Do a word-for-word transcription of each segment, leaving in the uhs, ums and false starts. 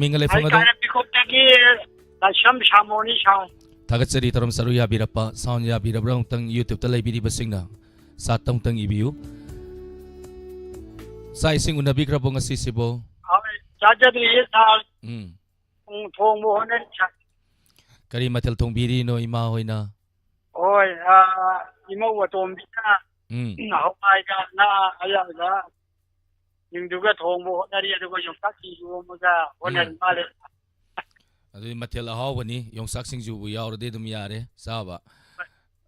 ꯃꯤꯡꯒ ꯂꯩꯐꯝ ꯑꯩ ꯑꯗꯣ? ꯀꯥꯏꯔꯦꯝꯕꯤꯈꯣꯛꯇꯒꯤ ꯂꯥꯏꯁ꯭ꯔꯝ ꯁꯥꯃꯣꯅꯤ ꯁꯥꯔ꯫ ꯊꯥꯒꯠꯆꯔꯤ ꯊꯧꯔꯝ ꯁꯔꯨꯛ ꯌꯥꯕꯤꯔꯛꯄ꯫ ꯁꯥꯎꯟ ꯌꯥꯕꯤꯔꯕ꯭ꯔꯥ? ꯑꯃꯨꯛꯇꯪ YouTube-ꯇ ꯂꯩꯕꯤꯔꯤꯕꯁꯤꯡꯅ ꯆꯥꯠꯇ ꯑꯃꯨꯛꯇꯪ ꯏꯕꯤꯌꯨ꯫ ꯆꯥꯛ ꯏꯁꯤꯡ ꯎꯅꯕꯤꯈ꯭ꯔꯕꯣ ꯉꯁꯤꯁꯤꯕꯣ? ꯍꯣꯏ, ꯆꯥꯖꯗ꯭ꯔꯤꯌꯦ ꯁꯥꯔ꯫ ꯎꯝ꯫ ꯎꯝ, ꯊꯣꯡꯕ ꯍꯣꯠꯅꯔꯤ ꯁꯥꯔ꯫ ꯀꯔꯤ ꯃꯊꯦꯜ ꯊꯣꯡꯕꯤꯔꯤꯅꯣ ꯏꯃꯥ ꯍꯣꯏꯅ? ꯍꯣꯏ, ꯑꯥ, ꯏꯃꯧ ꯑꯇꯣꯝꯕꯤꯅ ꯎꯝ꯫ ꯍꯋꯥꯏꯒ ꯉꯥ ꯑꯌꯥꯏꯕ ꯁꯤꯡꯗꯨꯒ ꯊꯣꯡꯕ ꯍꯣꯠꯅꯔꯤ, ꯑꯗꯨꯒ ꯌꯣꯡꯆꯥꯛ ꯁꯤꯡꯖꯨ ꯑꯃꯒ ꯍꯣꯠꯅꯔꯤ ꯎꯝ꯫ ꯃꯥꯜꯂꯦ꯫ ꯑꯗꯨꯗꯤ ꯃꯊꯦꯜ ꯑꯍꯥꯎꯕꯅꯤ, ꯌꯣꯡꯆꯥꯛ ꯁꯤꯡꯖꯨꯕꯨ ꯌꯥꯎꯔꯗꯤ ꯑꯗꯨꯝ ꯌꯥꯔꯦ ꯆꯥꯕ꯫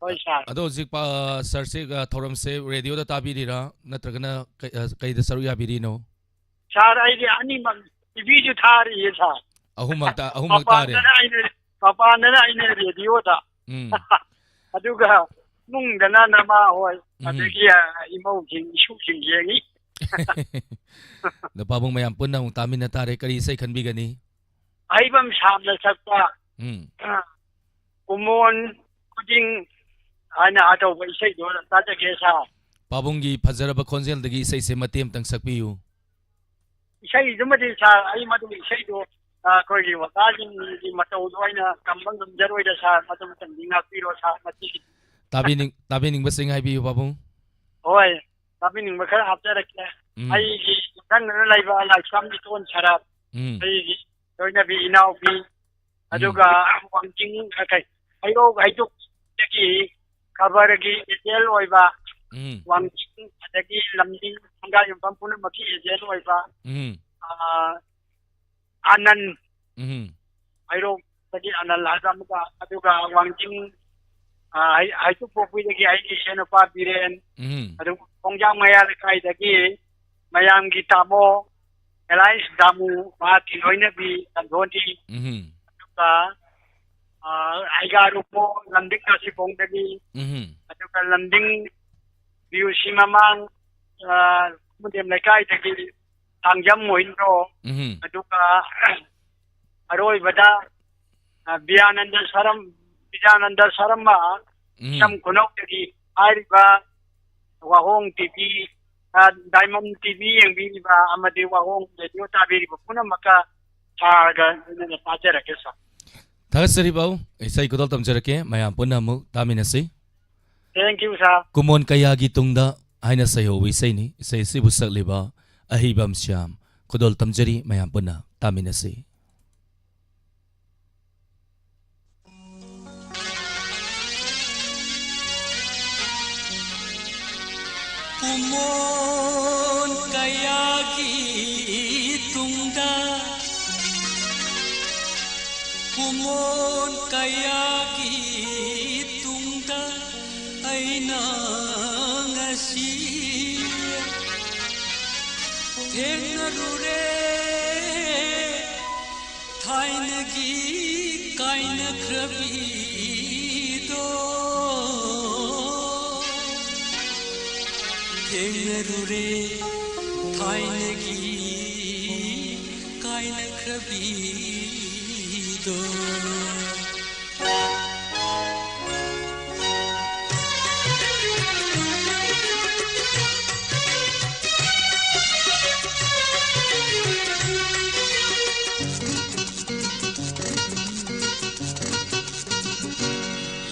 ꯍꯣꯏ, ꯁꯥꯔ꯫ ꯑꯗꯣ ꯍꯧꯖꯤꯛ, ꯑ, ꯁꯥꯔꯁꯦ, ꯑ, ꯊꯧꯔꯝꯁꯦ ꯔꯦꯗꯤꯑꯣꯗ ꯇꯥꯕꯤꯔꯤꯔꯥ ꯅꯠꯇ꯭ꯔꯒꯅ ꯀꯩ-, ꯑ, ꯀꯩꯗ ꯁꯔꯨꯛ ꯌꯥꯕꯤꯔꯤꯅꯣ? ꯁꯥꯔ, ꯑꯩꯗꯤ ꯑꯅꯤꯃꯛ, ꯇꯤꯚꯤꯁꯨ ꯊꯥꯔꯤꯌꯦ, ꯁꯥꯔ꯫ ꯑꯍꯨꯝꯃꯛꯇ, ꯑꯍꯨꯝꯃꯛ ꯇꯥꯔꯦ꯫ ꯃꯄꯥꯟꯗꯅ ꯑꯩꯅ, ꯃꯄꯥꯟꯗꯅ ꯑꯩꯅ ꯔꯦꯗꯤꯑꯣꯗ꯫ ꯎꯝ꯫ ꯑꯗꯨꯒ ꯏꯃꯨꯡꯗꯅ ꯅꯃꯥ ꯍꯣꯏ, ꯎꯝ꯫ ꯑꯗꯒꯤ, ꯑ, ꯏꯃꯧꯁꯤꯡ, ꯏꯁꯨꯁꯤꯡ ꯌꯦꯡꯉꯤ꯫ ꯑꯗꯣ ꯄꯥꯕꯨꯡ ꯃꯌꯥꯝ ꯄꯨꯟꯅ ꯑꯃꯨꯛ ꯇꯥꯃꯤꯟꯅ ꯇꯥꯔꯦ꯫ ꯀꯔꯤ ꯏꯁꯩ ꯈꯟꯕꯤꯒꯅꯤ? ꯑꯍꯩꯕꯝ ꯁꯥꯝꯅ ꯁꯛꯄ, ꯎꯝ꯫ ꯑ, ꯀꯨꯃꯣꯟ ꯈꯨꯗꯤꯡ ꯍꯥꯏꯅ ꯑꯇꯧꯕ ꯏꯁꯩꯗꯣ ꯇꯥꯖꯒꯦ, ꯁꯥꯔ꯫ ꯄꯥꯕꯨꯡꯒꯤ ꯐꯖꯔꯕ ꯈꯣꯟꯖꯦꯜꯗꯒꯤ ꯏꯁꯩꯁꯦ ꯃꯇꯦꯛ ꯑꯃꯇꯪ ꯁꯛꯄꯤꯌꯨ꯫ ꯏꯁꯩꯗꯨꯃꯗꯤ, ꯁꯥꯔ, ꯑꯩ ꯃꯗꯨꯒꯤ ꯏꯁꯩꯗꯣ, ꯑ, ꯑꯩꯈꯣꯏꯒꯤ ꯋꯥꯇꯥꯁꯤꯡꯒꯤ ꯃꯇꯧꯗꯣ ꯑꯩꯅ ꯇꯝꯕ ꯉꯝꯖꯔꯣꯏꯗ, ꯁꯥꯔ, ꯃꯗꯨꯃꯇꯪꯗꯤ ꯉꯥꯛꯄꯤꯔꯣ, ꯁꯥꯔ, ꯉꯁꯤꯒꯤ꯫ ꯇꯥꯕꯤꯅꯤꯡ-, ꯇꯥꯕꯤꯅꯤꯡꯕꯁꯤꯡ ꯍꯥꯏꯕꯤꯌꯨ, ꯄꯥꯕꯨꯡ꯫ ꯍꯣꯏ, ꯇꯥꯕꯤꯅꯤꯡꯕ ꯈꯔ ꯍꯥꯞꯆꯔꯛꯀꯦ꯫ ꯎꯝ꯫ ꯑꯩꯒꯤ ꯌꯨꯝꯊꯪꯅꯅ ꯂꯩꯕ ꯂꯥꯏꯁ꯭ꯔꯝ ꯏꯇꯣꯟ ꯁꯔꯞ, ꯎꯝ꯫ ꯑꯩꯒꯤ ꯂꯣꯏꯅꯕꯤ ꯏꯅꯥꯎꯕꯤ, ꯎꯝ꯫ ꯑꯗꯨꯒ ꯋꯥꯡꯖꯤꯡ, ꯑ, ꯀꯩ, ꯍꯩꯔꯣꯛ ꯍꯩꯗꯨꯛꯇꯒꯤ ꯈꯕꯔꯒꯤ ꯑꯦꯖꯦꯟ ꯑꯣꯏꯕ ꯎꯝ꯫ ꯋꯥꯡꯖꯤꯡ, ꯑꯗꯒꯤ ꯂꯝꯖꯤꯡ ꯁꯪꯒꯥ ꯌꯨꯝꯐꯝ ꯄꯨꯝꯅꯃꯛꯀꯤ ꯑꯦꯖꯦꯟ ꯑꯣꯏꯕ, ꯎꯝ꯫ ꯑ, ꯑꯅꯟ, ꯎꯝ꯫ ꯍꯩꯔꯣꯛꯇꯒꯤ ꯑꯅꯟ ꯍꯥꯏꯕ ꯑꯃꯒ, ꯑꯗꯨꯒ ꯋꯥꯡꯖꯤꯡ, ꯑ, ꯍꯩ-, ꯍꯩꯇꯨꯞꯄꯣꯛꯄꯤꯗꯒꯤ ꯑꯩꯒꯤ ꯏꯆꯦꯅꯨꯄꯥ ꯕꯤꯔꯦꯟ, ꯎꯝ꯫ ꯑꯗꯨꯒ ꯈꯣꯡꯖꯥꯝ ꯃꯌꯥ ꯂꯩꯀꯥꯏꯗꯒꯤ ꯃꯌꯥꯝꯒꯤ ꯇꯥꯃꯣ ꯑꯦꯂꯥꯏꯟꯁ ꯗꯥꯃꯨ, ꯃꯍꯥꯛꯀꯤ ꯂꯣꯏꯅꯕꯤ ꯆꯟꯗꯣꯟꯖꯤ, ꯎꯝ꯫ ꯑꯗꯨꯒ, ꯑ, ꯍꯩꯒꯥꯔꯨꯕꯣ ꯂꯝꯗꯤꯡ ꯀꯥꯁꯤꯄꯣꯡꯗꯒꯤ, ꯎꯝ꯫ ꯑꯗꯨꯒ ꯂꯝꯗꯤꯡ ꯕꯤ ꯌꯨ ꯁꯤ ꯃꯃꯥꯡ, ꯑ, ꯈꯨꯃꯨꯗꯦꯝ ꯂꯩꯀꯥꯏꯗꯒꯤ ꯊꯥꯡꯖꯝ ꯃꯣꯍꯤꯟꯗ꯭ꯔꯣ, ꯎꯝ꯫ ꯑꯗꯨꯒ ꯑꯔꯣꯏꯕꯗ, ꯑ, ꯕꯤꯗ꯭ꯌꯥꯅꯟꯗ ꯁꯔꯝ-, ꯕꯤꯗ꯭ꯌꯥꯅꯟꯗ ꯁꯔꯃ, ꯎꯝ꯫ ꯁꯝ ꯈꯨꯅꯧꯗꯒꯤ ꯍꯥꯏꯔꯤꯕ ꯋꯥꯍꯣꯡ ꯇꯤꯚꯤ, ꯑ, ꯗꯥꯏꯃꯟ ꯇꯤꯚꯤ ꯌꯦꯡꯕꯤꯔꯤꯕ ꯑꯃꯗꯤ ꯋꯥꯍꯣꯡ ꯔꯦꯗꯤꯑꯣ ꯇꯥꯕꯤꯔꯤꯕ ꯄꯨꯝꯅꯃꯛꯀ ꯄꯥꯔꯒ ꯅꯣꯏꯅ ꯇꯥꯖꯔꯒꯦ, ꯁꯥꯔ꯫ ꯊꯥꯒꯠꯆꯔꯤ ꯕꯥꯎ꯫ ꯏꯁꯩ ꯈꯨꯗꯣꯜ ꯇꯝꯖꯔꯛꯀꯦ, ꯃꯌꯥꯝ ꯄꯨꯟꯅ ꯑꯃꯨꯛ ꯇꯥꯃꯤꯟꯅꯁꯤ꯫ Thank you, ꯁꯥꯔ꯫ ꯀꯨꯃꯣꯟ ꯀꯌꯥꯒꯤ ꯇꯨꯡꯗ ꯍꯥꯏꯅ ꯁꯩꯍꯧꯕ ꯏꯁꯩꯅꯤ꯫ ꯏꯁꯩ ꯑꯁꯤꯕꯨ ꯁꯛꯂꯤꯕ ꯑꯍꯩꯕꯝ ꯁ꯭ꯌꯥꯝ꯫ ꯈꯨꯗꯣꯜ ꯇꯝꯖꯔꯤ, ꯃꯌꯥꯝ ꯄꯨꯟꯅ ꯇꯥꯃꯤꯟꯅꯁꯤ꯫ ꯀꯨꯃꯣꯟ ꯀꯌꯥꯒꯤ ꯇꯨꯡꯗ, ꯀꯨꯃꯣꯟ ꯀꯌꯥꯒꯤ ꯇꯨꯡꯗ ꯑꯩꯅ ꯉꯁꯤ ꯊꯦꯡꯅꯔꯨꯔꯦ꯫ ꯊꯥꯏꯅꯒꯤ ꯀꯥꯏꯅꯈ꯭ꯔꯕꯤꯗꯣ ꯊꯦꯡꯅꯔꯨꯔꯦ, ꯊꯥꯏꯅꯒꯤ ꯀꯥꯏꯅꯈ꯭ꯔꯕꯤꯗꯣ꯫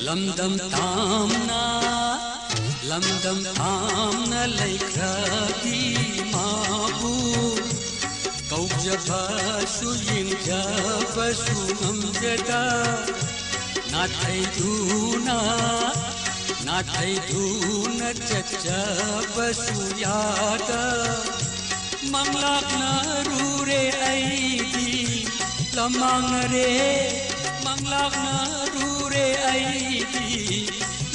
ꯂꯝꯗꯝ ꯇꯥꯝꯅ, ꯂꯝꯗꯝ ꯇꯥꯝꯅ ꯂꯩꯈ꯭ꯔꯕꯤ ꯃꯥꯕꯨ ꯀꯧꯖꯕꯁꯨ ꯌꯦꯡꯖꯕꯁꯨ ꯉꯝꯖꯗ, ꯅꯥꯊꯩꯗꯨꯅ, ꯅꯥꯊꯩꯗꯨꯅ ꯆꯠꯆꯕꯁꯨ ꯌꯥꯗ, ꯃꯪꯂꯥꯛꯅꯔꯨꯔꯦ ꯑꯩꯗꯤ, ꯂꯝꯃꯥꯡꯅꯔꯦ, ꯃꯪꯂꯥꯛꯅꯔꯨꯔꯦ ꯑꯩꯗꯤ,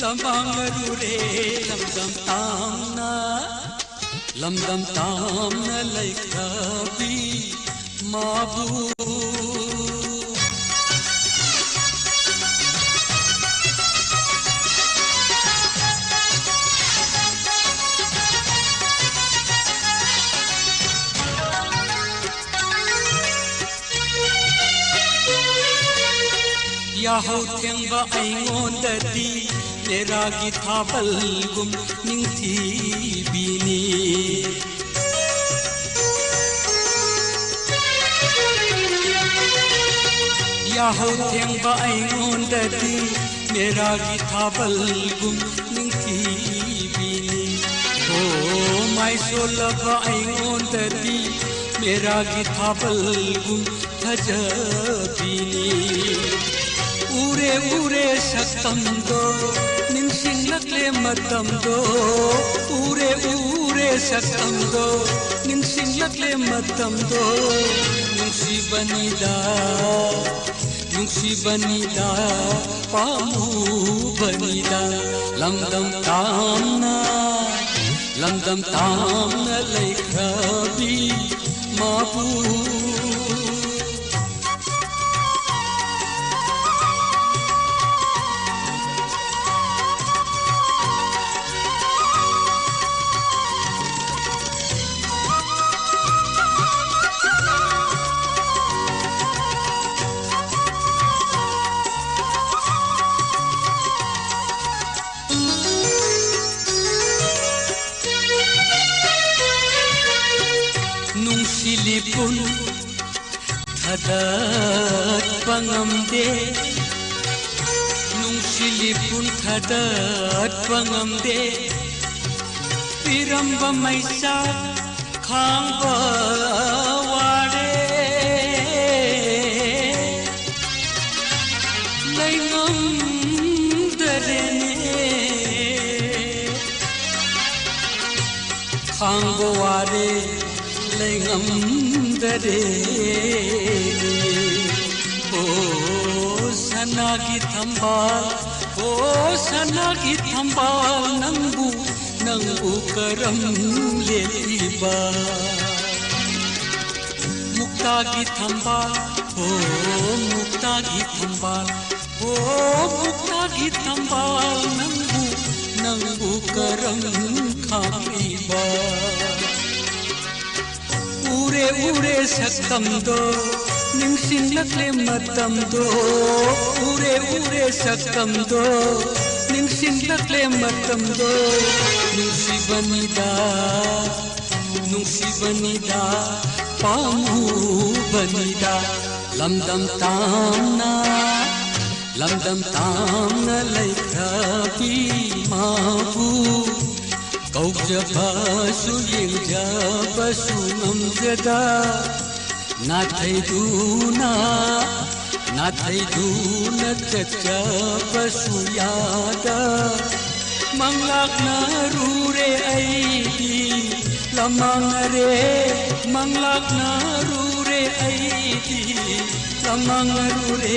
ꯂꯝꯃꯥꯡꯅꯔꯨꯔꯦ꯫ ꯂꯝꯗꯝ ꯇꯥꯝꯅ, ꯂꯝꯗꯝ ꯇꯥꯝꯅ ꯂꯩꯈ꯭ꯔꯕꯤ ꯃꯥꯕꯨ꯫ ꯌꯥꯍꯧ ꯊꯦꯡꯕ ꯑꯩꯉꯣꯟꯗꯗꯤ ꯃꯦꯔꯥꯒꯤ ꯊꯥꯕꯜꯒꯨꯝ ꯅꯤꯡꯊꯤꯕꯤꯅꯤ꯫ ꯌꯥꯍꯧ ꯊꯦꯡꯕ ꯑꯩꯉꯣꯟꯗꯗꯤ ꯃꯦꯔꯥꯒꯤ ꯊꯥꯕꯜꯒꯨꯝ ꯅꯤꯡꯊꯤꯕꯤꯅꯤ꯫ ꯑꯣ, ꯃꯥꯏꯁꯣꯜꯂꯕ ꯑꯩꯉꯣꯟꯗꯗꯤ ꯃꯦꯔꯥꯒꯤ ꯊꯥꯕꯜꯒꯨꯝ ꯐꯖꯕꯤꯅꯤ꯫ ꯎꯔꯦ ꯎꯔꯦ ꯁꯛꯇꯝꯗꯣ, ꯅꯤꯡꯁꯤꯡꯂꯛꯂꯦ ꯃꯇꯝꯗꯣ꯫ ꯎꯔꯦ ꯎꯔꯦ ꯁꯛꯇꯝꯗꯣ, ꯅꯤꯡꯁꯤꯡꯂꯛꯂꯦ ꯃꯇꯝꯗꯣ꯫ ꯅꯨꯡꯁꯤꯕꯅꯤꯗ, ꯅꯨꯡꯁꯤꯕꯅꯤꯗ, ꯄꯥꯝꯃꯨꯕꯅꯤꯗ꯫ ꯂꯝꯗꯝ ꯇꯥꯝꯅ, ꯂꯝꯗꯝ ꯇꯥꯝꯅ ꯂꯩꯈ꯭ꯔꯕꯤ ꯃꯥꯕꯨ꯫ ꯅꯨꯡꯁꯤꯂꯤꯕꯨꯟ ꯊꯥꯗꯠꯄ ꯉꯝꯗꯦ, ꯅꯨꯡꯁꯤꯂꯤꯕꯨꯟ ꯊꯥꯗꯠꯄ ꯉꯝꯗꯦ꯫ ꯄꯤꯔꯝꯕ ꯃꯩꯆꯥꯛ ꯈꯥꯡꯕ ꯋꯥꯔꯦ꯫ ꯂꯩꯉꯝꯗꯔꯦꯅꯦ꯫ ꯈꯥꯡꯕ ꯋꯥꯔꯦ, ꯂꯩꯉꯝꯗꯔꯦ꯫ ꯑꯣ ꯁꯅꯥꯒꯤ ꯊꯝꯕꯥꯜ, ꯑꯣ ꯁꯅꯥꯒꯤ ꯊꯝꯕꯥꯜ, ꯅꯪꯕꯨ, ꯅꯪꯕꯨ ꯀꯔꯝ ꯂꯦꯜꯂꯤꯕ? ꯃꯨꯛꯇꯥꯒꯤ ꯊꯝꯕꯥꯜ, ꯑꯣ ꯃꯨꯛꯇꯥꯒꯤ ꯊꯝꯕꯥꯜ, ꯑꯣ ꯃꯨꯛꯇꯥꯒꯤ ꯊꯝꯕꯥꯜ, ꯅꯪꯕꯨ, ꯅꯪꯕꯨ ꯀꯔꯝ ꯈꯥꯡꯂꯤꯕ? ꯎꯔꯦ ꯎꯔꯦ ꯁꯛꯇꯝꯗꯣ, ꯅꯤꯡꯁꯤꯡꯂꯛꯂꯦ ꯃꯇꯝꯗꯣ꯫ ꯎꯔꯦ ꯎꯔꯦ ꯁꯛꯇꯝꯗꯣ, ꯅꯤꯡꯁꯤꯡꯂꯛꯂꯦ ꯃꯇꯝꯗꯣ꯫ ꯅꯨꯡꯁꯤꯕꯅꯤꯗ, ꯅꯨꯡꯁꯤꯕꯅꯤꯗ, ꯄꯥꯝꯃꯨꯕꯅꯤꯗ꯫ ꯂꯝꯗꯝ ꯇꯥꯝꯅ, ꯂꯝꯗꯝ ꯇꯥꯝꯅ ꯂꯩꯈ꯭ꯔꯕꯤ ꯃꯥꯕꯨ ꯀꯧꯖꯕꯁꯨ ꯌꯦꯡꯖꯕꯁꯨ ꯉꯝꯖꯗ, ꯅꯥꯊꯩꯗꯨꯅ, ꯅꯥꯊꯩꯗꯨꯅ ꯆꯠꯆꯕꯁꯨ ꯌꯥꯗ, ꯃꯪꯂꯥꯛꯅꯔꯨꯔꯦ ꯑꯩꯗꯤ, ꯂꯃꯥꯡꯅꯔꯦ, ꯃꯪꯂꯥꯛꯅꯔꯨꯔꯦ ꯑꯩꯗꯤ, ꯂꯃꯥꯡꯅꯔꯨꯔꯦ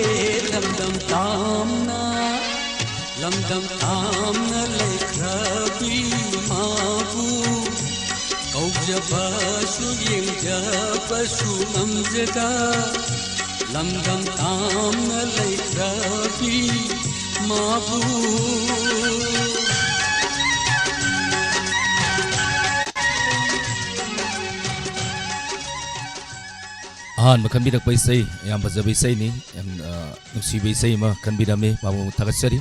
ꯂꯝꯗꯝ ꯇꯥꯝꯅ, ꯂꯝꯗꯝ ꯇꯥꯝꯅ ꯂꯩꯈ꯭ꯔꯕꯤ ꯃꯥꯕꯨ ꯀꯧꯖꯕꯁꯨ ꯌꯦꯡꯖꯕꯁꯨ ꯉꯝꯖꯗ, ꯂꯝꯗꯝ ꯇꯥꯝꯅ ꯂꯩꯈ꯭ꯔꯕꯤ ꯃꯥꯕꯨ꯫ ꯑꯍꯥꯟꯕ ꯈꯟꯕꯤꯔꯛꯄ ꯏꯁꯩ, ꯌꯥꯝ ꯐꯖꯕ ꯏꯁꯩꯅꯤ, ꯌꯥꯝ, ꯑ, ꯅꯨꯡꯁꯤꯕ ꯏꯁꯩ ꯑꯃ ꯈꯟꯕꯤꯔꯝꯃꯤ, ꯃꯥꯕꯨ ꯊꯥꯒꯠꯆꯔꯤ꯫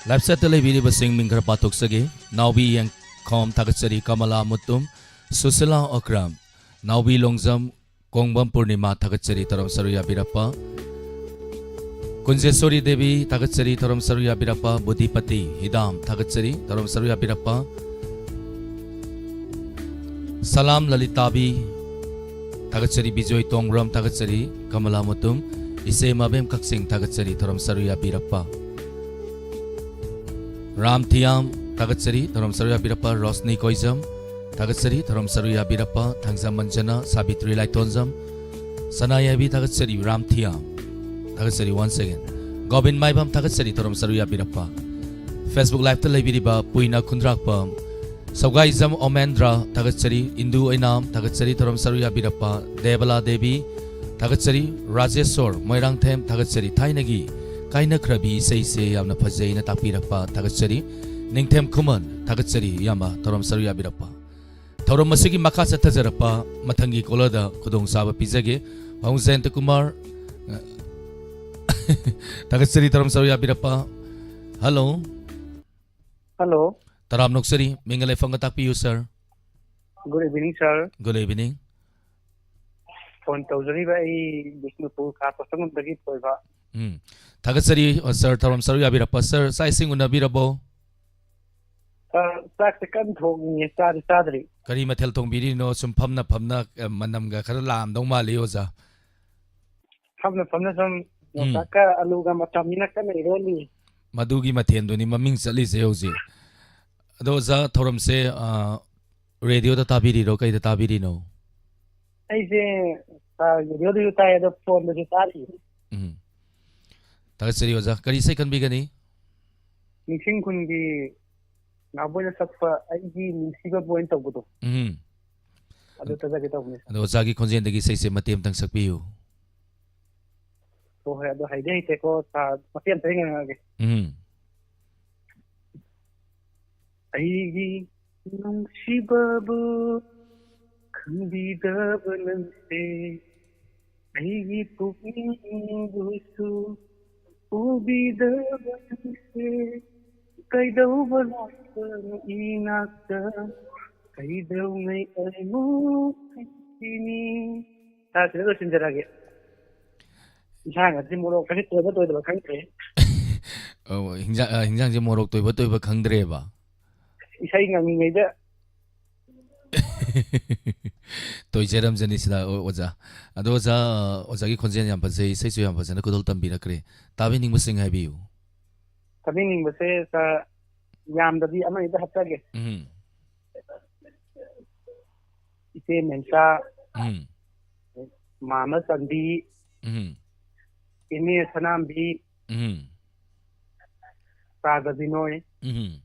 Live chat ꯇ ꯂꯩꯕꯤꯔꯤꯕꯁꯤꯡ ꯃꯤꯡ ꯈꯔ ꯄꯥꯊꯣꯛꯆꯒꯦ꯫ ꯅꯥꯎꯕꯤ ꯌꯦꯡꯈꯣꯝ ꯊꯥꯒꯠꯆꯔꯤ, ꯀꯃꯂꯥ ꯃꯨꯇꯨꯝ, ꯁꯨꯁꯤꯂꯥ ꯑꯣꯀ꯭ꯔꯥꯝ, ꯅꯥꯎꯕꯤ ꯂꯣꯡꯖꯝ, ꯀꯣꯡꯕꯝ ꯄꯨꯔꯅꯤꯃꯥ ꯊꯥꯒꯠꯆꯔꯤ, ꯊꯧꯔꯝ ꯁꯔꯨꯛ ꯌꯥꯕꯤꯔꯛꯄ꯫ ꯀꯨꯟꯖꯦꯁꯣꯔꯤ ꯗꯦꯕꯤ ꯊꯥꯒꯠꯆꯔꯤ, ꯊꯧꯔꯝ ꯁꯔꯨꯛ ꯌꯥꯕꯤꯔꯛꯄ꯫ ꯕꯨꯙꯤꯄꯇꯤ ꯍꯤꯗꯥꯝ ꯊꯥꯒꯠꯆꯔꯤ, ꯊꯧꯔꯝ ꯁꯔꯨꯛ ꯌꯥꯕꯤꯔꯛꯄ꯫ ꯁꯂꯥꯝ ꯂꯂꯤꯇꯥꯕꯤ ꯊꯥꯒꯠꯆꯔꯤ, ꯕꯤꯖꯣꯏ ꯇꯣꯡꯕ꯭ꯔꯝ ꯊꯥꯒꯠꯆꯔꯤ, ꯀꯃꯂꯥ ꯃꯨꯇꯨꯝ, ꯏꯆꯦ ꯃꯕꯦꯝ ꯀꯛꯆꯤꯡ ꯊꯥꯒꯠꯆꯔꯤ, ꯊꯧꯔꯝ ꯁꯔꯨꯛ ꯌꯥꯕꯤꯔꯛꯄ꯫ ꯔꯥꯝ ꯊꯤꯌꯥꯝ ꯊꯥꯒꯠꯆꯔꯤ, ꯊꯧꯔꯝ ꯁꯔꯨꯛ ꯌꯥꯕꯤꯔꯛꯄ꯫ ꯔꯣꯁꯅꯤ ꯀꯣꯏꯖꯝ ꯊꯥꯒꯠꯆꯔꯤ, ꯊꯧꯔꯝ ꯁꯔꯨꯛ ꯌꯥꯕꯤꯔꯛꯄ꯫ ꯊꯥꯡꯖꯝ ꯃꯟꯖꯅ, ꯁꯥꯕꯤꯇ꯭ꯔꯤ ꯂꯥꯏꯇꯣꯟꯖꯝ, ꯁꯅꯥꯌꯥꯏꯕꯤ ꯊꯥꯒꯠꯆꯔꯤ, ꯔꯥꯝ ꯊꯤꯌꯥꯝ ꯊꯥꯒꯠꯆꯔꯤ, once again꯫ ꯒꯣꯕꯤꯟ ꯃꯥꯏꯕꯝ ꯊꯥꯒꯠꯆꯔꯤ, ꯊꯧꯔꯝ ꯁꯔꯨꯛ ꯌꯥꯕꯤꯔꯛꯄ꯫ Facebook Live ꯇ ꯂꯩꯕꯤꯔꯤꯕ ꯄꯨꯏꯅ ꯈꯨꯟꯗ꯭ꯔꯥꯛꯄꯝ, ꯁꯧꯒꯥꯏꯖꯝ ꯑꯣꯃꯦꯟꯗ꯭ꯔ ꯊꯥꯒꯠꯆꯔꯤ, ꯏꯟꯗꯨ ꯑꯣꯏꯅꯥꯝ ꯊꯥꯒꯠꯆꯔꯤ, ꯊꯧꯔꯝ ꯁꯔꯨꯛ ꯌꯥꯕꯤꯔꯛꯄ꯫ ꯗꯦꯕꯂꯥ ꯗꯦꯕꯤ ꯊꯥꯒꯠꯆꯔꯤ, ꯔꯥꯖꯦꯁꯣꯔ ꯃꯣꯏꯔꯥꯡꯊꯦꯝ ꯊꯥꯒꯠꯆꯔꯤ, ꯊꯥꯏꯅꯒꯤ ꯀꯥꯏꯅꯈ꯭ꯔꯕꯤ ꯏꯁꯩꯁꯦ ꯌꯥꯝꯅ ꯐꯖꯩꯅ ꯇꯥꯛꯄꯤꯔꯛꯄ ꯊꯥꯒꯠꯆꯔꯤ꯫ ꯅꯤꯡꯊꯦꯝ ꯈꯨꯃꯟ ꯊꯥꯒꯠꯆꯔꯤ, ꯏꯌꯥꯝꯕ ꯊꯧꯔꯝ ꯁꯔꯨꯛ ꯌꯥꯕꯤꯔꯛꯄ꯫ ꯊꯧꯔꯝ ꯑꯁꯤꯒꯤ ꯃꯈꯥ ꯆꯠꯊꯖꯔꯛꯄ ꯃꯊꯪꯒꯤ caller ꯗ ꯈꯨꯗꯣꯡꯆꯥꯕ ꯄꯤꯖꯒꯦ꯫ ꯄꯥꯕꯨꯡ ꯖꯌꯟꯇ ꯀꯨꯃꯥꯔ ꯊꯥꯒꯠꯆꯔꯤ, ꯊꯧꯔꯝ ꯁꯔꯨꯛ ꯌꯥꯕꯤꯔꯛꯄ꯫ Hello꯫ Hello꯫ ꯇꯔꯥꯝꯅ ꯑꯣꯛꯆꯔꯤ, ꯃꯤꯡꯒ ꯂꯩꯐꯝꯒ ꯇꯥꯛꯄꯤꯌꯨ, sir꯫ Good evening, sir꯫ Good evening꯫ Phone ꯇꯧꯖꯔꯤꯕ ꯑꯩ ꯕꯤꯁꯅꯨꯄꯨꯔ ꯈꯥ ꯄꯣꯠꯁꯪꯕꯝꯗꯒꯤ ꯊꯣꯏꯕ꯫ ꯎꯝ꯫ ꯊꯥꯒꯠꯆꯔꯤ, ꯑ, ꯁꯥꯔ, ꯊꯧꯔꯝ ꯁꯔꯨꯛ ꯌꯥꯕꯤꯔꯛꯄ꯫ ꯁꯥꯔ, ꯆꯥꯛ ꯏꯁꯤꯡ ꯎꯅꯕꯤꯔꯕꯣ? ꯑ, ꯆꯥꯛꯁꯦ ꯀꯟꯅ ꯊꯣꯡꯉꯤꯌꯦ, ꯆꯥꯗꯤ ꯆꯥꯗ꯭ꯔꯤ꯫ ꯀꯔꯤ ꯃꯊꯦꯜ ꯊꯣꯡꯕꯤꯔꯤꯅꯣ? ꯁꯨꯝ ꯐꯝꯅ ꯐꯝꯅ, ꯑ, ꯃꯅꯝꯒ ꯈꯔ ꯂꯥꯝꯗꯧ ꯃꯥꯜꯂꯤ, ꯑꯣꯖꯥ꯫ ꯐꯝꯅ ꯐꯝꯅ ꯁꯨꯝ ꯎꯝ꯫ ꯌꯣꯡꯆꯥꯛꯀ ꯑꯂꯨꯒ ꯃꯇꯝꯅꯤꯅ ꯀꯟꯅ ꯏꯔꯣꯜꯂꯤ꯫ ꯃꯗꯨꯒꯤ ꯃꯊꯦꯜꯗꯨꯅꯤ ꯃꯃꯤꯡ ꯆꯠꯂꯤꯁꯦ ꯍꯧꯖꯤꯛ꯫ ꯑꯗꯣ ꯑꯣꯖꯥ, ꯊꯧꯔꯝꯁꯦ, ꯑ, ꯔꯦꯗꯤꯑꯣꯗ ꯇꯥꯕꯤꯔꯤꯔꯣ, ꯀꯩꯗ ꯇꯥꯕꯤꯔꯤꯅꯣ? ꯑꯩꯁꯦ, ꯑ, ꯔꯦꯗꯤꯑꯣꯗꯁꯨ ꯇꯥꯏ, ꯑꯗꯣ ꯐꯣꯟꯗꯁꯨ ꯇꯥꯔꯤ꯫ ꯎꯝ꯫ ꯊꯥꯒꯠꯆꯔꯤ ꯑꯣꯖꯥ꯫ ꯀꯔꯤ ꯏꯁꯩ ꯈꯟꯕꯤꯒꯅꯤ? ꯅꯤꯡꯁꯤꯡ ꯈꯨꯟꯒꯤ ꯅꯥꯎꯕꯣꯏꯅ ꯁꯛꯄ ꯑꯩꯒꯤ ꯅꯨꯡꯁꯤꯕꯕꯨ ꯑꯣꯏꯅ ꯇꯧꯕꯗꯣ꯫ ꯎꯝ꯫ ꯑꯗꯨ ꯇꯥꯖꯒꯦ ꯇꯧꯕꯅꯤ꯫ ꯑꯗꯣ ꯑꯣꯖꯥꯒꯤ ꯈꯣꯟꯖꯦꯜꯗꯒꯤ ꯏꯁꯩꯁꯦ ꯃꯇꯦꯛ ꯑꯃꯇꯪ ꯁꯛꯄꯤꯌꯨ꯫ ꯍꯣꯏ, ꯍꯣꯏ, ꯑꯗꯣ ꯍꯩꯗꯤ ꯍꯩꯇꯦꯀꯣ, ꯁꯥꯔ, ꯃꯇꯦꯛ ꯑꯃꯇ ꯉꯪꯉꯛꯑꯒꯦ꯫ ꯎꯝ꯫ ꯑꯩꯒꯤ ꯅꯨꯡꯁꯤꯕꯕꯨ ꯈꯪꯕꯤꯗꯕ ꯅꯪꯁꯦ, ꯑꯩꯒꯤ ꯄꯨꯛꯅꯤꯡꯕꯨꯁꯨ ꯎꯕꯤꯗꯕ ꯅꯪꯁꯦ, ꯀꯩꯗꯧꯕ ꯂꯥꯛꯄꯅꯣ ꯏꯅꯥꯛꯇ, ꯀꯩꯗꯧꯉꯩ ꯑꯩꯃꯨꯛ ꯍꯟꯈꯤꯅꯤ? ꯁꯥꯔ, ꯁꯤꯗ ꯂꯣꯏꯁꯤꯟꯖꯔꯒꯦ꯫ ꯏꯟꯁꯥꯡ ꯑꯁꯤ ꯃꯣꯔꯣꯛ ꯀꯁꯤ ꯇꯣꯏꯕ ꯇꯣꯏꯗꯕ ꯈꯪꯗ꯭ꯔꯦ꯫ ꯑꯣ, ꯍꯤꯟꯖꯥꯡ, ꯑ, ꯍꯤꯟꯖꯥꯡꯁꯦ ꯃꯣꯔꯣꯛ ꯇꯣꯏꯕ ꯇꯣꯏꯕ ꯈꯪꯗ꯭ꯔꯦꯕ? ꯏꯁꯩ ꯉꯪꯉꯤꯉꯩꯗ꯫ ꯇꯣꯏꯖꯔꯝꯖꯅꯤ ꯁꯤꯗ, ꯑꯣ-, ꯑꯣꯖꯥ꯫ ꯑꯗꯣ ꯑꯣꯖꯥ, ꯑꯣꯖꯥꯒꯤ ꯈꯣꯟꯖꯦꯜ ꯌꯥꯝ ꯐꯖꯩ, ꯏꯁꯩꯁꯨ ꯌꯥꯝ ꯐꯖꯅ ꯈꯨꯗꯣꯜ ꯇꯝꯕꯤꯔꯛꯈ꯭ꯔꯦ꯫ ꯇꯥꯕꯤꯅꯤꯡꯕꯁꯤꯡ ꯍꯥꯏꯕꯤꯌꯨ꯫ ꯇꯥꯕꯤꯅꯤꯡꯕꯁꯦ, ꯁꯥꯔ, ꯌꯥꯝꯗꯕꯤ ꯑꯃ ꯑꯅꯤꯗ ꯍꯥꯞꯆꯒꯦ꯫ ꯎꯝ꯫ ꯏꯆꯦ ꯃꯦꯝꯆꯥ, ꯎꯝ꯫ ꯃꯥꯃ ꯆꯥꯟꯕꯤ, ꯎꯝ꯫ ꯏꯅꯦ ꯁꯅꯥꯝꯕꯤ, ꯎꯝ꯫ ꯇꯥꯗ ꯕꯤꯅꯣꯏ, ꯎꯝ꯫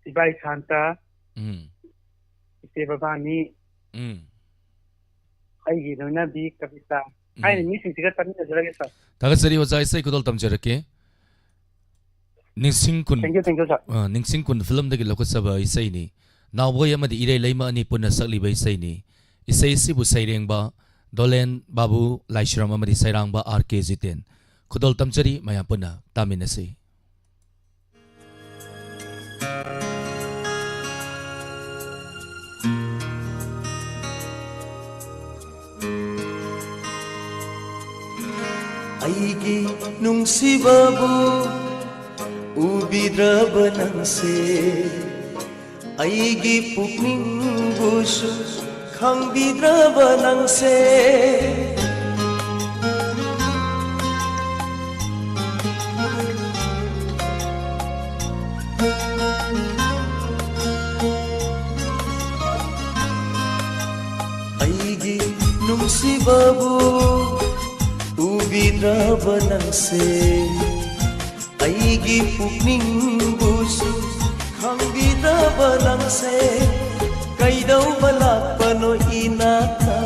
ꯏꯕꯥꯏ ꯁꯥꯟꯇ, ꯎꯝ꯫ ꯏꯆꯦ ꯕꯕꯥꯅꯤ, ꯎꯝ꯫ ꯑꯩꯒꯤ ꯂꯣꯏꯅꯕꯤ ꯀꯕꯤꯇꯥ, ꯎꯝ꯫ ꯍꯥꯏꯔꯤꯕ ꯃꯤꯁꯤꯡꯁꯤꯒ ꯇꯥꯃꯤꯟꯅꯖꯔꯒꯦ, ꯁꯥꯔ꯫ ꯊꯥꯒꯠꯆꯔꯤ ꯑꯣꯖꯥ, ꯏꯁꯩ ꯈꯨꯗꯣꯜ ꯇꯝꯖꯔꯛꯀꯦ꯫ ꯅꯤꯡꯁꯤꯡ ꯈꯨꯟ, thank you, thank you, sir꯫ ꯑ, ꯅꯤꯡꯁꯤꯡ ꯈꯨꯟ ꯐꯤꯂꯝꯗꯒꯤ ꯂꯧꯈꯠꯆꯕ ꯏꯁꯩꯅꯤ꯫ ꯅꯥꯎꯕꯣꯏ ꯑꯃꯗꯤ ꯏꯔꯩ ꯂꯩꯃ ꯑꯅꯤ ꯄꯨꯟꯅ ꯁꯛꯂꯤꯕ ꯏꯁꯩꯅꯤ꯫ ꯏꯁꯩ ꯑꯁꯤꯕꯨ ꯁꯩꯔꯦꯡꯕ ꯗꯣꯂꯦꯟ ꯕꯥꯕꯨ ꯂꯥꯏꯁ꯭ꯔꯝ ꯑꯃꯗꯤ ꯁꯩꯔꯥꯡꯕ ꯑꯥꯔ ꯀꯦ ꯖꯤꯇꯦꯟ꯫ ꯈꯨꯗꯣꯜ ꯇꯝꯖꯔꯤ, ꯃꯌꯥꯝ ꯄꯨꯟꯅ ꯇꯥꯃꯤꯟꯅꯁꯤ꯫ ꯅꯨꯡꯁꯤꯕꯕꯨ ꯎꯕꯤꯗ꯭ꯔꯕ ꯅꯪꯁꯦ, ꯑꯩꯒꯤ ꯄꯨꯛꯅꯤꯡꯕꯨꯁꯨ ꯈꯪꯕꯤꯗ꯭ꯔꯕ ꯅꯪꯁꯦ꯫ ꯑꯩꯒꯤ ꯅꯨꯡꯁꯤꯕꯕꯨ ꯎꯕꯤꯗ꯭ꯔꯕ ꯅꯪꯁꯦ, ꯑꯩꯒꯤ ꯄꯨꯛꯅꯤꯡꯕꯨꯁꯨ ꯈꯪꯕꯤꯗ꯭ꯔꯕ ꯅꯪꯁꯦ꯫ ꯀꯩꯗꯧꯕ ꯂꯥꯛꯄꯅꯣ ꯏꯅꯥꯛꯇ?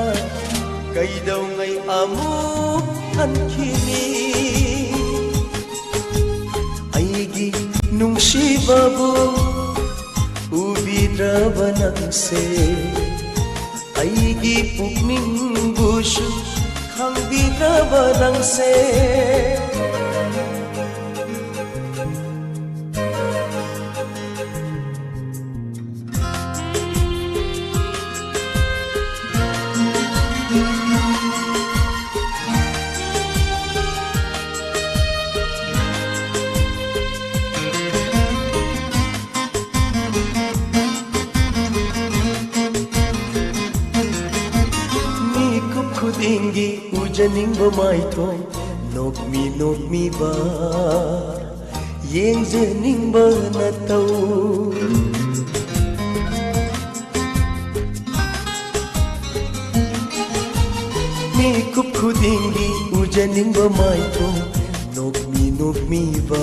ꯀꯩꯗꯧꯉꯩ ꯑꯃꯨꯛ ꯍꯟꯈꯤꯅꯤ? ꯑꯩꯒꯤ ꯅꯨꯡꯁꯤꯕꯕꯨ ꯎꯕꯤꯗ꯭ꯔꯕ ꯅꯪꯁꯦ, ꯑꯩꯒꯤ ꯄꯨꯛꯅꯤꯡꯕꯨꯁꯨ ꯈꯪꯕꯤꯗ꯭ꯔꯕ ꯅꯪꯁꯦ꯫ ꯃꯤꯀꯨꯞ ꯈꯨꯗꯤꯡꯒꯤ ꯎꯖꯅꯤꯡꯕ ꯃꯥꯏꯊꯣꯡ, ꯅꯣꯛꯃꯤ ꯅꯣꯛꯃꯤꯕ ꯌꯦꯡꯖꯅꯤꯡꯕ ꯅꯇꯧ꯫ ꯃꯤꯀꯨꯞ ꯈꯨꯗꯤꯡꯒꯤ ꯎꯖꯅꯤꯡꯕ ꯃꯥꯏꯊꯣꯡ, ꯅꯣꯛꯃꯤ ꯅꯣꯛꯃꯤꯕ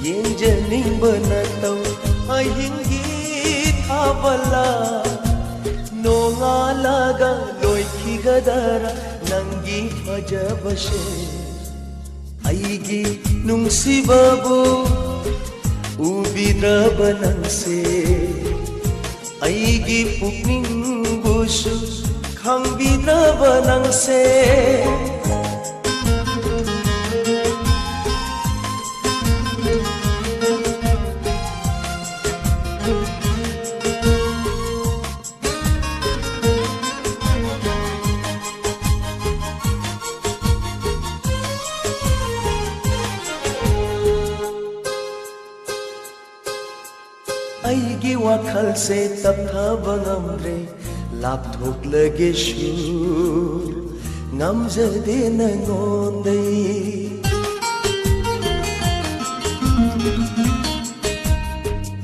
ꯌꯦꯡꯖꯅꯤꯡꯕ ꯅꯇꯧ꯫ ꯑꯍꯤꯡꯒꯤ ꯊꯥꯕꯜꯂ ꯅꯣꯡꯉꯥꯜꯂꯒ ꯂꯣꯏꯈꯤꯒꯗꯔꯥ ꯅꯪꯒꯤ ꯐꯖꯕꯁꯦ? ꯑꯩꯒꯤ ꯅꯨꯡꯁꯤꯕꯕꯨ ꯎꯕꯤꯗ꯭ꯔꯕ ꯅꯪꯁꯦ, ꯑꯩꯒꯤ ꯄꯨꯛꯅꯤꯡꯕꯨꯁꯨ ꯈꯪꯕꯤꯗ꯭ꯔꯕ ꯅꯪꯁꯦ꯫ ꯑꯩꯒꯤ ꯋꯥꯈꯜꯁꯦ ꯇꯞꯊꯕ ꯉꯝꯗ꯭ꯔꯦ, ꯂꯥꯞꯊꯣꯛꯂꯒꯦꯁꯨ ꯉꯝꯖꯗꯦ ꯅꯉꯣꯟꯗꯩ꯫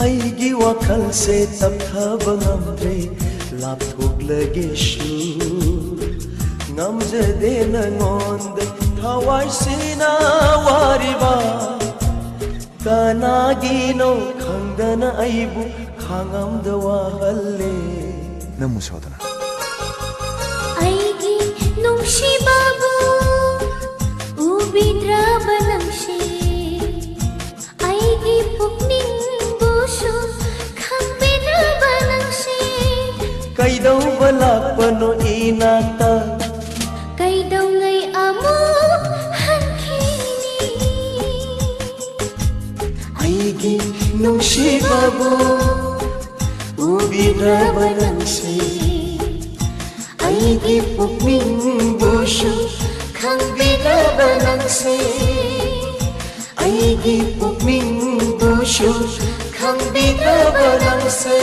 ꯑꯩꯒꯤ ꯋꯥꯈꯜꯁꯦ ꯇꯞꯊꯕ ꯉꯝꯗ꯭ꯔꯦ, ꯂꯥꯞꯊꯣꯛꯂꯒꯦꯁꯨ ꯉꯝꯖꯗꯦ ꯅꯉꯣꯟꯗ꯫ ꯊꯋꯥꯏꯁꯤꯅ ꯋꯥꯔꯤꯕ ꯀꯅꯥꯒꯤꯅꯣ ꯈꯪꯗꯅ ꯑꯩꯕꯨ ꯈꯥꯡꯉꯝꯗ ꯋꯥꯍꯜꯂꯦ꯫ ꯅꯪ ꯃꯨꯁꯣꯗꯅ꯫ ꯑꯩꯒꯤ ꯅꯨꯡꯁꯤꯕꯕꯨ ꯎꯕꯤꯗ꯭ꯔꯕ ꯅꯪꯁꯦ, ꯑꯩꯒꯤ ꯄꯨꯛꯅꯤꯡꯕꯨꯁꯨ ꯈꯪꯕꯤꯗ꯭ꯔꯕ ꯅꯪꯁꯦ꯫ ꯀꯩꯗꯧꯕ ꯂꯥꯛꯄꯅꯣ ꯏꯅꯥꯛꯇ? ꯀꯩꯗꯧꯉꯩ ꯑꯃꯨꯛ ꯍꯟꯈꯤꯅꯤ? ꯑꯩꯒꯤ ꯅꯨꯡꯁꯤꯕꯕꯨ ꯎꯕꯤꯗ꯭ꯔꯕ ꯅꯪꯁꯦ, ꯑꯩꯒꯤ ꯄꯨꯛꯅꯤꯡꯕꯨꯁꯨ ꯈꯪꯕꯤꯗ꯭ꯔꯕ ꯅꯪꯁꯦ, ꯑꯩꯒꯤ ꯄꯨꯛꯅꯤꯡꯕꯨꯁꯨ ꯈꯪꯕꯤꯗ꯭ꯔꯕ ꯅꯪꯁꯦ꯫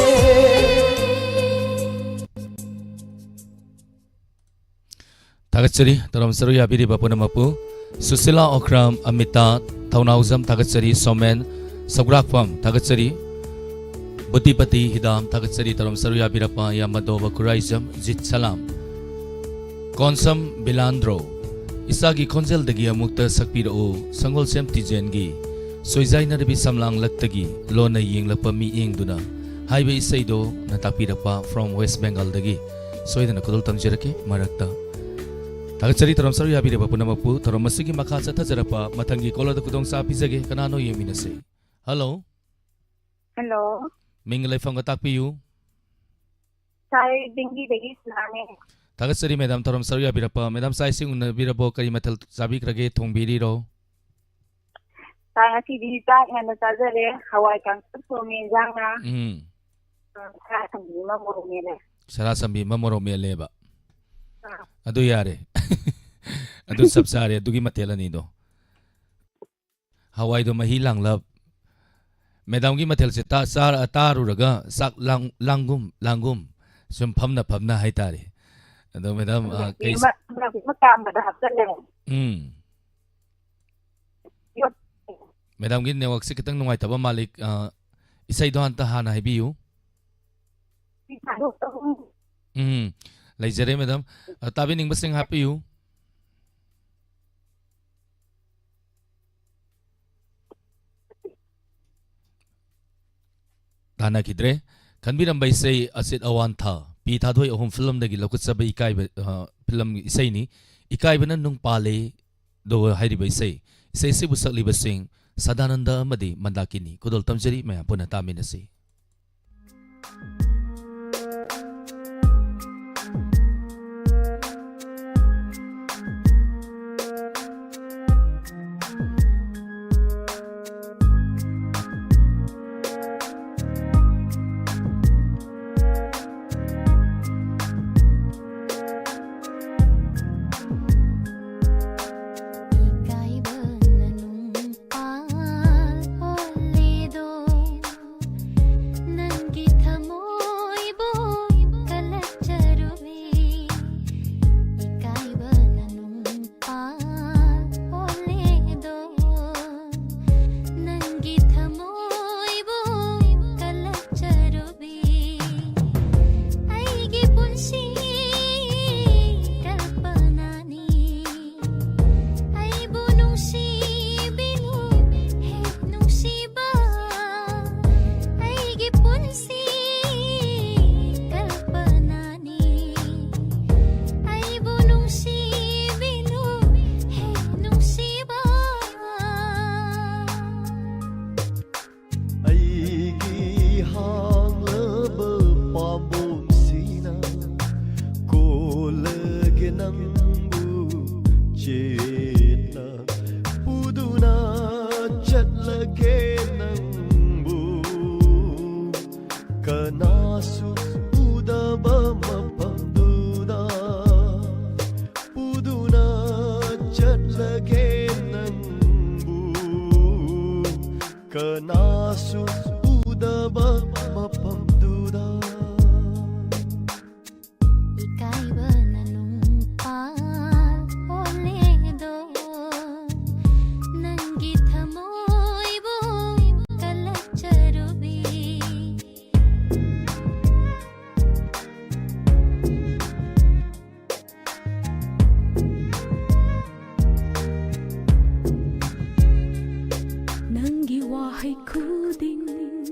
ꯊꯥꯒꯠꯆꯔꯤ, ꯇꯧꯔꯝ ꯁꯔꯨꯛ ꯌꯥꯕꯤꯔꯤꯕ ꯄꯨꯝꯅꯃꯛꯄꯨ꯫ ꯁꯨꯁꯤꯂꯥ ꯑꯣꯀ꯭ꯔꯥꯝ, ꯑꯃꯤꯇꯥ ꯊꯧꯅꯥꯎꯖꯝ, ꯊꯥꯒꯠꯆꯔꯤ꯫ ꯁꯣꯃꯦꯟ ꯁꯧꯒ꯭ꯔꯥꯛꯄꯝ, ꯊꯥꯒꯠꯆꯔꯤ꯫ ꯕꯨꯇꯤꯄꯇꯤ ꯍꯤꯗꯥꯝ, ꯊꯥꯒꯠꯆꯔꯤ, ꯇꯧꯔꯝ ꯁꯔꯨꯛ ꯌꯥꯕꯤꯔꯛꯄ꯫ ꯌꯥꯃꯗꯣꯕ ꯈꯨꯔꯥꯏꯖꯝ, ꯖꯤꯠ ꯁꯂꯥꯝ꯫ ꯀꯣꯟꯁꯝ ꯕꯤꯂꯥꯟꯗ꯭ꯔꯣ, ꯏꯁꯥꯒꯤ ꯈꯣꯟꯖꯦꯜꯗꯒꯤ ꯑꯃꯨꯛꯇ ꯁꯛꯄꯤꯔꯛꯎ, ꯁꯪꯒꯣꯜꯁꯦꯝ ꯇꯤꯖꯦꯟꯒꯤ ꯁꯣꯏꯖꯥꯏꯅꯔꯕꯤ ꯁꯝꯂꯥꯡꯂꯛꯇꯒꯤ ꯂꯣꯟꯅ ꯌꯦꯡꯂꯛꯄ ꯃꯤꯠꯌꯦꯡꯗꯨꯅ ꯍꯥꯏꯕ ꯏꯁꯩꯗꯣ ꯅ ꯇꯥꯛꯄꯤꯔꯛꯄ from West Bengalꯗꯒꯤ꯫ ꯁꯣꯏꯗꯅ ꯈꯨꯗꯣꯜ ꯇꯝꯖꯔꯛꯀꯦ ꯃꯔꯛꯇ꯫ ꯊꯥꯒꯠꯆꯔꯤ ꯊꯧꯔꯝ ꯁꯔꯨꯛ ꯌꯥꯕꯤꯔꯕ ꯄꯨꯝꯅꯃꯛꯄꯨ꯫ ꯊꯧꯔꯝ ꯑꯁꯤꯒꯤ ꯃꯈꯥ ꯆꯠꯊꯖꯔꯛꯄ ꯃꯊꯪꯒꯤ caller ꯗ ꯈꯨꯗꯣꯡꯆꯥꯕ ꯄꯤꯖꯒꯦ꯫ ꯀꯅꯥꯅꯣ ꯌꯦꯡꯃꯤꯟꯅꯁꯤ꯫ Hello꯫ Hello꯫ ꯃꯤꯡꯒ ꯂꯩꯐꯝꯒ ꯇꯥꯛꯄꯤꯌꯨ꯫ ꯁꯥꯔ, ꯗꯤꯡꯒꯤꯗꯒꯤ ꯁꯅꯥꯅꯦ꯫ ꯊꯥꯒꯠꯆꯔꯤ madam, ꯊꯧꯔꯝ ꯁꯔꯨꯛ ꯌꯥꯕꯤꯔꯛꯄ꯫ Madam, ꯆꯥꯛ ꯏꯁꯤꯡ ꯎꯅꯕꯤꯔꯕꯣ? ꯀꯔꯤ ꯃꯊꯦꯜ ꯆꯥꯕꯤꯈ꯭ꯔꯒꯦ? ꯊꯣꯡꯕꯤꯔꯤꯔꯣ? ꯁꯥꯔ, ꯉꯁꯤꯗꯤ ꯆꯥꯛ ꯉꯟꯅ ꯆꯥꯖꯔꯦ꯫ ꯍꯋꯥꯏ ꯀꯥꯡꯇꯛ ꯊꯣꯡꯉꯦ ꯏꯟꯖꯥꯡꯅ꯫ ꯎꯝ꯫ ꯁꯥ ꯁꯟꯕꯤ ꯑꯃ ꯃꯣꯔꯣꯛ ꯃꯦꯠꯂꯦ꯫ ꯁꯥ ꯁꯟꯕꯤ ꯑꯃ ꯃꯣꯔꯣꯛ ꯃꯦꯠꯂꯦꯕ꯫ ꯑꯥ꯫ ꯑꯗꯨ ꯌꯥꯔꯦ꯫ ꯑꯗꯨ ꯆꯞ ꯆꯥꯔꯦ, ꯑꯗꯨꯒꯤ ꯃꯊꯦꯜ ꯑꯅꯤꯗꯣ꯫ ꯍꯋꯥꯏꯗꯣ ꯃꯍꯤ ꯂꯥꯡꯂꯞ, ꯃꯦꯗꯥꯝꯒꯤ ꯃꯊꯦꯜꯁꯦ ꯇꯥ-, ꯆꯥꯔ-, ꯇꯥꯔꯨꯔꯒ ꯆꯥꯛ ꯂꯥꯡ-, ꯂꯥꯡꯒꯨꯝ ꯂꯥꯡꯒꯨꯝ ꯁꯨꯝ ꯐꯝꯅ ꯐꯝꯅ ꯍꯥꯏꯇꯥꯔꯦ꯫ ꯑꯗꯣ ꯃꯦꯗꯥꯝ, ꯑ, ꯀꯩ ꯑꯃ, ꯑꯃ ꯀꯥꯝꯕꯗ ꯍꯥꯞꯆꯜꯂꯦ꯫ ꯎꯝ꯫ ꯌꯣꯠ꯫ ꯃꯦꯗꯥꯝꯒꯤ networkꯁꯦ ꯈꯤꯇꯪ ꯅꯨꯡꯉꯥꯏꯇꯕ ꯃꯥꯜꯂꯤ꯫ ꯑ, ꯏꯁꯩꯗꯣ ꯍꯟꯇ ꯍꯥꯟꯅ ꯍꯥꯏꯕꯤꯌꯨ꯫ ꯐꯤ ꯊꯥꯗꯣꯛ-, ꯎꯝ, ꯂꯩꯖꯔꯦ ꯃꯦꯗꯥꯝ꯫ ꯑ, ꯇꯥꯕꯤꯅꯤꯡꯕꯁꯤꯡ ꯍꯥꯞꯄꯤꯌꯨ꯫ ꯇꯥꯟꯅꯈꯤꯗ꯭ꯔꯦ꯫ ꯈꯟꯕꯤꯔꯝꯕ ꯏꯁꯩ ꯑꯁꯤꯠ ꯑꯋꯥꯟꯊꯥ, ꯄꯤ ꯊꯥꯗꯣꯏ ꯑꯍꯨꯝ ꯐꯤꯂꯝꯗꯒꯤ ꯂꯧꯈꯠꯆꯕ ꯏꯀꯥꯏꯕ, ꯑ, ꯐꯤꯂꯝꯒꯤ ꯏꯁꯩꯅꯤ꯫ ꯏꯀꯥꯏꯕꯅ ꯅꯨꯡ ꯄꯥꯜꯂꯦ ꯗꯣ ꯍꯥꯏꯔꯤꯕ ꯏꯁꯩ, ꯏꯁꯩꯁꯤꯕꯨ ꯁꯛꯂꯤꯕꯁꯤꯡ ꯁꯗꯥꯅꯟꯗ ꯑꯃꯗꯤ ꯃꯟꯗꯥꯀꯤꯅꯤ꯫ ꯈꯨꯗꯣꯜ ꯇꯝꯖꯔꯤ, ꯃꯌꯥꯝ ꯄꯨꯟꯅ ꯇꯥꯃꯤꯟꯅꯁꯤ꯫ ꯏꯀꯥꯏꯕꯅ ꯅꯨꯡ ꯄꯥꯜ ꯑꯣꯜꯂꯦꯗꯣ, ꯅꯪꯒꯤ ꯊꯃꯣꯏꯕꯨ ꯀꯜꯂꯛꯆꯔꯨꯕꯤ꯫ ꯏꯀꯥꯏꯕꯅ ꯅꯨꯡ ꯄꯥꯜ ꯑꯣꯜꯂꯦꯗꯣ, ꯅꯪꯒꯤ ꯊꯃꯣꯏꯕꯨ ꯀꯜꯂꯛꯆꯔꯨꯕꯤ꯫ ꯑꯩꯒꯤ ꯄꯨꯟꯁꯤ ꯀꯜꯄꯅꯥꯅꯤ꯫ ꯑꯩꯕꯨ ꯅꯨꯡꯁꯤꯕꯤꯅꯨ ꯍꯦ ꯅꯨꯡꯁꯤꯕ, ꯑꯩꯒꯤ ꯄꯨꯟꯁꯤ ꯀꯜꯄꯅꯥꯅꯤ꯫ ꯑꯩꯕꯨ ꯅꯨꯡꯁꯤꯕꯤꯅꯨ ꯍꯦ ꯅꯨꯡꯁꯤꯕ꯫ ꯑꯩꯒꯤ ꯍꯥꯡꯂꯕ ꯄꯥꯝꯕꯣꯝꯁꯤꯅ ꯀꯣꯜꯂꯒꯦ ꯅꯪꯕꯨ ꯆꯦꯠꯅ ꯄꯨꯗꯨꯅ ꯆꯠꯂꯒꯦ ꯅꯪꯕꯨ ꯀꯅꯥꯁꯨ ꯎꯗꯕ ꯃꯐꯝꯗꯨꯗ ꯄꯨꯗꯨꯅ ꯆꯠꯂꯒꯦ ꯅꯪꯕꯨ ꯀꯅꯥ ꯁꯨ ꯎꯗꯕ ꯃꯐꯝꯗꯨꯗ ꯏꯀꯥꯏꯕꯅ ꯅꯨꯡꯄꯥ ꯑꯣꯜꯂꯦꯗꯣ, ꯅꯪꯒꯤ ꯊꯃꯣꯏꯕꯨ ꯀꯜꯂꯛꯆꯔꯨꯕꯤ꯫ ꯅꯪꯒꯤ ꯋꯥꯍꯩ ꯈꯨꯗꯤꯡ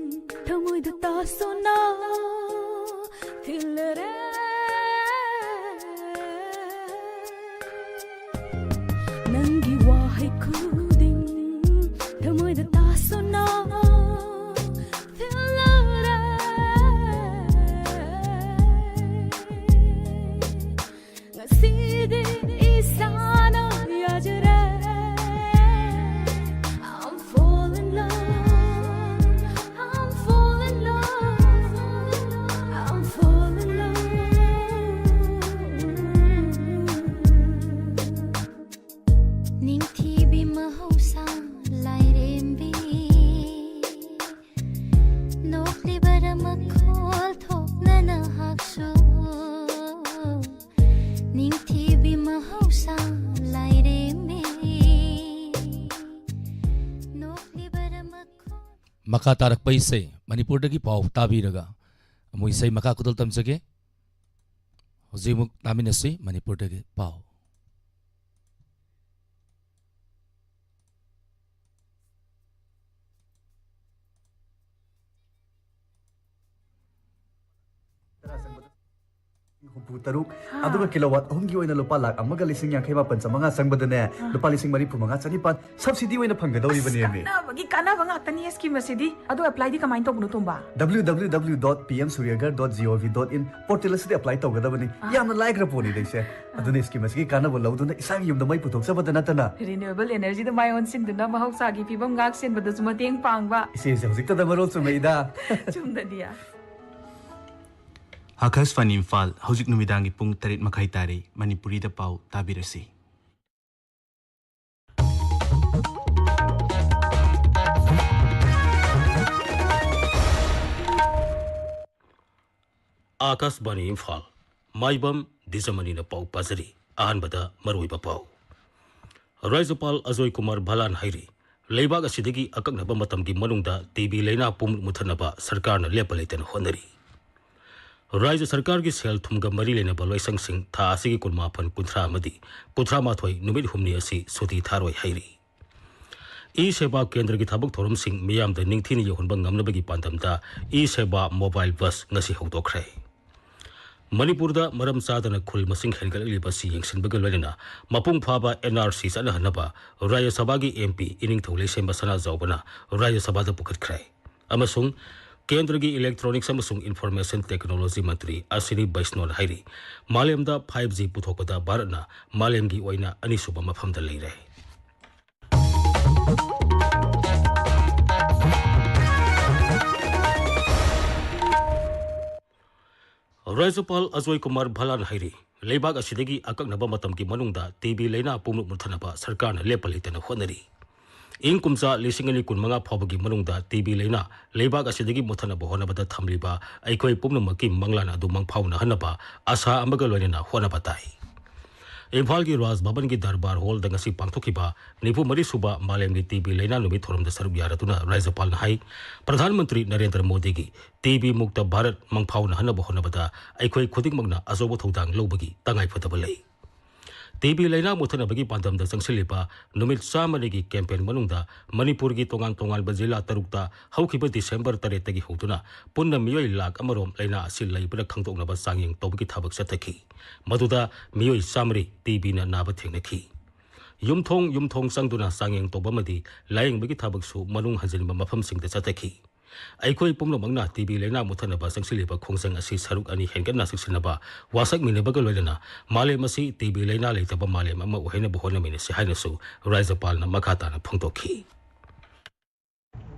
ꯊꯃꯣꯏꯗ ꯇꯥꯁꯣꯅ ꯊꯤꯜꯂꯔꯦ꯫ ꯅꯪꯒꯤ ꯋꯥꯍꯩ ꯈꯨꯗꯤꯡ ꯊꯃꯣꯏꯗ ꯇꯥꯁꯣꯅ ꯊꯤꯜꯂꯔꯦ꯫ ꯉꯁꯤꯗꯤ ꯏꯁꯥꯅ ꯌꯥꯖꯔꯦ꯫ I'm falling low, I'm falling low, I'm falling low. ꯅꯤꯡꯊꯤꯕꯤ ꯃꯍꯧꯁꯥ ꯂꯥꯏꯔꯦꯝꯕꯤ, ꯅꯣꯛꯂꯤꯕꯔꯥ ꯃꯈꯣꯜ ꯊꯣꯛꯅ ꯅꯍꯥꯛꯁꯨ? ꯅꯤꯡꯊꯤꯕꯤ ꯃꯍꯧꯁꯥ ꯂꯥꯏꯔꯦꯝꯕꯤ, ꯅꯣꯛꯂꯤꯕꯔꯥ ꯃꯈꯣꯜ꯫ ꯃꯈꯥ ꯇꯥꯔꯛꯄ ꯏꯁꯩ ꯃꯅꯤꯄꯨꯔꯗꯒꯤ ꯄꯥꯎ ꯇꯥꯕꯤꯔꯒ ꯑꯃꯨꯛ ꯏꯁꯩ ꯃꯈꯥ ꯈꯨꯗꯣꯜ ꯇꯝꯖꯒꯦ꯫ ꯍꯧꯖꯤꯛ ꯑꯃꯨꯛ ꯇꯥꯃꯤꯟꯅꯁꯤ ꯃꯅꯤꯄꯨꯔꯗꯒꯤ ꯄꯥꯎ꯫ ꯍꯨꯝꯐꯨ ꯇꯔꯨꯛ, ꯑꯥ꯫ ꯑꯗꯨꯒ ꯀꯤꯂꯣꯋꯥꯠ ꯑꯍꯨꯝꯒꯤ ꯑꯣꯏꯅ ꯂꯨꯄꯥ ꯂꯥꯈ ꯑꯃꯒ ꯂꯤꯁꯤꯡ ꯌꯥꯡꯈꯩ ꯃꯥꯄꯟ ꯆꯥꯃꯉꯥ ꯆꯪꯕꯗꯅꯦ, ꯑꯥ꯫ ꯂꯨꯄꯥ ꯂꯤꯁꯤꯡ ꯃꯔꯤꯐꯨ ꯃꯉꯥ ꯆꯅꯤꯄꯥꯟ ꯁꯕꯁꯤꯗꯤ ꯑꯣꯏꯅ ꯐꯪꯒꯗꯧꯔꯤꯕꯅꯦꯃꯤ꯫ ꯑꯁ, ꯀꯥꯟꯅꯕꯒꯤ ꯀꯥꯟꯅꯕ ꯉꯥꯛꯇꯅꯤ ꯁ꯭ꯀꯤꯝ ꯑꯁꯤꯗꯤ꯫ ꯑꯗꯣ ꯑꯦꯄ꯭ꯂꯥꯏꯗꯤ ꯀꯃꯥꯏꯅ ꯇꯧꯕꯅꯣ, ꯇꯣꯝꯕ? W W W dot P M Suryaghar dot G O V dot in portal ꯑꯁꯤꯗ ꯑꯦꯄ꯭ꯂꯥꯏ ꯇꯧꯒꯗꯕꯅꯤ꯫ ꯑꯥ꯫ ꯌꯥꯝꯅ ꯂꯥꯏꯈ꯭ꯔ ꯄꯣꯠꯅꯤꯗ ꯏꯆꯦ꯫ ꯑꯥ꯫ ꯑꯗꯨꯅ ꯁ꯭ꯀꯤꯝ ꯑꯁꯤꯒꯤ ꯀꯥꯟꯅꯕ ꯂꯧꯗꯨꯅ ꯏꯁꯥꯒꯤ ꯌꯨꯝꯗ ꯃꯩ ꯄꯨꯊꯣꯛꯆꯕꯗ ꯅꯠꯇꯅ ꯔꯤꯅ꯭ꯌꯨꯑꯦꯕꯜ ꯑꯦꯅꯔꯖꯤꯗ ꯃꯥꯏ ꯑꯣꯟꯁꯤꯟꯗꯨꯅ ꯃꯍꯧꯁꯥꯒꯤ ꯐꯤꯕꯝ ꯉꯥꯛ ꯁꯦꯟꯕꯗꯁꯨ ꯃꯇꯦꯡ ꯄꯥꯡꯕ꯫ ꯏꯆꯦꯁꯦ ꯍꯧꯖꯤꯛꯇꯗ ꯃꯔꯣꯜ ꯆꯨꯝꯃꯛꯏꯗ꯫ ꯆꯨꯝꯗꯗꯤ꯫ ꯑꯥꯀꯥꯁꯕꯥꯅꯤ ꯏꯝꯐꯥꯜ, ꯍꯧꯖꯤꯛ ꯅꯨꯃꯤꯗꯥꯡꯒꯤ ꯄꯨꯡ ꯇꯔꯦꯠ ꯃꯈꯥꯏ ꯇꯥꯔꯦ꯫ ꯃꯅꯤꯄꯨꯔꯤꯗ ꯄꯥꯎ ꯇꯥꯕꯤꯔꯁꯤ꯫ ꯑꯥꯀꯥꯁꯕꯥꯅꯤ ꯏꯝꯐꯥꯜ, ꯃꯥꯏꯕꯝ ꯗꯤꯖꯃꯅꯤꯅ ꯄꯥꯎ ꯄꯥꯖꯔꯤ꯫ ꯑꯍꯥꯟꯕꯗ ꯃꯔꯨꯑꯣꯏꯕ ꯄꯥꯎ꯫ ꯔꯥꯖ꯭ꯌꯄꯥꯜ ꯑꯖꯣꯏ ꯀꯨꯃꯥꯔ ꯚꯂꯥꯟ ꯍꯥꯏꯔꯤ, ꯂꯩꯕꯥꯛ ꯑꯁꯤꯗꯒꯤ ꯑꯀꯛꯅꯕ ꯃꯇꯝꯒꯤ ꯃꯅꯨꯡꯗ ꯇꯤ ꯕꯤ ꯂꯩꯅꯥ ꯄꯨꯝꯅꯃꯛ ꯃꯨꯠꯊꯠꯅꯕ ꯁꯔꯀꯥꯔꯅ ꯂꯦꯞꯄ ꯂꯩꯇꯅ ꯍꯣꯠꯅꯔꯤ꯫ ꯔꯥꯖ꯭ꯌ ꯁꯔꯀꯥꯔꯒꯤ ꯁꯦꯜ ꯊꯨꯝꯒ ꯃꯔꯤ ꯂꯩꯅꯕ ꯂꯣꯏꯁꯪꯁꯤꯡ ꯊꯥ ꯑꯁꯤꯒꯤ ꯀꯨꯟꯃꯥꯄꯟ, ꯀꯨꯟꯊ꯭ꯔꯥ ꯑꯃꯗꯤ ꯀꯨꯟꯊ꯭ꯔꯥ ꯃꯥꯊꯣꯏ ꯅꯨꯃꯤꯠ ꯍꯨꯝꯅꯤ ꯑꯁꯤ ꯁꯨꯇꯤ ꯊꯥꯔꯣꯏ ꯍꯥꯏꯔꯤ꯫ ꯏ ꯁꯦꯕꯥ ꯀꯦꯟꯗ꯭ꯔꯒꯤ ꯊꯕꯛ ꯊꯧꯔꯝꯁꯤꯡ ꯃꯤꯌꯥꯝꯗ ꯅꯤꯡꯊꯤꯅ ꯌꯧꯍꯟꯕ ꯉꯝꯅꯕꯒꯤ ꯄꯥꯟꯗꯝꯗ ꯏ ꯁꯦꯕꯥ ꯃꯣꯕꯥꯏꯜ ꯕꯁ ꯉꯁꯤ ꯍꯧꯗꯣꯛꯈ꯭ꯔꯦ꯫ ꯃꯅꯤꯄꯨꯔꯗ ꯃꯔꯝ ꯆꯥꯗꯅ ꯈꯨꯜ ꯃꯁꯤꯡ ꯍꯦꯟꯒꯠꯂꯛꯂꯤꯕ ꯑꯁꯤ ꯌꯦꯡꯁꯤꯟꯕꯒ ꯂꯣꯏꯅꯅ ꯃꯄꯨꯡ ꯐꯥꯕ ꯑꯦꯟ ꯑꯥꯔ ꯁꯤ ꯆꯠꯅꯍꯟꯅꯕ ꯔꯥꯖ꯭ꯌ ꯁꯚꯥꯒꯤ ꯑꯦꯝ ꯄꯤ ꯏꯅꯤꯡꯊꯧ ꯂꯩꯁꯦꯝꯕ ꯁꯅꯥꯖꯥꯎꯕꯅ ꯔꯥꯖ꯭ꯌ ꯁꯚꯥꯗ ꯄꯨꯈꯠꯈ꯭ꯔꯦ꯫ ꯑꯃꯁꯨꯡ ꯀꯦꯟꯗ꯭ꯔꯒꯤ ꯏꯂꯦꯛꯇ꯭ꯔꯣꯅꯤꯛꯁ ꯑꯃꯁꯨꯡ ꯏꯟꯐꯣꯔꯃꯦꯁꯟ ꯇꯦꯛꯅꯣꯂꯣꯖꯤ ꯃꯟꯇ꯭ꯔꯤ ꯑꯁ꯭ꯋꯤꯅꯤ ꯕꯩꯁꯅꯣꯅ ꯍꯥꯏꯔꯤ, ꯃꯥꯂꯦꯝꯗ ꯐꯥꯏꯚ ꯖꯤ ꯄꯨꯊꯣꯛꯄꯗ ꯚꯥꯔꯠꯅ ꯃꯥꯂꯦꯝꯒꯤ ꯑꯣꯏꯅ ꯑꯅꯤꯁꯨꯕ ꯃꯐꯝꯗ ꯂꯩꯔꯦ꯫ ꯔꯥꯖ꯭ꯌꯄꯥꯜ ꯑꯖꯣꯏ ꯀꯨꯃꯥꯔ ꯚꯂꯥꯟ ꯍꯥꯏꯔꯤ, ꯂꯩꯕꯥꯛ ꯑꯁꯤꯗꯒꯤ ꯑꯀꯛꯅꯕ ꯃꯇꯝꯒꯤ ꯃꯅꯨꯡꯗ ꯇꯤ ꯕꯤ ꯂꯩꯅꯥ ꯄꯨꯝꯅꯃꯛ ꯃꯨꯠꯊꯠꯅꯕ ꯁꯔꯀꯥꯔꯅ ꯂꯦꯞꯄ ꯂꯩꯇꯅ ꯍꯣꯠꯅꯔꯤ꯫ ꯏꯪ ꯀꯨꯝꯖꯥ ꯂꯤꯁꯤꯡ ꯑꯅꯤ ꯀꯨꯟꯃꯉꯥ ꯐꯥꯎꯕꯒꯤ ꯃꯅꯨꯡꯗ ꯇꯤ ꯕꯤ ꯂꯩꯅꯥ ꯂꯩꯕꯥꯛ ꯑꯁꯤꯗꯒꯤ ꯃꯨꯠꯊꯠꯅꯕ ꯍꯣꯠꯅꯕꯗ ꯊꯝꯂꯤꯕ ꯑꯩꯈꯣꯏ ꯄꯨꯝꯅꯃꯛꯀꯤ ꯃꯪꯂꯥꯟ ꯑꯗꯨ ꯃꯪꯐꯥꯎꯅꯍꯟꯅꯕ ꯑꯥꯁꯥ ꯑꯃꯒ ꯂꯣꯏꯅꯅ ꯍꯣꯠꯅꯕ ꯇꯥꯏ꯫ ꯏꯝꯐꯥꯜꯒꯤ ꯔꯥꯖ ꯚꯕꯟꯒꯤ ꯗꯔꯕꯥꯔ ꯍꯣꯜꯗ ꯉꯁꯤ ꯄꯥꯡꯊꯣꯛꯈꯤꯕ ꯅꯤꯐꯨ ꯃꯔꯤ ꯁꯨꯕ ꯃꯥꯂꯦꯝꯒꯤ ꯇꯤ ꯕꯤ ꯂꯩꯅꯥ ꯅꯨꯃꯤꯠ ꯊꯧꯔꯝꯗ ꯁꯔꯨꯛ ꯌꯥꯔꯗꯨꯅ ꯔꯥꯖ꯭ꯌꯄꯥꯜꯅ ꯍꯥꯏ, ꯄ꯭ꯔꯙꯥꯟ ꯃꯟꯇ꯭ꯔꯤ ꯅꯔꯦꯟꯗ꯭ꯔ ꯃꯣꯗꯤꯒꯤ ꯇꯤ ꯕꯤ ꯃꯨꯛꯇ ꯚꯥꯔꯠ ꯃꯪꯐꯥꯎꯅꯍꯟꯅꯕ ꯍꯣꯠꯅꯕꯗ ꯑꯩꯈꯣꯏ ꯈꯨꯗꯤꯡꯃꯛꯅ ꯑꯆꯧꯕ ꯊꯧꯗꯥꯡ ꯂꯧꯕꯒꯤ ꯇꯉꯥꯏꯐꯗꯕ ꯂꯩ꯫ ꯇꯤ ꯕꯤ ꯂꯩꯅꯥ ꯃꯨꯠꯊꯠꯅꯕꯒꯤ ꯄꯥꯟꯗꯝꯗ ꯆꯪꯁꯤꯜꯂꯤꯕ ꯅꯨꯃꯤꯠ ꯆꯥꯝꯃꯅꯤꯒꯤ ꯀꯦꯝꯄꯦꯟ ꯃꯅꯨꯡꯗ ꯃꯅꯤꯄꯨꯔꯒꯤ ꯇꯣꯉꯥꯟ ꯇꯣꯉꯥꯟꯕ ꯖꯤꯂꯥ ꯇꯔꯨꯛꯇ ꯍꯧꯈꯤꯕ ꯗꯤꯁꯦꯝꯕꯔ ꯇꯔꯦꯠꯇꯒꯤ ꯍꯧꯗꯨꯅ ꯄꯨꯟꯅ ꯃꯤꯑꯣꯏ ꯂꯥꯈ ꯑꯃꯔꯣꯝ ꯂꯩꯅꯥ ꯑꯁꯤ ꯂꯩꯕ꯭ꯔꯥ ꯈꯪꯗꯣꯛꯅꯕ ꯆꯥꯡꯌꯦꯡ ꯇꯧꯕꯒꯤ ꯊꯕꯛ ꯆꯠꯊꯈꯤ꯫ ꯃꯗꯨꯗ ꯃꯤꯑꯣꯏ ꯆꯥꯝꯃꯔꯤ ꯇꯤ ꯕꯤꯅ ꯅꯥꯕ ꯊꯦꯡꯅꯈꯤ꯫ ꯌꯨꯝꯊꯣꯡ ꯌꯨꯝꯊꯣꯡ ꯆꯪꯗꯨꯅ ꯆꯥꯡꯌꯦꯡ ꯇꯧꯕ ꯑꯃꯗꯤ ꯂꯥꯌꯦꯡꯕꯒꯤ ꯊꯕꯛꯁꯨ ꯃꯅꯨꯡ ꯍꯟꯖꯤꯟꯕ ꯃꯐꯝꯁꯤꯡꯗ ꯆꯠꯊꯈꯤ꯫ ꯑꯩꯈꯣꯏ ꯄꯨꯝꯅꯃꯛꯅ ꯇꯤ ꯕꯤ ꯂꯩꯅꯥ ꯃꯨꯠꯊꯠꯅꯕ ꯆꯪꯁꯤꯜꯂꯤꯕ ꯈꯣꯡꯖꯪ ꯑꯁꯤ ꯁꯔꯨꯛ ꯑꯅꯤ ꯍꯦꯟꯒꯠꯅ ꯆꯪꯁꯤꯟꯅꯕ ꯋꯥꯁꯛꯃꯤꯟꯅꯕꯒ ꯂꯣꯏꯅꯅ ꯃꯥꯂꯦꯝ ꯑꯁꯤ ꯇꯤ ꯕꯤ ꯂꯩꯅꯥ ꯂꯩꯇꯕ ꯃꯥꯂꯦꯝ ꯑꯃ ꯑꯣꯏꯍꯟꯅꯕ ꯍꯣꯠꯅꯃꯤꯟꯅꯁꯤ ꯍꯥꯏꯅꯁꯨ ꯔꯥꯖ꯭ꯌꯄꯥꯜꯅ ꯃꯈꯥ ꯇꯥꯅ ꯐꯣꯡꯗꯣꯛꯈꯤ꯫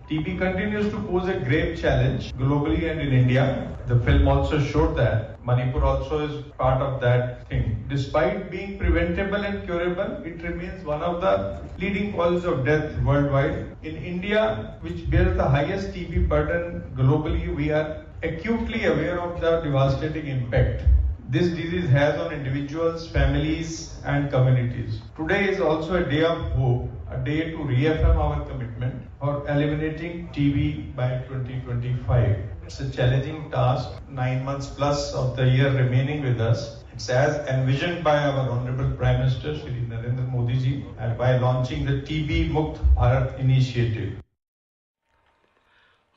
T B continues to pose a grave challenge globally and in India. The film also showed that Manipur also is part of that thing. Despite being preventable and curable, it remains one of the leading causes of death worldwide. In India, which bears the highest T B burden globally, we are acutely aware of the devastating impact this disease has on individuals, families, and communities. Today is also a day of hope, a day to reaffirm our commitment for eliminating T B by twenty twenty-five. It's a challenging task, nine months plus of the year remaining with us. It's as envisioned by our Honorable Prime Minister Shri Narendra Modi ji and by launching the T B Mukt Bharat Initiative.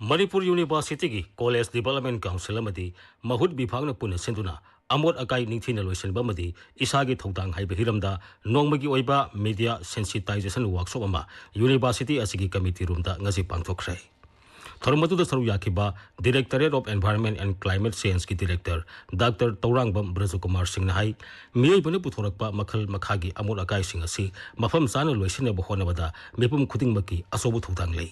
Manipur ꯌꯨꯅꯤꯚꯔꯁꯤꯇꯤꯒꯤ college development council ꯑꯃꯗꯤ ꯃꯍꯨꯠ ꯕꯤꯚꯥꯒꯅ ꯄꯨꯟꯅ ꯁꯤꯟꯗꯨꯅ ꯑꯃꯣꯠ ꯑꯀꯥꯏ ꯅꯤꯡꯊꯤꯅ ꯂꯣꯏꯁꯤꯟꯕ ꯑꯃꯗꯤ ꯏꯁꯥꯒꯤ ꯊꯧꯗꯥꯡ ꯍꯥꯏꯕ ꯍꯤꯔꯝꯗ ꯅꯣꯡꯃꯒꯤ ꯑꯣꯏꯕ ꯃꯤꯗꯤꯌꯥ ꯁꯦꯟꯁꯤꯇꯥꯏꯖꯦꯁꯟ ꯋꯥꯔꯛꯁꯣꯞ ꯑꯃ ꯌꯨꯅꯤꯚꯔꯁꯤꯇꯤ ꯑꯁꯤꯒꯤ ꯀꯃꯤꯇꯤ ꯔꯨꯝꯗ ꯉꯁꯤ ꯄꯥꯡꯊꯣꯛꯈ꯭ꯔꯦ꯫ ꯊꯧꯔꯝ ꯑꯗꯨꯗ ꯁꯔꯨꯛ ꯌꯥꯈꯤꯕ Directorate of Environment and Climate Changeꯀꯤ ꯗꯤꯔꯦꯛꯇꯔ ꯗꯥꯛꯇꯔ ꯇꯧꯔꯥꯡꯕꯝ ꯕ꯭ꯔꯖꯀꯨꯃꯥꯔ ꯁꯤꯡꯅ ꯍꯥꯏ, ꯃꯤꯑꯣꯏꯕꯅ ꯄꯨꯊꯣꯔꯛꯄ ꯃꯈꯜ ꯃꯈꯥꯒꯤ ꯑꯃꯣꯠ ꯑꯀꯥꯏꯁꯤꯡ ꯑꯁꯤ ꯃꯐꯝ ꯆꯥꯅ ꯂꯣꯏꯁꯤꯟꯅꯕ ꯍꯣꯠꯅꯕꯗ ꯃꯤꯄꯨꯝ ꯈꯨꯗꯤꯡꯃꯛꯀꯤ ꯑꯆꯧꯕ ꯊꯧꯗꯥꯡ ꯂꯩ꯫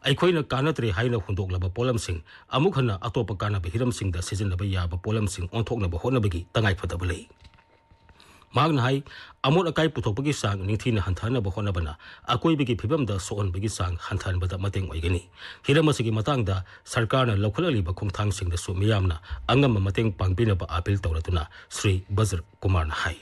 ꯑꯩꯈꯣꯏꯅ ꯀꯥꯟꯅꯗ꯭ꯔꯦ ꯍꯥꯏꯅ ꯍꯨꯟꯗꯣꯛꯂꯕ ꯄꯣꯠꯂꯝꯁꯤꯡ ꯑꯃꯨꯛ ꯍꯟꯅ ꯑꯇꯣꯞꯄ ꯀꯥꯟꯅꯕ ꯍꯤꯔꯝꯁꯤꯡꯗ ꯁꯤꯖꯤꯟꯅꯕ ꯌꯥꯕ ꯄꯣꯠꯂꯝꯁꯤꯡ ꯑꯣꯟꯊꯣꯛꯅꯕ ꯍꯣꯠꯅꯕꯒꯤ ꯇꯉꯥꯏꯐꯗꯕ ꯂꯩ꯫ ꯃꯍꯥꯛꯅ ꯍꯥꯏ, ꯑꯃꯣꯠ ꯑꯀꯥꯏ ꯄꯨꯊꯣꯛꯄꯒꯤ ꯆꯥꯡ ꯅꯤꯡꯊꯤꯅ ꯍꯟꯊꯍꯟꯅꯕ ꯍꯣꯠꯅꯕꯅ ꯑꯀꯣꯏꯕꯒꯤ ꯐꯤꯕꯝꯗ ꯁꯣꯛꯍꯟꯕꯒꯤ ꯆꯥꯡ ꯍꯟꯊꯍꯟꯕꯗ ꯃꯇꯦꯡ ꯑꯣꯏꯒꯅꯤ꯫ ꯍꯤꯔꯝ ꯑꯁꯤꯒꯤ ꯃꯇꯥꯡꯗ ꯁꯔꯀꯥꯔꯅ ꯂꯧꯈꯠꯂꯛꯂꯤꯕ ꯈꯣꯡꯊꯥꯡꯁꯤꯡꯗꯁꯨ ꯃꯤꯌꯥꯝꯅ ꯑꯉꯝꯕ ꯃꯇꯦꯡ ꯄꯥꯡꯕꯤꯅꯕ ꯑꯥꯄꯤꯜ ꯇꯧꯔꯗꯨꯅ ꯁ꯭ꯔꯤ ꯕꯖꯔ ꯀꯨꯃꯥꯔꯅ ꯍꯥꯏ꯫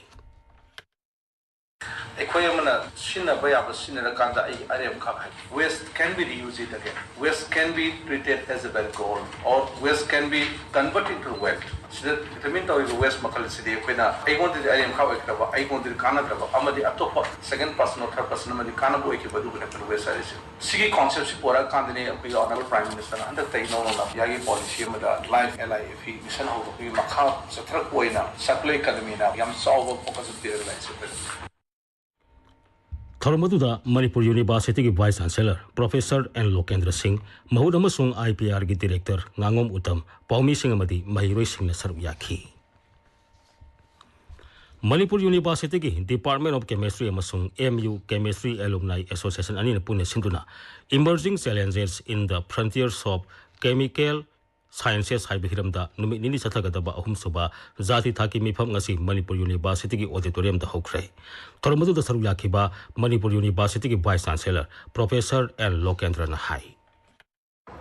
ꯑꯩꯈꯣꯏ ꯑꯃꯅ ꯁꯤꯖꯤꯟꯅꯕ ꯌꯥꯕ ꯁꯤꯖꯤꯟꯅꯔꯀꯥꯟꯗ ꯑꯩꯒꯤ ꯑꯔꯦꯝꯈꯛ ꯍꯥꯏ, waste can be reused again, waste can be treated as a alcohol, or waste can be converted into wealth. ꯁꯤꯗ determine ꯇꯧꯔꯤꯕ waste ꯃꯈꯜ ꯑꯁꯤꯗꯤ ꯑꯩꯈꯣꯏꯅ ꯑꯩꯉꯣꯟꯗꯗꯤ ꯑꯔꯦꯝꯈꯛ ꯑꯣꯏꯒꯗꯕ, ꯑꯩꯉꯣꯟꯗꯗꯤ ꯀꯥꯟꯅꯗ꯭ꯔꯕ ꯑꯃꯗꯤ ꯑꯇꯣꯞꯄ second person or third person ꯑꯃꯗꯤ ꯀꯥꯟꯅꯕ ꯑꯣꯏꯈꯤꯕ ꯑꯗꯨꯕꯨꯅꯦ ꯑꯩꯈꯣꯏꯅ waste ꯍꯥꯏꯔꯤꯁꯦ꯫ ꯁꯤꯒꯤ conceptꯁꯤ ꯄꯨꯔꯛꯑꯀꯥꯟꯗꯅꯦ ꯑꯩꯈꯣꯏꯒꯤ Honourable Prime Ministerꯅ ꯍꯟꯗꯛꯇ ꯏꯅꯧ ꯅꯧꯅ ꯏꯟꯗꯤꯌꯥꯒꯤ policy ꯑꯃꯗ Life L I F E mission ꯍꯧꯗꯣꯛꯄꯒꯤ ꯃꯈꯥ ꯆꯠꯊꯔꯛꯄ ꯑꯣꯏꯅ circular economyꯅ ꯌꯥꯝ ꯆꯥꯎꯕ focus ꯑꯃ ꯄꯤꯔꯒ ꯂꯥꯛꯏꯁꯦ ꯑꯩꯈꯣꯏꯅ꯫ ꯊꯧꯔꯝ ꯑꯗꯨꯗ ꯃꯅꯤꯄꯨꯔ ꯌꯨꯅꯤꯚꯔꯁꯤꯇꯤꯒꯤ vice chancellor professor N Lokendra Singh, ꯃꯍꯨꯠ ꯑꯃꯁꯨꯡ ꯑꯥꯏ ꯄꯤ ꯑꯥꯔꯒꯤ ꯗꯤꯔꯦꯛꯇꯔ ꯉꯥꯉꯣꯝ ꯎꯇꯝ, ꯄꯥꯎꯃꯤꯁꯤꯡ ꯑꯃꯗꯤ ꯃꯍꯩꯔꯣꯏꯁꯤꯡꯅ ꯁꯔꯨꯛ ꯌꯥꯈꯤ꯫ ꯃꯅꯤꯄꯨꯔ ꯌꯨꯅꯤꯚꯔꯁꯤꯇꯤꯒꯤ Department of Chemistry ꯑꯃꯁꯨꯡ M U Chemistry Alumni Association ꯑꯅꯤꯅ ꯄꯨꯟꯅ ꯁꯤꯟꯗꯨꯅ Emerging Challenges in the Frontiers of Chemical Sciences ꯍꯥꯏꯕ ꯍꯤꯔꯝꯗ ꯅꯨꯃꯤꯠ ꯅꯤꯅꯤ ꯆꯠꯊꯒꯗꯕ ꯑꯍꯨꯝꯁꯨꯕ ꯖꯥꯇꯤ ꯊꯥꯛꯀꯤ ꯃꯤꯐꯝ ꯉꯁꯤ ꯃꯅꯤꯄꯨꯔ ꯌꯨꯅꯤꯚꯔꯁꯤꯇꯤꯒꯤ auditoriumꯗ ꯍꯧꯈ꯭ꯔꯦ꯫ ꯊꯧꯔꯝ ꯑꯗꯨꯗ ꯁꯔꯨꯛ ꯌꯥꯈꯤꯕ ꯃꯅꯤꯄꯨꯔ ꯌꯨꯅꯤꯚꯔꯁꯤꯇꯤꯒꯤ Vice Chancellor Professor N Lokendra ꯅ ꯍꯥꯏ꯫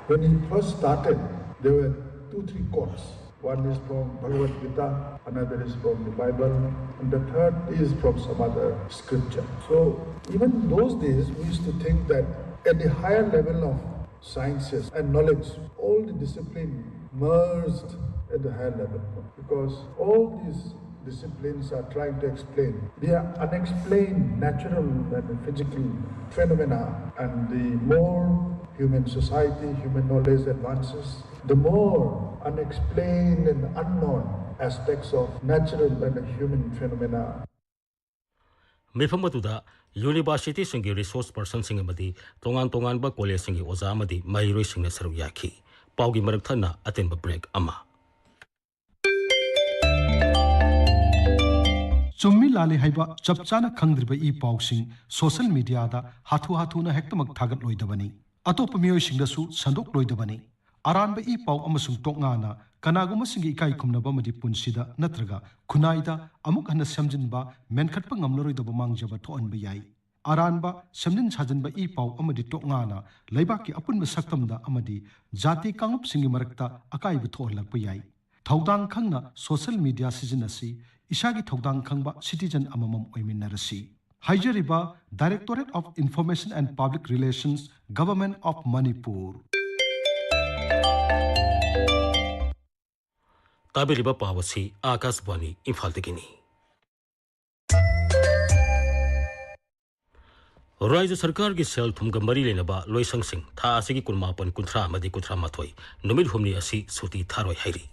When he first started, there were two, three quotes. One is from Bhagavad Gita, another is from the Bible, and the third is from some other scripture. So, even those days, we used to think that at the higher level of sciences and knowledge, all the discipline merged at the higher level, because all these disciplines are trying to explain the unexplained natural and physical phenomena. And the more human society, human knowledge advances, the more unexplained and unknown aspects of natural and human phenomena. ꯃꯤꯐꯝ ꯑꯗꯨꯗ ꯌꯨꯅꯤꯚꯔꯁꯤꯇꯤꯁꯤꯡꯒꯤ resource personꯁꯤꯡ ꯑꯃꯗꯤ ꯇꯣꯉꯥꯟ ꯇꯣꯉꯥꯟꯕ ꯀꯣꯂꯦꯖꯁꯤꯡꯒꯤ ꯑꯣꯖꯥ ꯑꯃꯗꯤ ꯃꯍꯩꯔꯣꯏꯁꯤꯡꯅ ꯁꯔꯨꯛ ꯌꯥꯈꯤ꯫ ꯄꯥꯎꯒꯤ ꯃꯔꯛ ꯊꯠꯅ ꯑꯇꯦꯟꯕ break ꯑꯃ꯫ ꯆꯨꯝꯃꯤ ꯂꯥꯜꯂꯤ ꯍꯥꯏꯕ ꯆꯞ ꯆꯥꯅ ꯈꯪꯗ꯭ꯔꯤꯕ ꯏ ꯄꯥꯎꯁꯤꯡ social mediaꯗ ꯍꯥꯊꯨ ꯍꯥꯊꯨꯅ ꯍꯦꯛꯇꯃꯛ ꯊꯥꯒꯠꯂꯣꯏꯗꯕꯅꯤ꯫ ꯑꯇꯣꯞꯄ ꯃꯤꯑꯣꯏꯁꯤꯡꯗꯁꯨ ꯁꯟꯗꯣꯛꯂꯣꯏꯗꯕꯅꯤ꯫ ꯑꯔꯥꯟꯕ ꯏ ꯄꯥꯎ ꯑꯃꯁꯨꯡ ꯇꯣꯛꯉꯥꯅ ꯀꯅꯥꯒꯨꯝꯕꯁꯤꯡꯒꯤ ꯏꯀꯥꯏ ꯈꯨꯝꯅꯕ ꯑꯃꯗꯤ ꯄꯨꯟꯁꯤꯗ ꯅꯠꯇ꯭ꯔꯒ ꯈꯨꯟꯅꯥꯏꯗ ꯑꯃꯨꯛ ꯍꯟꯅ ꯁꯦꯝꯖꯤꯟꯕ, ꯃꯦꯟꯈꯠꯄ ꯉꯝꯂꯔꯣꯏꯗꯕ ꯃꯥꯡꯖꯕ ꯊꯣꯛꯍꯟꯕ ꯌꯥꯏ꯫ ꯑꯔꯥꯟꯕ, ꯁꯦꯝꯖꯤꯟ ꯁꯥꯖꯤꯟꯕ ꯏ ꯄꯥꯎ ꯑꯃꯗꯤ ꯇꯣꯛꯉꯥꯅ ꯂꯩꯕꯥꯛꯀꯤ ꯑꯄꯨꯟꯕ ꯁꯛꯇꯝꯗ ꯑꯃꯗꯤ ꯖꯥꯇꯤ ꯀꯥꯡꯂꯨꯞꯁꯤꯡꯒꯤ ꯃꯔꯛꯇ ꯑꯀꯥꯏꯕ ꯊꯣꯛꯍꯜꯂꯛꯄ ꯌꯥꯏ꯫ ꯊꯧꯗꯥꯡ ꯈꯪꯅ social media ꯁꯤꯖꯤꯟꯅꯁꯤ, ꯏꯁꯥꯒꯤ ꯊꯧꯗꯥꯡ ꯈꯪꯕ citizen ꯑꯃꯃꯝ ꯑꯣꯏꯃꯤꯟꯅꯔꯁꯤ꯫ ꯍꯥꯏꯖꯔꯤꯕ Directorate of Information and Public Relations, Government of Manipur꯫ ꯇꯥꯕꯤꯔꯤꯕ ꯄꯥꯎ ꯑꯁꯤ ꯑꯥꯀꯥꯁꯕꯥꯅꯤ ꯏꯝꯐꯥꯜꯗꯒꯤꯅꯤ꯫ ꯔꯥꯖ꯭ꯌ ꯁꯔꯀꯥꯔꯒꯤ ꯁꯦꯜ ꯊꯨꯝꯒ ꯃꯔꯤ ꯂꯩꯅꯕ ꯂꯣꯏꯁꯪꯁꯤꯡ ꯊꯥ ꯑꯁꯤꯒꯤ ꯀꯨꯟꯃꯥꯄꯟ, ꯀꯨꯟꯊ꯭ꯔꯥ ꯑꯃꯗꯤ ꯀꯨꯟꯊ꯭ꯔꯥ ꯃꯥꯊꯣꯏ ꯅꯨꯃꯤꯠ ꯍꯨꯝꯅꯤ ꯑꯁꯤ ꯁꯨꯇꯤ ꯊꯥꯔꯣꯏ ꯍꯥꯏꯔꯤ꯫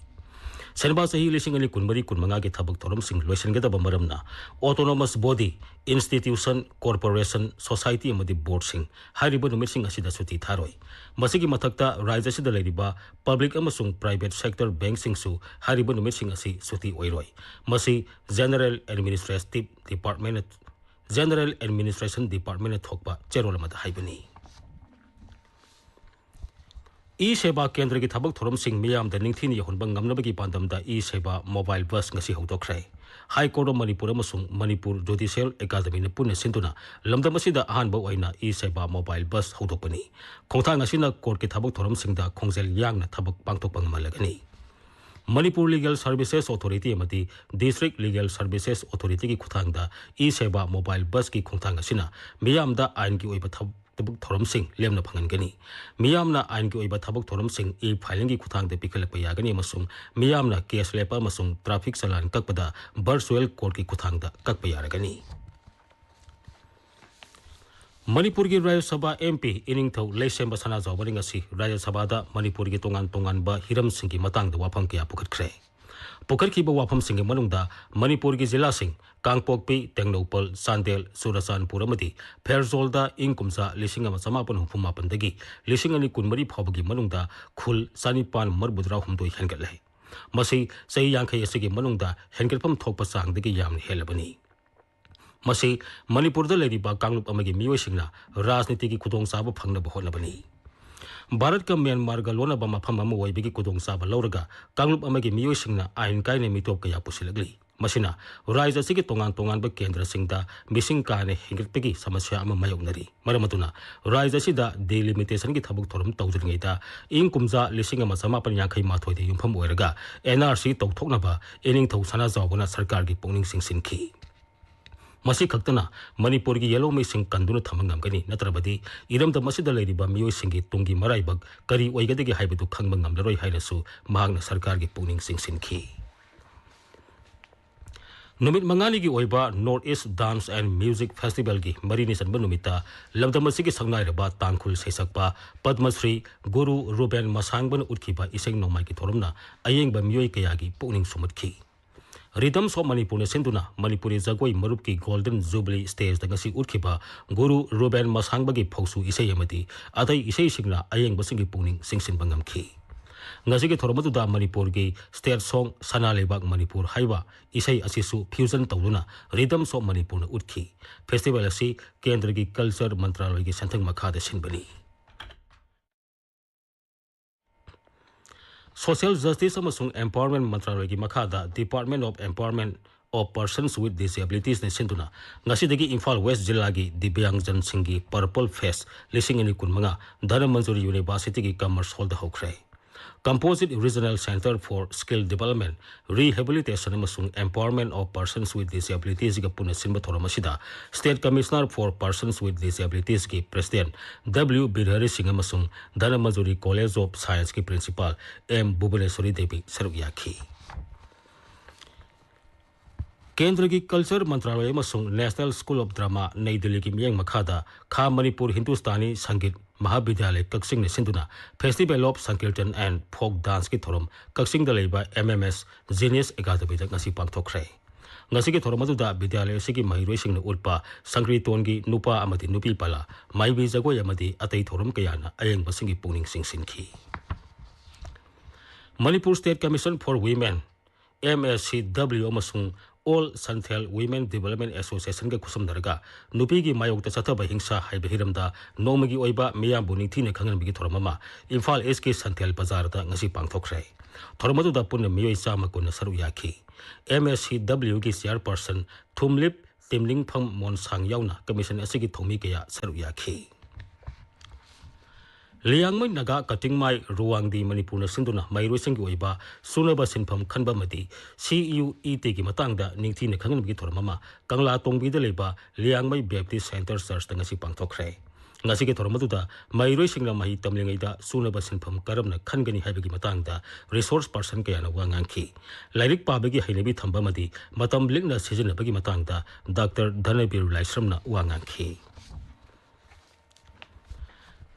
ꯁꯦꯟꯕꯥ ꯆꯍꯤ ꯂꯤꯁꯤꯡ ꯑꯅꯤ ꯀꯨꯟꯃꯔꯤ ꯀꯨꯟꯃꯉꯥꯒꯤ ꯊꯕꯛ ꯊꯧꯔꯝꯁꯤꯡ ꯂꯣꯏꯁꯤꯟꯒꯗꯕ ꯃꯔꯝꯅ autonomous body, institution, corporation, society ꯑꯃꯗꯤ boardꯁꯤꯡ ꯍꯥꯏꯔꯤꯕ ꯅꯨꯃꯤꯠꯁꯤꯡ ꯑꯁꯤꯗ ꯁꯨꯇꯤ ꯊꯥꯔꯣꯏ꯫ ꯃꯁꯤꯒꯤ ꯃꯊꯛꯇ ꯔꯥꯖ꯭ꯌ ꯑꯁꯤꯗ ꯂꯩꯔꯤꯕ public ꯑꯃꯁꯨꯡ private sector bankꯁꯤꯡꯁꯨ ꯍꯥꯏꯔꯤꯕ ꯅꯨꯃꯤꯠꯁꯤꯡ ꯑꯁꯤ ꯁꯨꯇꯤ ꯑꯣꯏꯔꯣꯏ꯫ ꯃꯁꯤ General Administrative Department, General Administration Departmentꯅ ꯊꯣꯛꯄ ꯆꯦꯔꯣꯜ ꯑꯃꯗ ꯍꯥꯏꯕꯅꯤ꯫ E-Seva ꯀꯦꯟꯗ꯭ꯔꯒꯤ ꯊꯕꯛ ꯊꯧꯔꯝꯁꯤꯡ ꯃꯤꯌꯥꯝꯗ ꯅꯤꯡꯊꯤꯅ ꯌꯧꯍꯟꯕ ꯉꯝꯅꯕꯒꯤ ꯄꯥꯟꯗꯝꯗ E-Seva mobile bus ꯉꯁꯤ ꯍꯧꯗꯣꯛꯈ꯭ꯔꯦ꯫ High Court of Manipur ꯑꯃꯁꯨꯡ ꯃꯅꯤꯄꯨꯔ Judicial Academyꯅ ꯄꯨꯟꯅ ꯁꯤꯟꯗꯨꯅ ꯂꯝꯗꯝ ꯑꯁꯤꯗ ꯑꯍꯥꯟꯕ ꯑꯣꯏꯅ E-Seva mobile bus ꯍꯧꯗꯣꯛꯄꯅꯤ꯫ ꯈꯣꯡꯊꯥꯡ ꯑꯁꯤꯅ courtꯀꯤ ꯊꯕꯛ ꯊꯧꯔꯝꯁꯤꯡꯗ ꯈꯣꯡꯖꯦꯜ ꯌꯥꯡꯅ ꯊꯕꯛ ꯄꯥꯡꯊꯣꯛꯄ ꯉꯝꯍꯜꯂꯒꯅꯤ꯫ ꯃꯅꯤꯄꯨꯔ Legal Services Authority ꯑꯃꯗꯤ District Legal Services Authorityꯒꯤ ꯈꯨꯠꯊꯥꯡꯗ E-Seva mobile busꯀꯤ ꯈꯣꯡꯊꯥꯡ ꯑꯁꯤꯅ ꯃꯤꯌꯥꯝꯗ ꯑꯥꯏꯟꯒꯤ ꯑꯣꯏꯕ ꯊꯕꯛ ꯊꯧꯔꯝꯁꯤꯡ ꯂꯦꯝꯅ ꯐꯪꯍꯟꯒꯅꯤ꯫ ꯃꯤꯌꯥꯝꯅ ꯑꯥꯏꯟꯒꯤ ꯑꯣꯏꯕ ꯊꯕꯛ ꯊꯧꯔꯝꯁꯤꯡ e-filingꯒꯤ ꯈꯨꯠꯊꯥꯡꯗ ꯄꯤꯈꯠꯂꯛꯄ ꯌꯥꯒꯅꯤ ꯑꯃꯁꯨꯡ ꯃꯤꯌꯥꯝꯅ case ꯂꯦꯞꯄ ꯑꯃꯁꯨꯡ traffic ꯆꯂꯥꯟ ꯀꯛꯄꯗ virtual courtꯀꯤ ꯈꯨꯠꯊꯥꯡꯗ ꯀꯛꯄ ꯌꯥꯔꯒꯅꯤ꯫ ꯃꯅꯤꯄꯨꯔꯒꯤ ꯔꯥꯖ꯭ꯌ ꯁꯚꯥ MP ꯏꯅꯤꯡꯊꯧ ꯂꯩꯁꯦꯝꯕ ꯁꯅꯥꯖꯥꯎꯕꯅ ꯉꯁꯤ ꯔꯥꯖ꯭ꯌ ꯁꯚꯥꯗ ꯃꯅꯤꯄꯨꯔꯒꯤ ꯇꯣꯉꯥꯟ ꯇꯣꯉꯥꯟꯕ ꯍꯤꯔꯝꯁꯤꯡꯒꯤ ꯃꯇꯥꯡꯗ ꯋꯥꯐꯝ ꯀꯌꯥ ꯄꯨꯈꯠꯈ꯭ꯔꯦ꯫ ꯄꯨꯈꯠꯈꯤꯕ ꯋꯥꯐꯝꯁꯤꯡꯒꯤ ꯃꯅꯨꯡꯗ ꯃꯅꯤꯄꯨꯔꯒꯤ ꯖꯤꯂꯥꯁꯤꯡ ꯀꯥꯡꯄꯣꯛꯄꯤ, ꯇꯦꯡꯅꯧꯄꯜ, ꯆꯥꯟꯗꯦꯜ, ꯆꯨꯔꯆꯥꯟꯄꯨꯔ ꯑꯃꯗꯤ ꯐꯦꯔꯖꯣꯜꯗ ꯏꯪ ꯀꯨꯝꯖꯥ ꯂꯤꯁꯤꯡ ꯑꯃ ꯆꯃꯥꯄꯟ ꯍꯨꯝꯐꯨ ꯃꯥꯄꯟꯗꯒꯤ ꯂꯤꯁꯤꯡ ꯑꯅꯤ ꯀꯨꯟꯃꯔꯤ ꯐꯥꯎꯕꯒꯤ ꯃꯅꯨꯡꯗ ꯈꯨꯜ ꯆꯅꯤꯄꯥꯟ ꯃꯔꯤꯐꯨꯇꯔꯥ ꯍꯨꯝꯗꯣꯏ ꯍꯦꯟꯒꯠꯂꯦ꯫ ꯃꯁꯤ ꯆꯍꯤ ꯌꯥꯡꯈꯩ ꯑꯁꯤꯒꯤ ꯃꯅꯨꯡꯗ ꯍꯦꯟꯒꯠꯐꯝ ꯊꯣꯛꯄ ꯆꯥꯡꯗꯒꯤ ꯌꯥꯝꯅ ꯍꯦꯜꯂꯕꯅꯤ꯫ ꯃꯁꯤ ꯃꯅꯤꯄꯨꯔꯗ ꯂꯩꯔꯤꯕ ꯀꯥꯡꯂꯨꯞ ꯑꯃꯒꯤ ꯃꯤꯑꯣꯏꯁꯤꯡꯅ ꯔꯥꯖꯅꯤꯇꯤꯒꯤ ꯈꯨꯗꯣꯡꯆꯥꯕ ꯐꯪꯅꯕ ꯍꯣꯠꯅꯕꯅꯤ꯫ ꯚꯥꯔꯠꯀ ꯃ꯭ꯌꯥꯟꯃꯥꯔꯒ ꯂꯣꯟꯅꯕ ꯃꯐꯝ ꯑꯃ ꯑꯣꯏꯕꯒꯤ ꯈꯨꯗꯣꯡꯆꯥꯕ ꯂꯧꯔꯒ ꯀꯥꯡꯂꯨꯞ ꯑꯃꯒꯤ ꯃꯤꯑꯣꯏꯁꯤꯡꯅ ꯑꯥꯏꯟ ꯀꯥꯏꯅ ꯃꯤꯇꯣꯞ ꯀꯌꯥ ꯄꯨꯁꯤꯜꯂꯛꯂꯤ꯫ ꯃꯁꯤꯅ ꯔꯥꯖ꯭ꯌ ꯑꯁꯤꯒꯤ ꯇꯣꯉꯥꯟ ꯇꯣꯉꯥꯟꯕ ꯀꯦꯟꯗ꯭ꯔꯁꯤꯡꯗ ꯃꯤꯁꯤꯡ ꯀꯥ ꯍꯦꯟꯅ ꯍꯦꯟꯒꯠꯄꯒꯤ ꯁꯃꯁ꯭ꯌꯥ ꯑꯃ ꯃꯥꯌꯣꯛꯅꯔꯤ꯫ ꯃꯔꯝ ꯑꯗꯨꯅ ꯔꯥꯖ꯭ꯌ ꯑꯁꯤꯗ delimitationꯒꯤ ꯊꯕꯛ ꯊꯧꯔꯝ ꯇꯧꯗ꯭ꯔꯤꯉꯩꯗ ꯏꯪ ꯀꯨꯝꯖꯥ ꯂꯤꯁꯤꯡ ꯑꯃ ꯆꯃꯥꯄꯟ ꯌꯥꯡꯈꯩ ꯃꯥꯊꯣꯏꯗ ꯌꯨꯝꯐꯝ ꯑꯣꯏꯔꯒ NRC ꯇꯧꯊꯣꯛꯅꯕ ꯏꯅꯤꯡꯊꯧ ꯁꯅꯥꯖꯥꯎꯕꯅ ꯁꯔꯀꯥꯔꯒꯤ ꯄꯨꯛꯅꯤꯡ ꯆꯤꯡꯁꯤꯟꯈꯤ꯫ ꯃꯁꯤ ꯈꯛꯇꯅ ꯃꯅꯤꯄꯨꯔꯒꯤ ꯌꯦꯜꯍꯧꯃꯤꯁꯤꯡ ꯀꯟꯗꯨꯅ ꯊꯝꯕ ꯉꯝꯒꯅꯤ, ꯅꯠꯇ꯭ꯔꯕꯗꯤ ꯏꯔꯝꯗꯝ ꯑꯁꯤꯗ ꯂꯩꯔꯤꯕ ꯃꯤꯑꯣꯏꯁꯤꯡꯒꯤ ꯇꯨꯡꯒꯤ ꯃꯔꯥꯏꯕꯛ ꯀꯔꯤ ꯑꯣꯏꯒꯗꯒꯦ ꯍꯥꯏꯕꯗꯨ ꯈꯪꯕ ꯉꯝꯂꯔꯣꯏ ꯍꯥꯏꯅꯁꯨ ꯃꯍꯥꯛꯅ ꯁꯔꯀꯥꯔꯒꯤ ꯄꯨꯛꯅꯤꯡ ꯆꯤꯡꯁꯤꯟꯈꯤ꯫ ꯅꯨꯃꯤꯠ ꯃꯉꯥꯅꯤꯒꯤ ꯑꯣꯏꯕ North East Dance and Music Festivalꯒꯤ ꯃꯔꯤꯅꯤ ꯆꯟꯕ ꯅꯨꯃꯤꯠꯇ ꯂꯝꯗꯝ ꯑꯁꯤꯒꯤ ꯁꯛꯅꯥꯏꯔꯕ ꯇꯥꯡꯈꯨꯜ ꯁꯩꯁꯛꯄ ꯄꯗꯃꯁ꯭ꯔꯤ ꯒꯨꯔꯨ ꯔꯨꯕꯦꯟ ꯃꯁꯥꯡꯕꯅ ꯎꯠꯈꯤꯕ ꯏꯁꯩ ꯅꯣꯡꯃꯥꯏꯒꯤ ꯊꯧꯔꯝꯅ ꯑꯌꯦꯡꯕ ꯃꯤꯑꯣꯏ ꯀꯌꯥꯒꯤ ꯄꯨꯛꯅꯤꯡ ꯁꯨꯝꯍꯠꯈꯤ꯫ Rhythms of Manipurꯅ ꯁꯤꯟꯗꯨꯅ ꯃꯅꯤꯄꯨꯔꯤ ꯖꯒꯣꯏ ꯃꯔꯨꯞꯀꯤ Golden Jubilee Stageꯇ ꯉꯁꯤ ꯎꯠꯈꯤꯕ ꯒꯨꯔꯨ ꯔꯨꯕꯦꯟ ꯃꯁꯥꯡꯕꯒꯤ ꯐꯧꯁꯨ ꯏꯁꯩ ꯑꯃꯗꯤ ꯑꯇꯩ ꯏꯁꯩꯁꯤꯡꯅ ꯑꯌꯦꯡꯕꯁꯤꯡꯒꯤ ꯄꯨꯛꯅꯤꯡ ꯆꯤꯡꯁꯤꯟꯕ ꯉꯝꯈꯤ꯫ ꯉꯁꯤꯒꯤ ꯊꯧꯔꯝ ꯑꯗꯨꯗ ꯃꯅꯤꯄꯨꯔꯒꯤ State Song ꯁꯅꯥ ꯂꯩꯕꯥꯛ ꯃꯅꯤꯄꯨꯔ ꯍꯥꯏꯕ ꯏꯁꯩ ꯑꯁꯤꯁꯨ fusion ꯇꯧꯗꯨꯅ Rhythms of Manipurꯅ ꯎꯠꯈꯤ꯫ Festival ꯑꯁꯤ ꯀꯦꯟꯗ꯭ꯔꯒꯤ Culture ꯃꯟꯇ꯭ꯔꯥꯂꯣꯏꯒꯤ ꯁꯦꯟꯊꯪ ꯃꯈꯥꯗ ꯁꯤꯟꯕꯅꯤ꯫ Social Justice ꯑꯃꯁꯨꯡ Empowerment ꯃꯟꯇ꯭ꯔꯥꯂꯣꯏꯒꯤ ꯃꯈꯥꯗ Department of Empowerment of Persons with Disabilitiesꯅ ꯁꯤꯟꯗꯨꯅ ꯉꯁꯤꯗꯒꯤ ꯏꯝꯐꯥꯜ West ꯖꯤꯂꯥꯒꯤ ꯗꯤꯕ꯭ꯌꯥꯡꯖꯟꯁꯤꯡꯒꯤ Purple Fest ꯂꯤꯁꯤꯡ ꯑꯅꯤ ꯀꯨꯟꯃꯉꯥ ꯙꯅꯃꯟꯖꯨꯔꯤ Universityꯒꯤ Commerce Hallꯗ ꯍꯧꯈ꯭ꯔꯦ꯫ Composite Regional Centre for Skill Development, Rehabilitation ꯑꯃꯁꯨꯡ Empowerment of Persons with Disabilitiesꯒ ꯄꯨꯟꯅ ꯁꯤꯟꯕ ꯊꯧꯔꯝ ꯑꯁꯤꯗ State Commissioner for Persons with Disabilitiesꯀꯤ President W Birahari ꯁꯤꯡ ꯑꯃꯁꯨꯡ Dhanamanjuri College of Scienceꯀꯤ Principal M ꯚꯨꯕꯅꯦꯁ꯭ꯋꯔꯤ Devi ꯁꯔꯨꯛ ꯌꯥꯈꯤ꯫ ꯀꯦꯟꯗ꯭ꯔꯒꯤ Culture ꯃꯟꯇ꯭ꯔꯥꯂꯣꯏ ꯑꯃꯁꯨꯡ National School of Drama ꯅꯩ ꯗꯤꯜꯂꯤꯒꯤ ꯃꯤꯠꯌꯦꯡ ꯃꯈꯥꯗ ꯈꯥ ꯃꯅꯤꯄꯨꯔ ꯍꯤꯟꯗꯨꯁꯇꯥꯅꯤ ꯁꯪꯒꯤꯠ ꯃꯍꯥꯕꯤꯗ꯭ꯌꯥꯂꯌ ꯀꯛꯆꯤꯡꯅ ꯁꯤꯟꯗꯨꯅ Festival of Sankirtan and Folk Danceꯀꯤ ꯊꯧꯔꯝ ꯀꯛꯆꯤꯡꯗ ꯂꯩꯕ M M S Genius Academyꯗ ꯉꯁꯤ ꯄꯥꯡꯊꯣꯛꯈ꯭ꯔꯦ꯫ ꯉꯁꯤꯒꯤ ꯊꯧꯔꯝ ꯑꯗꯨꯗ ꯕꯤꯗ꯭ꯌꯥꯂꯌ ꯑꯁꯤꯒꯤ ꯃꯍꯩꯔꯣꯏꯁꯤꯡꯅ ꯎꯠꯄ ꯁꯪꯀ꯭ꯔꯤꯇꯣꯟꯒꯤ ꯅꯨꯄꯥ ꯑꯃꯗꯤ ꯅꯨꯄꯤ ꯄꯂꯥ, ꯃꯥꯏꯕꯤ ꯖꯒꯣꯏ ꯑꯃꯗꯤ ꯑꯇꯩ ꯊꯧꯔꯝ ꯀꯌꯥꯅ ꯑꯌꯦꯡꯕꯁꯤꯡꯒꯤ ꯄꯨꯛꯅꯤꯡ ꯆꯤꯡꯁꯤꯟꯈꯤ꯫ Manipur State Commission for Women, M S C W ꯑꯃꯁꯨꯡ All Santhal Women Development Associationꯒ ꯈꯨꯠꯁꯝꯅꯔꯒ ꯅꯨꯄꯤꯒꯤ ꯃꯥꯌꯣꯛꯇ ꯆꯠꯊꯕ ꯍꯤꯡꯁꯥ ꯍꯥꯏꯕ ꯍꯤꯔꯝꯗ ꯅꯣꯡꯃꯒꯤ ꯑꯣꯏꯕ ꯃꯤꯌꯥꯝꯕꯨ ꯅꯤꯡꯊꯤꯅ ꯈꯪꯍꯟꯕꯒꯤ ꯊꯧꯔꯝ ꯑꯃ ꯏꯝꯐꯥꯜ Eastꯀꯤ ꯁꯟꯊꯦꯜ ꯕꯖꯥꯔꯗ ꯉꯁꯤ ꯄꯥꯡꯊꯣꯛꯈ꯭ꯔꯦ꯫ ꯊꯧꯔꯝ ꯑꯗꯨꯗ ꯄꯨꯟꯅ ꯃꯤꯑꯣꯏ ꯆꯥꯝꯃ ꯀꯨꯟꯅ ꯁꯔꯨꯛ ꯌꯥꯈꯤ꯫ M S C Wꯒꯤ Chairperson ꯊꯨꯝꯂꯤꯞ ꯇꯤꯝꯂꯤꯡꯐꯝ ꯃꯣꯟꯁꯥꯡ ꯌꯥꯎꯅ commission ꯑꯁꯤꯒꯤ ꯊꯧꯃꯤ ꯀꯌꯥ ꯁꯔꯨꯛ ꯌꯥꯈꯤ꯫ ꯂꯤꯌꯥꯡꯃꯩ ꯅꯥꯒꯥ ꯀꯇꯤꯡꯃꯥꯏ ꯔꯨꯋꯥꯡꯗꯤ ꯃꯅꯤꯄꯨꯔꯅ ꯁꯤꯟꯗꯨꯅ ꯃꯍꯩꯔꯣꯏꯁꯤꯡꯒꯤ ꯑꯣꯏꯕ ꯁꯨꯅꯕ ꯁꯤꯟꯐꯝ ꯈꯟꯕ ꯑꯃꯗꯤ C U E Tꯒꯤ ꯃꯇꯥꯡꯗ ꯅꯤꯡꯊꯤꯅ ꯈꯪꯍꯟꯕꯒꯤ ꯊꯧꯔꯝ ꯑꯃ ꯀꯪꯂꯥ ꯇꯣꯡꯕꯤꯗ ꯂꯩꯕ ꯂꯤꯌꯥꯡꯃꯩ Baptist Center Churchꯇ ꯉꯁꯤ ꯄꯥꯡꯊꯣꯛꯈ꯭ꯔꯦ꯫ ꯉꯁꯤꯒꯤ ꯊꯧꯔꯝ ꯑꯗꯨꯗ ꯃꯍꯩꯔꯣꯏꯁꯤꯡꯅ ꯃꯍꯩ ꯇꯝꯂꯤꯉꯩꯗ ꯆꯨꯅꯕ ꯁꯤꯟꯐꯝ ꯀꯔꯝꯅ ꯈꯟꯒꯅꯤ ꯍꯥꯏꯕꯒꯤ ꯃꯇꯥꯡꯗ ꯔꯤꯁꯣꯔꯁ ꯄꯥꯔꯁꯟ ꯀꯌꯥꯅ ꯋꯥ ꯉꯥꯡꯈꯤ꯫ ꯂꯥꯏꯔꯤꯛ ꯄꯥꯕꯒꯤ ꯍꯩꯅꯕꯤ ꯊꯝꯕ ꯑꯃꯗꯤ ꯃꯇꯝ ꯂꯤꯛꯅ ꯁꯤꯖꯤꯟꯅꯕꯒꯤ ꯃꯇꯥꯡꯗ ꯗꯥꯛꯇꯔ ꯙꯅꯕꯤꯔ ꯂꯥꯏꯁ꯭ꯔꯝꯅ ꯋꯥ ꯉꯥꯡꯈꯤ꯫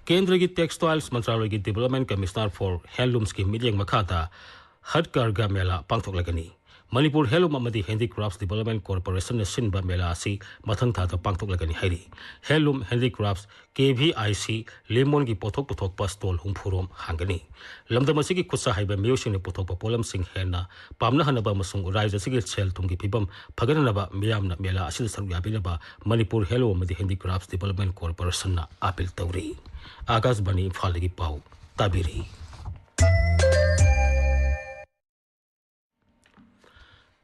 ꯀꯦꯟꯗ꯭ꯔꯒꯤ ꯇꯦꯛꯁꯇꯥꯏꯜꯁ ꯃꯟꯇ꯭ꯔꯥꯂꯌꯒꯤ Development Commissioner for Handloomsꯀꯤ ꯃꯤꯠꯌꯦꯡ ꯃꯈꯥꯗ ꯍꯠꯀꯔꯒ ꯃꯦꯂꯥ ꯄꯥꯡꯊꯣꯛꯂꯒꯅꯤ꯫ ꯃꯅꯤꯄꯨꯔ ꯍꯦꯟꯂꯨꯝ ꯑꯃꯗꯤ ꯍꯦꯟꯗꯤꯀ꯭ꯔꯥꯐꯠꯁ ꯗꯤꯕꯦꯂꯞꯃꯦꯟ ꯀꯣꯔꯄꯣꯔꯦꯁꯟꯅ ꯁꯤꯟꯕ ꯃꯦꯂꯥ ꯑꯁꯤ ꯃꯊꯪ ꯊꯥꯗ ꯄꯥꯡꯊꯣꯛꯂꯒꯅꯤ ꯍꯥꯏꯔꯤ꯫ ꯍꯦꯟꯂꯨꯝ, ꯍꯦꯟꯗꯤꯀ꯭ꯔꯥꯐꯠꯁ, ꯀꯦ ꯚꯤ ꯑꯥꯏ ꯁꯤ, ꯂꯤꯃꯣꯟꯒꯤ ꯄꯣꯠꯊꯣꯛ ꯄꯨꯊꯣꯛꯄ ꯁ꯭ꯇꯣꯜ ꯍꯨꯝꯐꯨ ꯔꯣꯝ ꯍꯥꯡꯒꯅꯤ꯫ ꯂꯝꯗꯝ ꯑꯁꯤꯒꯤ ꯈꯨꯠꯁꯥ ꯍꯩꯕ ꯃꯤꯑꯣꯏꯁꯤꯡꯅ ꯄꯨꯊꯣꯛꯄ ꯄꯣꯠꯂꯝꯁꯤꯡ ꯍꯦꯟꯅ ꯄꯥꯝꯅꯍꯟꯅꯕ ꯑꯃꯁꯨꯡ ꯔꯥꯖ꯭ꯌ ꯑꯁꯤꯒꯤ ꯁꯦꯜ ꯊꯨꯝꯒꯤ ꯐꯤꯕꯝ ꯐꯒꯠꯍꯟꯅꯕ ꯃꯤꯌꯥꯝꯅ ꯃꯦꯂꯥ ꯑꯁꯤꯗ ꯁꯔꯨꯛ ꯌꯥꯕꯤꯅꯕ ꯃꯅꯤꯄꯨꯔ ꯍꯦꯟꯂꯨꯝ ꯑꯃꯗꯤ ꯍꯦꯟꯗꯤꯀ꯭ꯔꯥꯐꯠꯁ ꯗꯤꯕꯦꯂꯞꯃꯦꯟ ꯀꯣꯔꯄꯣꯔꯦꯁꯟꯅ ꯑꯥꯄꯤꯜ ꯇꯧꯔꯤ꯫ ꯑꯥꯀꯥꯁꯕꯥꯅꯤ ꯏꯝꯐꯥꯜꯗꯒꯤ ꯄꯥꯎ ꯇꯥꯕꯤꯔꯤ꯫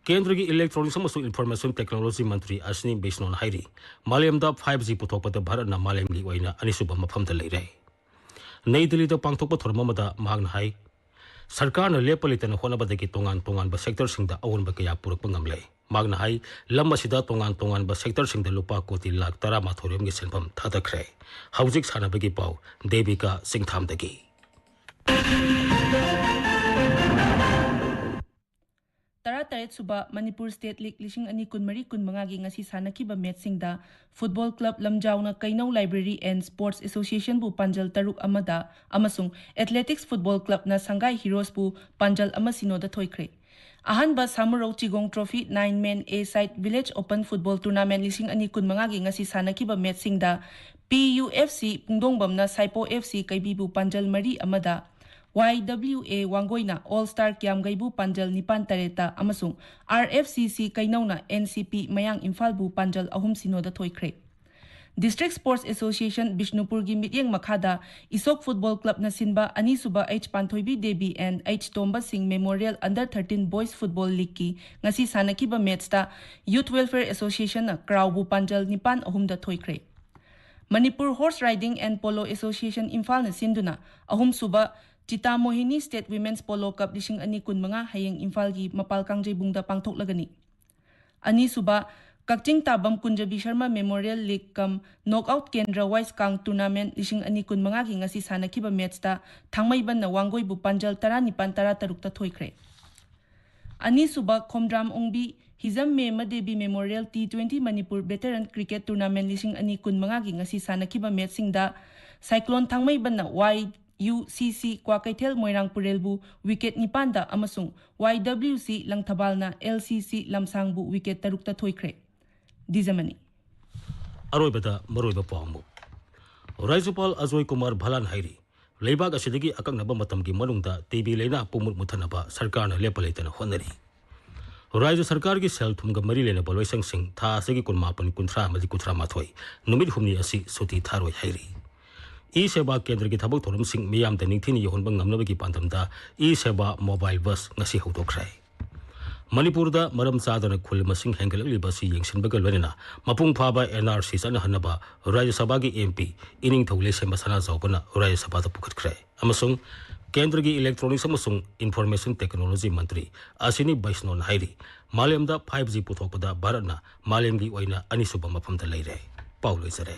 ꯀꯦꯟꯗ꯭ꯔꯒꯤ ꯏꯂꯦꯛꯇ꯭ꯔꯣꯅꯤꯛꯁ ꯑꯃꯁꯨꯡ ꯏꯟꯐꯣꯔꯃꯦꯁꯟ ꯇꯦꯛꯅꯣꯂꯣꯖꯤ ꯃꯟꯇ꯭ꯔꯤ ꯑꯁ꯭ꯋꯤꯅꯤ ꯕꯩꯁꯅꯣꯅ ꯍꯥꯏꯔꯤ, ꯃꯥꯂꯦꯝꯗ ꯐꯥꯏꯚ ꯖꯤ ꯄꯨꯊꯣꯛꯄꯗ ꯚꯥꯔꯠꯅ ꯃꯥꯂꯦꯝꯒꯤ ꯑꯣꯏꯅ ꯑꯅꯤꯁꯨꯕ ꯃꯐꯝꯗ ꯂꯩꯔꯦ꯫ ꯅꯩ ꯗꯤꯜꯂꯤꯗ ꯄꯥꯡꯊꯣꯛꯄ ꯊꯧꯔꯝ ꯑꯃꯗ ꯃꯍꯥꯛꯅ ꯍꯥꯏ, ꯁꯔꯀꯥꯔꯅ ꯂꯦꯞꯄ ꯂꯩꯇꯅ ꯍꯣꯠꯅꯕꯗꯒꯤ ꯇꯣꯉꯥꯟ ꯇꯣꯉꯥꯟꯕ ꯁꯦꯛꯇꯔꯁꯤꯡꯗ ꯑꯑꯣꯟꯕ ꯀꯌꯥ ꯄꯨꯔꯛꯄ ꯉꯝꯂꯦ꯫ ꯃꯍꯥꯛꯅ ꯍꯥꯏ, ꯂꯝ ꯑꯁꯤꯗ ꯇꯣꯉꯥꯟ ꯇꯣꯉꯥꯟꯕ ꯁꯦꯛꯇꯔꯁꯤꯡꯗ ꯂꯨꯄꯥ ꯀꯣꯇꯤ ꯂꯥꯈ ꯇꯔꯥꯃꯥꯊꯣꯏ ꯔꯣꯝꯒꯤ ꯁꯦꯟꯐꯝ ꯊꯥꯗꯈ꯭ꯔꯦ꯫ ꯍꯧꯖꯤꯛ ꯁꯥꯟꯅꯕꯒꯤ ꯄꯥꯎ, ꯗꯦꯕꯤꯀꯥ ꯆꯤꯡꯊꯥꯝꯗꯒꯤ꯫ ꯇꯔꯥꯇꯔꯦꯠ ꯁꯨꯕ ꯃꯅꯤꯄꯨꯔ ꯁ꯭ꯇꯦꯠ ꯂꯤꯒ ꯂꯤꯁꯤꯡ ꯑꯅꯤ ꯀꯨꯟꯃꯔꯤ ꯀꯨꯟꯃꯉꯥꯒꯤ ꯉꯁꯤ ꯁꯥꯟꯅꯈꯤꯕ ꯃꯦꯠꯁꯁꯤꯡꯗ ꯐꯨꯠꯕꯣꯜ ꯀ꯭ꯂꯕ ꯂꯝꯖꯥꯎꯅ ꯀꯩꯅꯧ ꯂꯥꯏꯕ꯭ꯔꯦꯔꯤ ꯑꯦꯟ ꯁ꯭ꯄꯣꯔꯠꯁ ꯑꯦꯁꯣꯁꯤꯌꯦꯁꯟꯕꯨ ꯄꯥꯟꯖꯜ ꯇꯔꯨꯛ ꯑꯃꯗ ꯑꯃꯁꯨꯡ ꯑꯦꯊꯂꯦꯇꯤꯛꯁ ꯐꯨꯠꯕꯣꯜ ꯀ꯭ꯂꯕꯅ ꯁꯪꯒꯥꯏ ꯍꯤꯔꯣꯁꯄꯨ ꯄꯥꯟꯖꯜ ꯑꯃ ꯁꯤꯅꯣꯗ ꯊꯣꯏꯈ꯭ꯔꯦ꯫ ꯑꯍꯥꯟꯕ Samurou Chigong trophy nine men A side village open football tournament ꯂꯤꯁꯤꯡ ꯑꯅꯤ ꯀꯨꯟꯃꯉꯥꯒꯤ ꯉꯁꯤ ꯁꯥꯟꯅꯈꯤꯕ ꯃꯦꯠꯁꯁꯤꯡꯗ ꯄꯤ U F C ꯄꯨꯡꯗꯣꯡꯕꯝꯅ ꯁꯥꯏꯄꯣ F C ꯀꯩꯕꯤꯕꯨ ꯄꯥꯟꯖꯜ ꯃꯔꯤ ꯑꯃꯗ, ꯋꯥꯏ ꯗꯕ꯭ꯂꯤꯎ ꯑꯦ ꯋꯥꯡꯒꯣꯏꯅ ꯑꯣꯜ ꯁ꯭ꯇꯥꯔ ꯀ꯭ꯌꯥꯝꯒꯩꯕꯨ ꯄꯥꯟꯖꯜ ꯅꯤꯄꯥꯟ ꯇꯔꯦꯠꯇ ꯑꯃꯁꯨꯡ ꯑꯥꯔ ꯑꯦꯐ ꯁꯤ ꯁꯤ ꯀꯩꯅꯧꯅ ꯑꯦꯟ ꯁꯤ ꯄꯤ ꯃꯌꯥꯡ ꯏꯝꯐꯥꯜꯕꯨ ꯄꯥꯟꯖꯜ ꯑꯍꯨꯝ ꯁꯤꯅꯣꯗ ꯊꯣꯏꯈ꯭ꯔꯦ꯫ ꯗꯤꯁꯇ꯭ꯔꯤꯛ ꯁ꯭ꯄꯣꯔꯠꯁ ꯑꯦꯁꯣꯁꯤꯌꯦꯁꯟ ꯕꯤꯁꯅꯨꯄꯨꯔꯒꯤ ꯃꯤꯠꯌꯦꯡ ꯃꯈꯥꯗ ꯏꯁꯣꯛ ꯐꯨꯠꯕꯣꯜ ꯀ꯭ꯂꯕꯅ ꯁꯤꯟꯕ ꯑꯅꯤꯁꯨꯕ H Panthoibi Devi and H Tomba Singh memorial under thirteen boys football ꯂꯤꯒꯀꯤ ꯉꯁꯤ ꯁꯥꯟꯅꯈꯤꯕ ꯃꯦꯠꯁꯇ ꯌꯨꯊ ꯋꯦꯜꯐꯤꯌꯔ ꯑꯦꯁꯣꯁꯤꯌꯦꯁꯟꯅ ꯀ꯭ꯔꯥꯎꯕꯨ ꯄꯥꯟꯖꯜ ꯅꯤꯄꯥꯟ ꯑꯍꯨꯝꯗ ꯊꯣꯏꯈ꯭ꯔꯦ꯫ Manipur horse riding and polo association ꯏꯝꯐꯥꯜꯅ ꯁꯤꯟꯗꯨꯅ ꯑꯍꯨꯝꯁꯨꯕ Chita Mohini state women's polo cup ꯂꯤꯁꯤꯡ ꯑꯅꯤ ꯀꯨꯟꯃꯉꯥ ꯍꯌꯦꯡ ꯏꯝꯐꯥꯜꯒꯤ ꯃꯄꯥꯜ ꯀꯥꯡꯖꯩꯕꯨꯡꯗ ꯄꯥꯡꯊꯣꯛꯂꯒꯅꯤ꯫ ꯑꯅꯤꯁꯨꯕ Kakching Tabam Kunjabi Sharma memorial league cum knockout ꯀꯦꯟꯗ꯭ꯔ ꯋꯥꯏꯁ ꯀꯥꯡ ꯇꯨꯔꯅꯥꯃꯦꯟ ꯂꯤꯁꯤꯡ ꯑꯅꯤ ꯀꯨꯟꯃꯉꯥꯒꯤ ꯉꯁꯤ ꯁꯥꯟꯅꯈꯤꯕ ꯃꯦꯠꯁꯇ ꯊꯥꯡꯃꯩꯕꯟꯅ ꯋꯥꯡꯒꯣꯏꯕꯨ ꯄꯥꯟꯖꯜ ꯇꯔꯥꯅꯤꯄꯥꯟ ꯇꯔꯥꯇꯔꯨꯛꯇ ꯊꯣꯏꯈ꯭ꯔꯦ꯫ ꯑꯅꯤꯁꯨꯕ Khomdram Ongbi Hijam Mema Devi memorial T twenty Manipur veteran cricket tournament ꯂꯤꯁꯤꯡ ꯑꯅꯤ ꯀꯨꯟꯃꯉꯥꯒꯤ ꯉꯁꯤ ꯁꯥꯟꯅꯈꯤꯕ ꯃꯦꯠꯁꯁꯤꯡꯗ ꯁꯥꯏꯀ꯭ꯂꯣꯟ ꯊꯥꯡꯃꯩꯕꯟꯅ ꯋꯥꯏ ꯌꯨ ꯁꯤ ꯁꯤ ꯀ꯭ꯋꯥꯀꯩꯊꯦꯜ ꯃꯣꯏꯔꯥꯡ ꯄꯨꯔꯦꯜꯕꯨ ꯋꯤꯀꯦꯠ ꯅꯤꯄꯥꯟꯗ ꯑꯃꯁꯨꯡ ꯋꯥꯏ ꯗꯕ꯭ꯂꯤꯎ ꯁꯤ ꯂꯪꯊꯕꯥꯜꯅ ꯑꯦꯜ ꯁꯤ ꯁꯤ ꯂꯝꯁꯥꯡꯕꯨ ꯋꯤꯀꯦꯠ ꯇꯔꯨꯛꯇ ꯊꯣꯏꯈ꯭ꯔꯦ꯫ ꯗꯤꯖꯃꯅꯤ꯫ ꯑꯔꯣꯏꯕꯗ ꯃꯔꯨꯑꯣꯏꯕ ꯄꯥꯎ ꯑꯃꯨꯛ꯫ ꯔꯥꯖ꯭ꯌꯄꯥꯜ ꯑꯖꯣꯏ ꯀꯨꯃꯥꯔ ꯚꯂꯥꯟ ꯍꯥꯏꯔꯤ, ꯂꯩꯕꯥꯛ ꯑꯁꯤꯗꯒꯤ ꯑꯀꯛꯅꯕ ꯃꯇꯝꯒꯤ ꯃꯅꯨꯡꯗ ꯇꯤ ꯕꯤ ꯂꯥꯏꯅꯥ ꯄꯨꯝꯃꯨꯠ ꯃꯨꯠꯊꯅꯕ ꯁꯔꯀꯥꯔꯅ ꯂꯦꯞꯄ ꯂꯩꯇꯅ ꯍꯣꯠꯅꯔꯤ꯫ ꯔꯥꯖ꯭ꯌ ꯁꯔꯀꯥꯔꯒꯤ ꯁꯦꯜ ꯊꯨꯝꯒ ꯃꯔꯤ ꯂꯩꯅꯕ ꯂꯣꯏꯁꯪꯁꯤꯡ ꯊꯥ ꯑꯁꯤꯒꯤ ꯀꯨꯟꯃꯥꯄꯟ, ꯀꯨꯟꯊ꯭ꯔꯥ ꯑꯃꯗꯤ ꯀꯨꯟꯊ꯭ꯔꯥ ꯃꯥꯊꯣꯏ ꯅꯨꯃꯤꯠ ꯍꯨꯝꯅꯤ ꯑꯁꯤ ꯁꯨꯇꯤ ꯊꯥꯔꯣꯏ ꯍꯥꯏꯔꯤ꯫ ꯏ ꯁꯦꯕꯥ ꯀꯦꯟꯗ꯭ꯔꯒꯤ ꯊꯕꯛ ꯊꯧꯔꯝꯁꯤꯡ ꯃꯤꯌꯥꯝꯗ ꯅꯤꯡꯊꯤꯅ ꯌꯧꯍꯟꯕ ꯉꯝꯅꯕꯒꯤ ꯄꯥꯟꯗꯝꯗ ꯏ ꯁꯦꯕꯥ ꯃꯣꯕꯥꯏꯜ ꯕꯁ ꯉꯁꯤ ꯍꯧꯗꯣꯛꯈ꯭ꯔꯦ꯫ ꯃꯅꯤꯄꯨꯔꯗ ꯃꯔꯝ ꯆꯥꯗꯅ ꯈꯨꯜ ꯃꯁꯤꯡ ꯍꯦꯟꯒꯠꯂꯛꯂꯤꯕ ꯑꯁꯤ ꯌꯦꯡꯁꯤꯟꯕꯒ ꯂꯣꯏꯅꯅ ꯃꯄꯨꯡ ꯐꯥꯕ ꯑꯦꯟ ꯑꯥꯔ ꯁꯤ ꯆꯠꯅꯍꯟꯅꯕ ꯔꯥꯖ꯭ꯌ ꯁꯚꯥꯒꯤ ꯑꯦꯝ ꯄꯤ ꯏꯅꯤꯡꯊꯧ ꯂꯩꯁꯦꯝꯕ ꯁꯅꯥꯖꯥꯎꯕꯅ ꯔꯥꯖ꯭ꯌ ꯁꯚꯥꯗ ꯄꯨꯈꯠꯈ꯭ꯔꯦ ꯑꯃꯁꯨꯡ ꯀꯦꯟꯗ꯭ꯔꯒꯤ ꯏꯂꯦꯛꯇ꯭ꯔꯣꯅꯤꯛꯁ ꯑꯃꯁꯨꯡ ꯏꯟꯐꯣꯔꯃꯦꯁꯟ ꯇꯦꯛꯅꯣꯂꯣꯖꯤ ꯃꯟꯇ꯭ꯔꯤ ꯑꯁꯤꯅꯤ ꯕꯩꯁꯅꯣꯅ ꯍꯥꯏꯔꯤ, ꯃꯥꯂꯦꯝꯗ ꯐꯥꯏꯚ ꯖꯤ ꯄꯨꯊꯣꯛꯄꯗ ꯚꯥꯔꯠꯅ ꯃꯥꯂꯦꯝꯒꯤ ꯑꯣꯏꯅ ꯑꯅꯤꯁꯨꯕ ꯃꯐꯝꯗ ꯂꯩꯔꯦ꯫ ꯄꯥꯎ ꯂꯣꯏꯖꯔꯦ꯫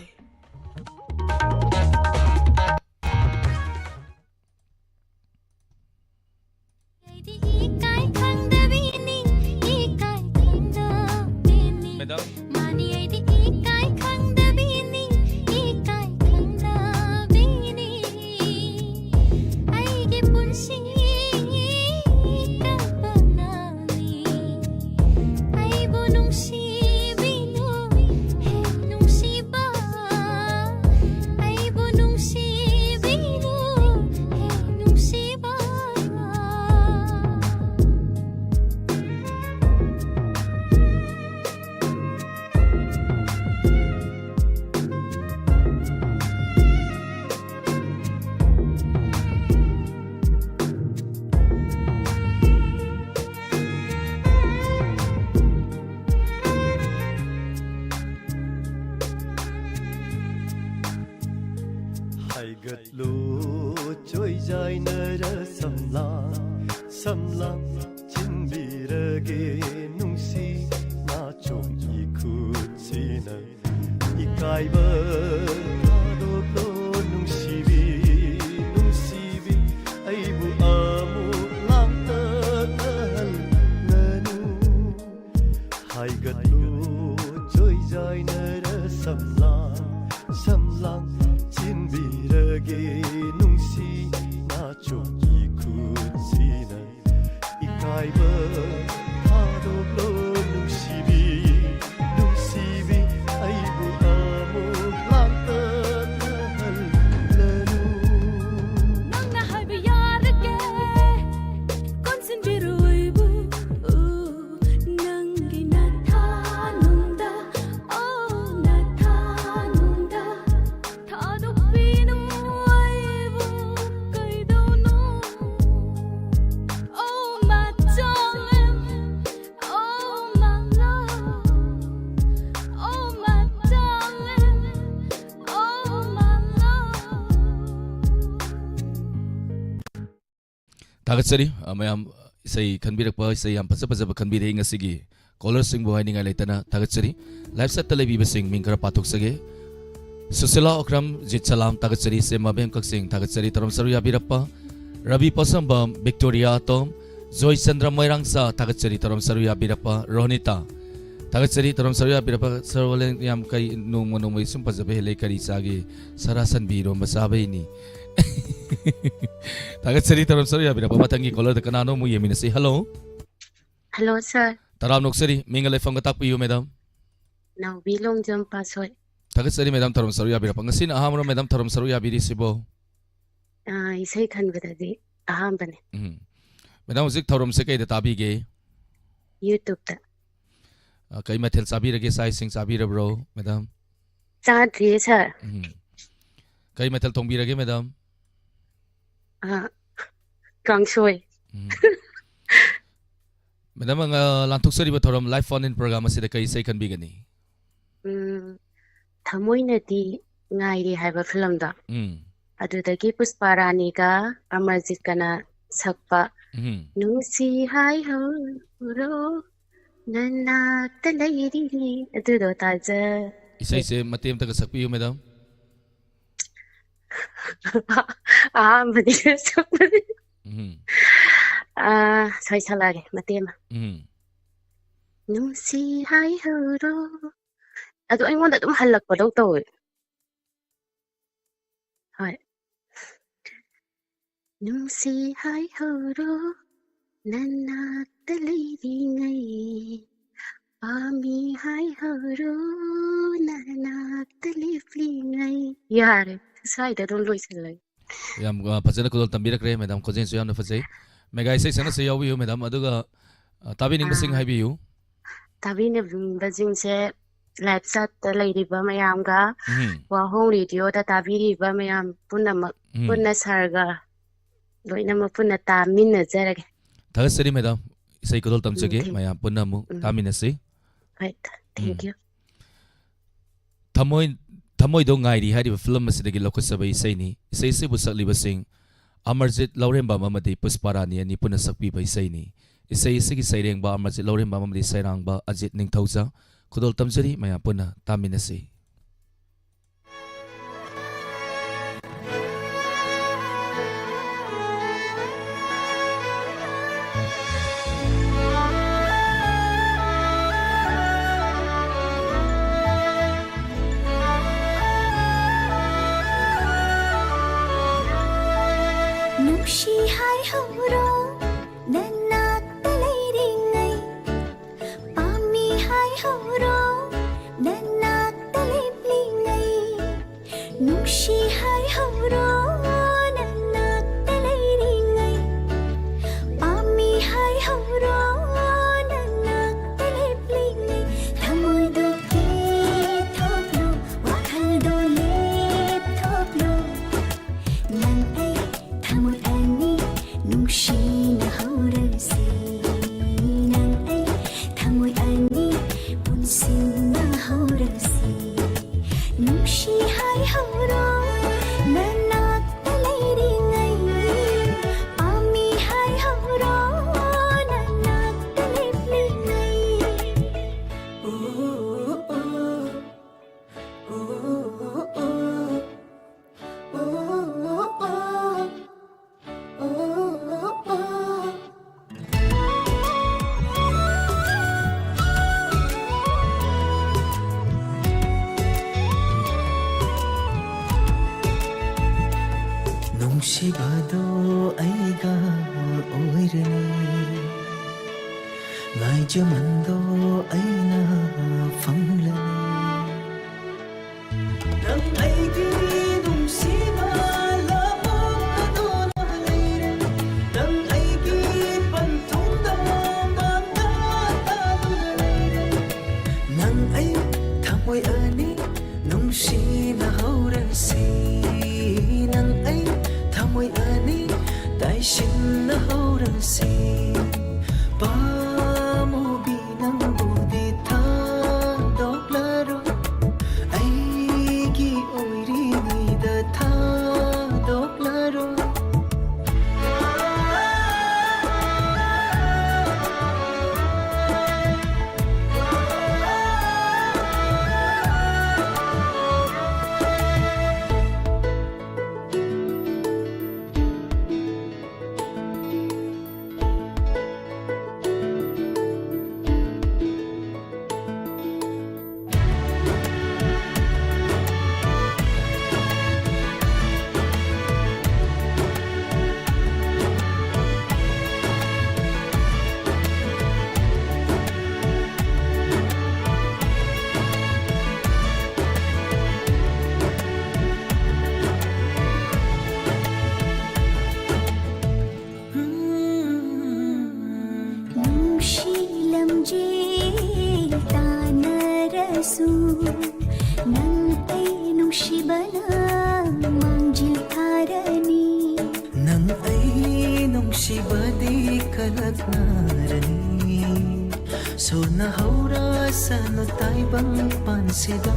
ꯑꯩꯗꯤ ꯏꯀꯥꯏ ꯈꯪꯗꯕꯤꯅꯤ, ꯏꯀꯥꯏ ꯈꯪꯗꯕꯤꯅꯤ꯫ ꯃꯦꯗꯥꯝ꯫ ꯃꯥꯅꯤ, ꯑꯩꯗꯤ ꯏꯀꯥꯏ ꯈꯪꯗꯕꯤꯅꯤ, ꯏꯀꯥꯏ ꯈꯪꯗꯕꯤꯅꯤ꯫ ꯑꯩꯒꯤ ꯄꯨꯟꯁꯤ ꯀꯜꯄꯅꯥꯅꯤ꯫ ꯑꯩꯕꯨ ꯅꯨꯡꯁꯤꯕꯤꯅꯨ, ꯍꯦ ꯅꯨꯡꯁꯤꯕ꯫ ꯑꯩꯕꯨ ꯅꯨꯡꯁꯤꯕꯤꯅꯨ, ꯍꯦ ꯅꯨꯡꯁꯤꯕ꯫ ꯍꯥꯏꯒꯠꯂꯨ ꯆꯣꯏꯖꯥꯏꯅꯔ ꯁꯝꯂꯥꯡ, ꯁꯝꯂꯥꯡ ꯆꯤꯟꯕꯤꯔꯒꯦ ꯅꯨꯡꯁꯤ ꯅꯥꯆꯣꯝ ꯏꯈꯨ꯫ ꯏꯀꯥꯏꯕ ꯊꯥꯗꯣꯛꯂꯣ ꯅꯨꯡꯁꯤꯕꯤ, ꯅꯨꯡꯁꯤꯕꯤ, ꯑꯩꯕꯨ ꯑꯃꯨꯛ ꯂꯥꯡꯇꯛꯅꯍꯜꯂꯅꯨ꯫ ꯍꯥꯏꯒꯠꯂꯨ ꯆꯣꯏꯖꯥꯏꯅꯔ ꯁꯝꯂꯥꯡ, ꯁꯝꯂꯥꯡ ꯆꯤꯟꯕꯤꯔꯒꯦ ꯅꯨꯡꯁꯤ ꯅꯥꯆꯣꯝꯒꯤ ꯈꯨꯠꯁꯤꯅ꯫ ꯏꯀꯥꯏꯕ ꯊꯥꯗꯣꯛꯂꯣ ꯅꯨꯡꯁꯤꯕꯤ, ꯅꯨꯡꯁꯤꯕꯤ, ꯑꯩꯕꯨ ꯑꯃꯨꯛ ꯂꯥꯡꯇꯛꯅꯍꯜꯂꯅꯨ꯫ ꯅꯪꯅ ꯍꯥꯏꯕ ꯌꯥꯔꯒꯦ, ꯀꯣꯟꯁꯤꯟꯕꯤꯔꯣꯏꯕꯨ ꯅꯪꯒꯤ ꯅꯊꯥꯅꯨꯡꯗ, ꯑꯣ ꯅꯊꯥꯅꯨꯡꯗ ꯊꯥꯗꯣꯛꯄꯤꯅꯨ ꯑꯩꯕꯨ ꯀꯩꯗꯧꯅꯣ? Oh my darling, oh my love, oh my darling, oh my love. ꯊꯥꯒꯠꯆꯔꯤ, ꯑ, ꯃꯌꯥꯝ ꯏꯁꯩ ꯈꯟꯕꯤꯔꯛꯄ, ꯏꯁꯩ ꯌꯥꯝ ꯐꯖ ꯐꯖꯕ ꯈꯟꯕꯤꯔꯛꯏ꯫ ꯉꯁꯤꯒꯤ ꯀꯣꯂꯔꯁꯤꯡꯕꯨ ꯍꯥꯏꯅꯤꯡꯉꯥꯏ ꯂꯩꯇꯅ ꯊꯥꯒꯠꯆꯔꯤ꯫ ꯂꯥꯏꯞ ꯁꯥꯏꯠꯇ ꯂꯩꯕꯤꯕꯁꯤꯡ ꯃꯤꯡ ꯈꯔ ꯄꯥꯊꯣꯛꯆꯒꯦ꯫ ꯁꯨꯁꯤꯂꯥ ꯑꯣꯀ꯭ꯔꯝ, ꯖꯤꯠ ꯁꯂꯥꯝ, ꯊꯥꯒꯠꯆꯔꯤ꯫ ꯁꯦꯝꯃꯕꯦꯝ ꯀꯛꯆꯤꯡ, ꯊꯥꯒꯠꯆꯔꯤ꯫ ꯊꯧꯔꯝ ꯁꯔꯨꯛ ꯌꯥꯕꯤꯔꯛꯄ ꯔꯕꯤ ꯄꯣꯠꯁꯝꯕꯝ, ꯕꯤꯛꯇꯣꯔꯤꯌꯥ ꯇꯣꯝ, ꯖꯣꯏꯆꯟꯗ꯭ꯔ ꯃꯣꯏꯔꯥꯡꯁꯥ, ꯊꯥꯒꯠꯆꯔꯤ꯫ ꯊꯧꯔꯝ ꯁꯔꯨꯛ ꯌꯥꯕꯤꯔꯛꯄ ꯔꯣꯍꯅꯤꯇꯥ, ꯊꯥꯒꯠꯆꯔꯤ꯫ ꯊꯧꯔꯝ ꯁꯔꯨꯛ ꯌꯥꯕꯤꯔꯛꯄ ꯁꯔ ꯋꯥꯂꯦꯟ, ꯌꯥꯝ ꯀꯩ ꯅꯣꯡꯃ ꯅꯣꯡꯃꯒꯤ ꯁꯨꯝ ꯐꯖꯕ ꯍꯦꯜꯂꯦ, ꯀꯔꯤ ꯆꯥꯒꯦ? ꯁꯔꯥ ꯁꯟꯕꯤ ꯏꯔꯣꯝꯕ ꯆꯥꯕꯩꯅꯤ꯫ ꯊꯥꯒꯠꯆꯔꯤ꯫ ꯊꯧꯔꯝ ꯁꯔꯨꯛ ꯌꯥꯕꯤꯔꯛꯄ꯫ ꯃꯊꯪꯒꯤ ꯀꯣꯂꯔꯗ ꯀꯅꯥꯅꯣ ꯑꯃꯨꯛ ꯌꯦꯡꯃꯤꯟꯅꯁꯤ꯫ ꯍꯜꯂꯣ꯫ ꯍꯜꯂꯣ, ꯁꯥꯔ꯫ ꯇꯔꯥꯝꯅ ꯑꯣꯛꯆꯔꯤ꯫ ꯃꯤꯡꯒ ꯂꯩꯐꯝꯒ ꯇꯥꯛꯄꯤꯌꯨ, ꯃꯦꯗꯥꯝ꯫ ꯅꯥꯎꯕꯤ ꯂꯣꯡꯖꯝ ꯄꯥꯠꯁꯣꯏ꯫ ꯊꯥꯒꯠꯆꯔꯤ, ꯃꯦꯗꯥꯝ, ꯊꯧꯔꯝ ꯁꯔꯨꯛ ꯌꯥꯕꯤꯔꯛꯄ꯫ ꯉꯁꯤꯅ ꯑꯍꯥꯟꯕꯔꯣ, ꯃꯦꯗꯥꯝ, ꯊꯧꯔꯝ ꯁꯔꯨꯛ ꯌꯥꯕꯤꯔꯤꯁꯤꯕꯣ? ꯑꯥ, ꯏꯁꯩ ꯈꯟꯕꯗꯗꯤ ꯑꯍꯥꯟꯕꯅꯦ꯫ ꯎꯝ꯫ ꯃꯦꯗꯥꯝ, ꯍꯧꯖꯤꯛ ꯊꯧꯔꯝꯁꯦ ꯀꯩꯗ ꯇꯥꯕꯤꯒꯦ? YouTube-ꯇ꯫ ꯑ, ꯀꯩ ꯃꯊꯦꯜ ꯆꯥꯕꯤꯔꯒꯦ? ꯆꯥꯛ ꯏꯁꯤꯡ ꯆꯥꯕꯤꯔꯕ꯭ꯔꯣ, ꯃꯦꯗꯥꯝ? ꯆꯥꯗ꯭ꯔꯤꯌꯦ, ꯁꯥꯔ꯫ ꯎꯝ꯫ ꯀꯩ ꯃꯊꯦꯜ ꯊꯣꯡꯕꯤꯔꯒꯦ, ꯃꯦꯗꯥꯝ? ꯑ, ꯀꯥꯡꯁꯣꯏ꯫ ꯎꯝ꯫ ꯃꯦꯗꯥꯝ, ꯑ, ꯂꯥꯟꯊꯣꯛꯆꯔꯤꯕ ꯊꯧꯔꯝ Live Phone-In program ꯑꯁꯤꯗ ꯀꯩ ꯏꯁꯩ ꯈꯟꯕꯤꯒꯅꯤ? ꯎꯝ, ꯊꯃꯣꯏꯅꯗꯤ ꯉꯥꯏꯔꯤ ꯍꯥꯏꯕ ꯐꯤꯂꯝꯗꯣ꯫ ꯎꯝ꯫ ꯑꯗꯨꯗꯒꯤ ꯄꯨꯁꯄꯥ ꯔꯥꯅꯤꯒ ꯑꯃꯔꯖꯤꯠꯀꯅ ꯁꯛꯄ ꯎꯝ꯫ ꯅꯨꯡꯁꯤ ꯍꯥꯏꯍꯧꯔꯣ ꯅꯅꯥꯛꯇ ꯂꯩꯔꯤꯅꯤ꯫ ꯑꯗꯨꯗꯣ ꯇꯥꯖ-, ꯏꯁꯩꯁꯦ ꯃꯇꯦꯛ ꯑꯃꯇꯒ ꯁꯛꯄꯤꯌꯨ, ꯃꯦꯗꯥꯝ꯫ ꯑꯍꯥꯟꯕꯗꯤ ꯁꯛꯄꯗꯤ꯫ ꯎꯝ꯫ ꯑꯥ, ꯁꯣꯏꯁꯜꯂꯛꯑꯒꯦ, ꯃꯇꯦꯛ ꯑꯃ꯫ ꯎꯝ꯫ ꯅꯨꯡꯁꯤ ꯍꯥꯏꯍꯧꯔꯣ꯫ ꯑꯗꯨ ꯑꯩꯉꯣꯟꯗ ꯑꯗꯨꯝ ꯍꯜꯂꯛꯄꯗꯧ ꯇꯧꯋꯦ꯫ ꯍꯣꯏ꯫ ꯅꯨꯡꯁꯤ ꯍꯥꯏꯍꯧꯔꯣ, ꯅꯅꯥꯛꯇ ꯂꯩꯔꯤꯉꯩ꯫ ꯄꯥꯝꯃꯤ ꯍꯥꯏꯍꯧꯔꯣ, ꯅꯅꯥꯛꯇ ꯂꯦꯞꯂꯤꯉꯩ꯫ ꯌꯥꯔꯦ, ꯁ꯭ꯋꯥꯏꯗ ꯑꯗꯨꯝ ꯂꯣꯏꯁꯤꯜꯂꯒꯦ꯫ ꯌꯥꯝ, ꯑ, ꯐꯖꯅ ꯈꯨꯗꯣꯜ ꯇꯝꯕꯤꯔꯛꯈ꯭ꯔꯦ, ꯃꯦꯗꯥꯝ꯫ ꯈꯣꯟꯖꯦꯜꯁꯨ ꯌꯥꯝꯅ ꯐꯖꯩ꯫ ꯃꯦꯒꯥ ꯏꯁꯩ ꯁꯛꯅꯁꯨ ꯌꯥꯎꯕꯤꯌꯨ, ꯃꯦꯗꯥꯝ꯫ ꯑꯗꯨꯒ, ꯑ, ꯇꯥꯕꯤꯅꯤꯡꯕꯁꯤꯡ ꯑꯥ, ꯍꯥꯏꯕꯤꯌꯨ꯫ ꯇꯥꯕꯤꯅꯤꯡꯕꯁꯤꯡꯁꯦ live chat ꯇ ꯂꯩꯔꯤꯕ ꯃꯌꯥꯝꯒ, ꯎꯝ꯫ ꯋꯥꯍꯣꯡ ꯔꯦꯗꯤꯑꯣꯗ ꯇꯥꯕꯤꯔꯤꯕ ꯃꯌꯥꯝ ꯄꯨꯝꯅꯃꯛ, ꯎꯝ꯫ ꯄꯨꯟꯅ ꯁꯥꯔꯒ ꯂꯣꯏꯅꯃꯛ ꯄꯨꯟꯅ ꯇꯥꯃꯤꯟꯅꯖꯔꯒꯦ꯫ ꯊꯥꯒꯠꯆꯔꯤ, ꯃꯦꯗꯥꯝ꯫ ꯏꯁꯩ ꯈꯨꯗꯣꯜ ꯎꯝ, ꯇꯝꯖꯒꯦ꯫ ꯊꯦꯡ-, ꯃꯌꯥꯝ ꯄꯨꯟꯅ ꯑꯃꯨꯛ ꯎꯝ꯫ ꯇꯥꯃꯤꯟꯅꯁꯤ꯫ ꯍꯣꯏ, ꯎꯝ꯫ Thank you꯫ ꯊꯃꯣꯏ, ꯊꯃꯣꯏꯗꯣ ꯉꯥꯏꯔꯤ ꯍꯥꯏꯔꯤꯕ ꯐꯤꯂꯝ ꯑꯁꯤꯗꯒꯤ ꯂꯧꯈꯠꯆꯕ ꯏꯁꯩꯅꯤ꯫ ꯏꯁꯩ ꯑꯁꯤꯕꯨ ꯁꯛꯂꯤꯕꯁꯤꯡ ꯑꯃꯔꯖꯤꯠ ꯂꯧꯔꯦꯝꯕꯝ ꯑꯃꯗꯤ ꯄꯨꯁꯄꯥꯔꯥꯅꯤ ꯑꯅꯤ ꯄꯨꯟꯅ ꯁꯛꯄꯤꯕ ꯏꯁꯩꯅꯤ꯫ ꯏꯁꯩ ꯑꯁꯤꯒꯤ ꯁꯩꯔꯦꯡꯕ ꯑꯃꯔꯖꯤꯠ ꯂꯧꯔꯦꯝꯕꯝ ꯑꯃꯗꯤ ꯁꯩꯔꯥꯡꯕ ꯑꯖꯤꯠ ꯅꯤꯡꯊꯧꯖ꯫ ꯈꯨꯗꯣꯜ ꯇꯝꯖꯔꯤ, ꯃꯌꯥꯝ ꯄꯨꯟꯅ ꯇꯥꯃꯤꯟꯅꯁꯤ꯫ ꯅꯨꯡꯁꯤ ꯍꯥꯏꯍꯧꯔꯣ, ꯅꯅꯥꯛꯇ ꯂꯩꯔꯤꯉꯩ꯫ ꯄꯥꯝꯃꯤ ꯍꯥꯏꯍꯧꯔꯣ, ꯅꯅꯥꯛꯇ ꯂꯦꯞꯂꯤꯉꯩ꯫ ꯅꯨꯡꯁꯤ ꯍꯥꯏꯍꯧꯔꯣ, ꯅꯅꯥꯛꯇ ꯂꯩꯔꯤꯉꯩ꯫ ꯄꯥꯝꯃꯤ ꯍꯥꯏꯍꯧꯔꯣ, ꯅꯅꯥꯛꯇ ꯂꯦꯞꯂꯤꯉꯩ꯫ ꯊꯃꯣꯏꯗꯣ ꯄꯦꯊꯣꯛꯂꯣ, ꯋꯥꯈꯜꯗꯣ ꯂꯦꯞꯊꯣꯛꯂꯣ꯫ ꯅꯪ ꯑꯩ ꯊꯃꯣꯏ ꯑꯅꯤ ꯅꯨꯡꯁꯤꯅ ꯍꯧꯔꯁꯤ꯫ ꯅꯪ ꯑꯩ ꯊꯃꯣꯏ ꯑꯅꯤ ꯄꯨꯟꯁꯤꯟꯅ ꯍꯧꯔꯁꯤ꯫ ꯅꯨꯡꯁꯤ ꯍꯥꯏꯍꯧꯔꯣ, ꯅꯅꯥꯛꯇ ꯂꯩꯔꯤꯉꯩ꯫ ꯄꯥꯝꯃꯤ ꯍꯥꯏꯍꯧꯔꯣ, ꯅꯅꯥꯛꯇ ꯂꯦꯞꯂꯤꯉꯩ꯫ ꯎ, ꯎ, ꯎ꯫ ꯑꯣꯏꯔꯅꯤ꯫ ꯉꯥꯏꯖꯃꯟꯗꯣ ꯑꯩꯅ ꯐꯪꯂꯅꯤ꯫ ꯅꯪ ꯑꯩꯒꯤ ꯅꯨꯡꯁꯤꯕ ꯂꯥꯞꯊꯣꯛꯇꯨꯅ ꯂꯩꯔꯦ꯫ ꯅꯪ ꯑꯩꯒꯤ ꯄꯟꯊꯨꯡꯗ ꯃꯥꯡꯗ ꯇꯥꯗꯨꯅ ꯂꯩꯔꯦ꯫ ꯅꯪ ꯑꯩ ꯊꯃꯣꯏ ꯑꯅꯤ ꯅꯨꯡꯁꯤꯅ ꯍꯧꯔꯁꯤ꯫ ꯅꯪ ꯑꯩ ꯊꯃꯣꯏ ꯑꯅꯤ ꯇꯥꯏꯁꯤꯟꯅ ꯍꯧꯔꯁꯤ꯫ ꯄꯥꯝꯃꯨꯕꯤ ꯅꯪꯕꯨꯗꯤ ꯊꯥꯗꯣꯛꯂꯔꯣꯏ꯫ ꯑꯩꯒꯤ ꯑꯣꯏꯔꯤꯉꯩꯗ ꯊꯥꯗꯣꯛꯂꯔꯣꯏ꯫ ꯅꯨꯡꯁꯤ ꯂꯝꯖꯦꯜ ꯇꯥꯟꯅꯔꯁꯨ, ꯅꯪ ꯑꯩ ꯅꯨꯡꯁꯤꯕꯅ ꯃꯥꯡꯖꯤꯜ ꯊꯥꯔꯅꯤ꯫ ꯅꯪ ꯑꯩ ꯅꯨꯡꯁꯤꯕꯗꯤ ꯀꯂꯛꯅꯔꯅꯤ꯫ ꯁꯣꯟꯅꯍꯧꯔꯁꯅꯨ ꯇꯥꯏꯕꯪ ꯄꯥꯟꯁꯤꯗ꯫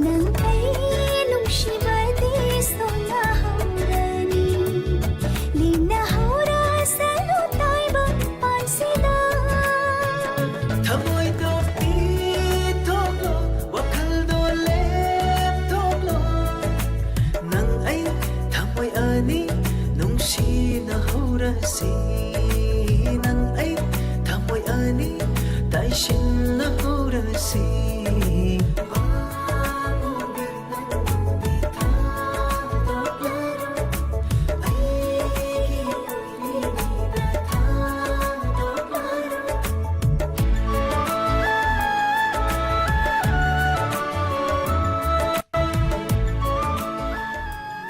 ꯅꯪ ꯑꯩ ꯅꯨꯡꯁꯤꯕꯗꯤ ꯁꯣꯟꯅꯍꯧꯔꯅꯤ꯫ ꯂꯦꯟꯅꯍꯧꯔꯁꯅꯨ ꯇꯥꯏꯕꯪ ꯄꯥꯟꯁꯤꯗ꯫ ꯊꯃꯣꯏꯗꯣ ꯄꯤꯊꯣꯛꯂꯣ, ꯋꯥꯈꯜꯗꯣ ꯂꯦꯞꯊꯣꯛꯂꯣ꯫ ꯅꯪ ꯑꯩ ꯊꯃꯣꯏ ꯑꯅꯤ ꯅꯨꯡꯁꯤꯅ ꯍꯧꯔꯁꯤ꯫ ꯅꯪ ꯑꯩ ꯊꯃꯣꯏ ꯑꯅꯤ ꯇꯥꯏꯁꯤꯟꯅ ꯍꯧꯔꯁꯤ꯫ ꯄꯥꯝꯃꯨꯕꯤ ꯅꯪꯕꯨꯗꯤ ꯊꯥꯗꯣꯛꯂꯔꯣꯏ꯫ ꯑꯩ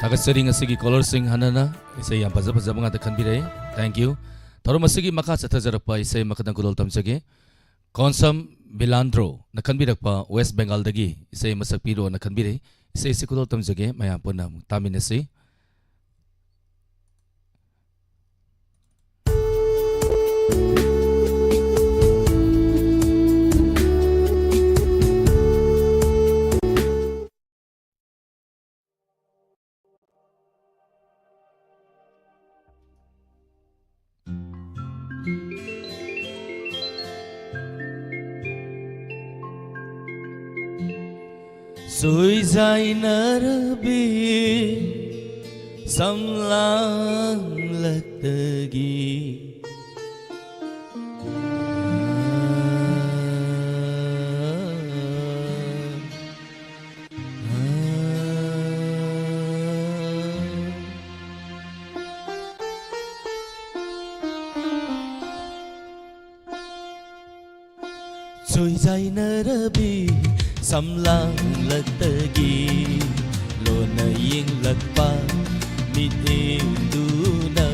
ꯊꯥꯒꯠꯆꯔꯤ꯫ ꯉꯁꯤꯒꯤ ꯀꯣꯂꯔꯁꯤꯡ ꯍꯟꯅꯅ ꯏꯁꯩ ꯌꯥꯝ ꯐꯖ ꯐꯖꯕ ꯉꯥꯛꯇ ꯈꯟꯕꯤꯔꯛꯑꯦ꯫ Thank you꯫ ꯊꯧꯔꯝ ꯑꯁꯤꯒꯤ ꯃꯈꯥ ꯆꯠꯊꯖꯔꯛꯄ ꯏꯁꯩ ꯑꯃꯈꯛꯇꯪ ꯈꯨꯗꯣꯜ ꯇꯝꯖꯒꯦ꯫ ꯀꯣꯟꯁꯝ ꯕꯤꯂꯥꯟꯗ꯭ꯔꯣꯅ ꯈꯟꯕꯤꯔꯛꯄ ꯋꯦꯁ ꯕꯦꯡꯒꯥꯜꯗꯒꯤ ꯏꯁꯩ ꯑꯃ ꯁꯛꯄꯤꯔꯣꯅ ꯈꯟꯕꯤꯔꯛꯏ꯫ ꯏꯁꯩ ꯑꯁꯤ ꯈꯨꯗꯣꯜ ꯇꯝꯖꯒꯦ, ꯃꯌꯥꯝ ꯄꯨꯟꯅ ꯑꯃꯨꯛ ꯇꯥꯃꯤꯟꯅꯁꯤ꯫ ꯆꯣꯏꯖꯥꯏꯅꯔꯕꯤ ꯁꯝꯂꯥꯡꯂꯛꯇꯒꯤ꯫ ꯆꯣꯏꯖꯥꯏꯅꯔꯕꯤ ꯁꯝꯂꯥꯡꯂꯛꯇꯒꯤ ꯂꯣꯟꯅ ꯌꯦꯡꯂꯛꯄ ꯃꯤꯠꯌꯦꯡꯗꯨꯅ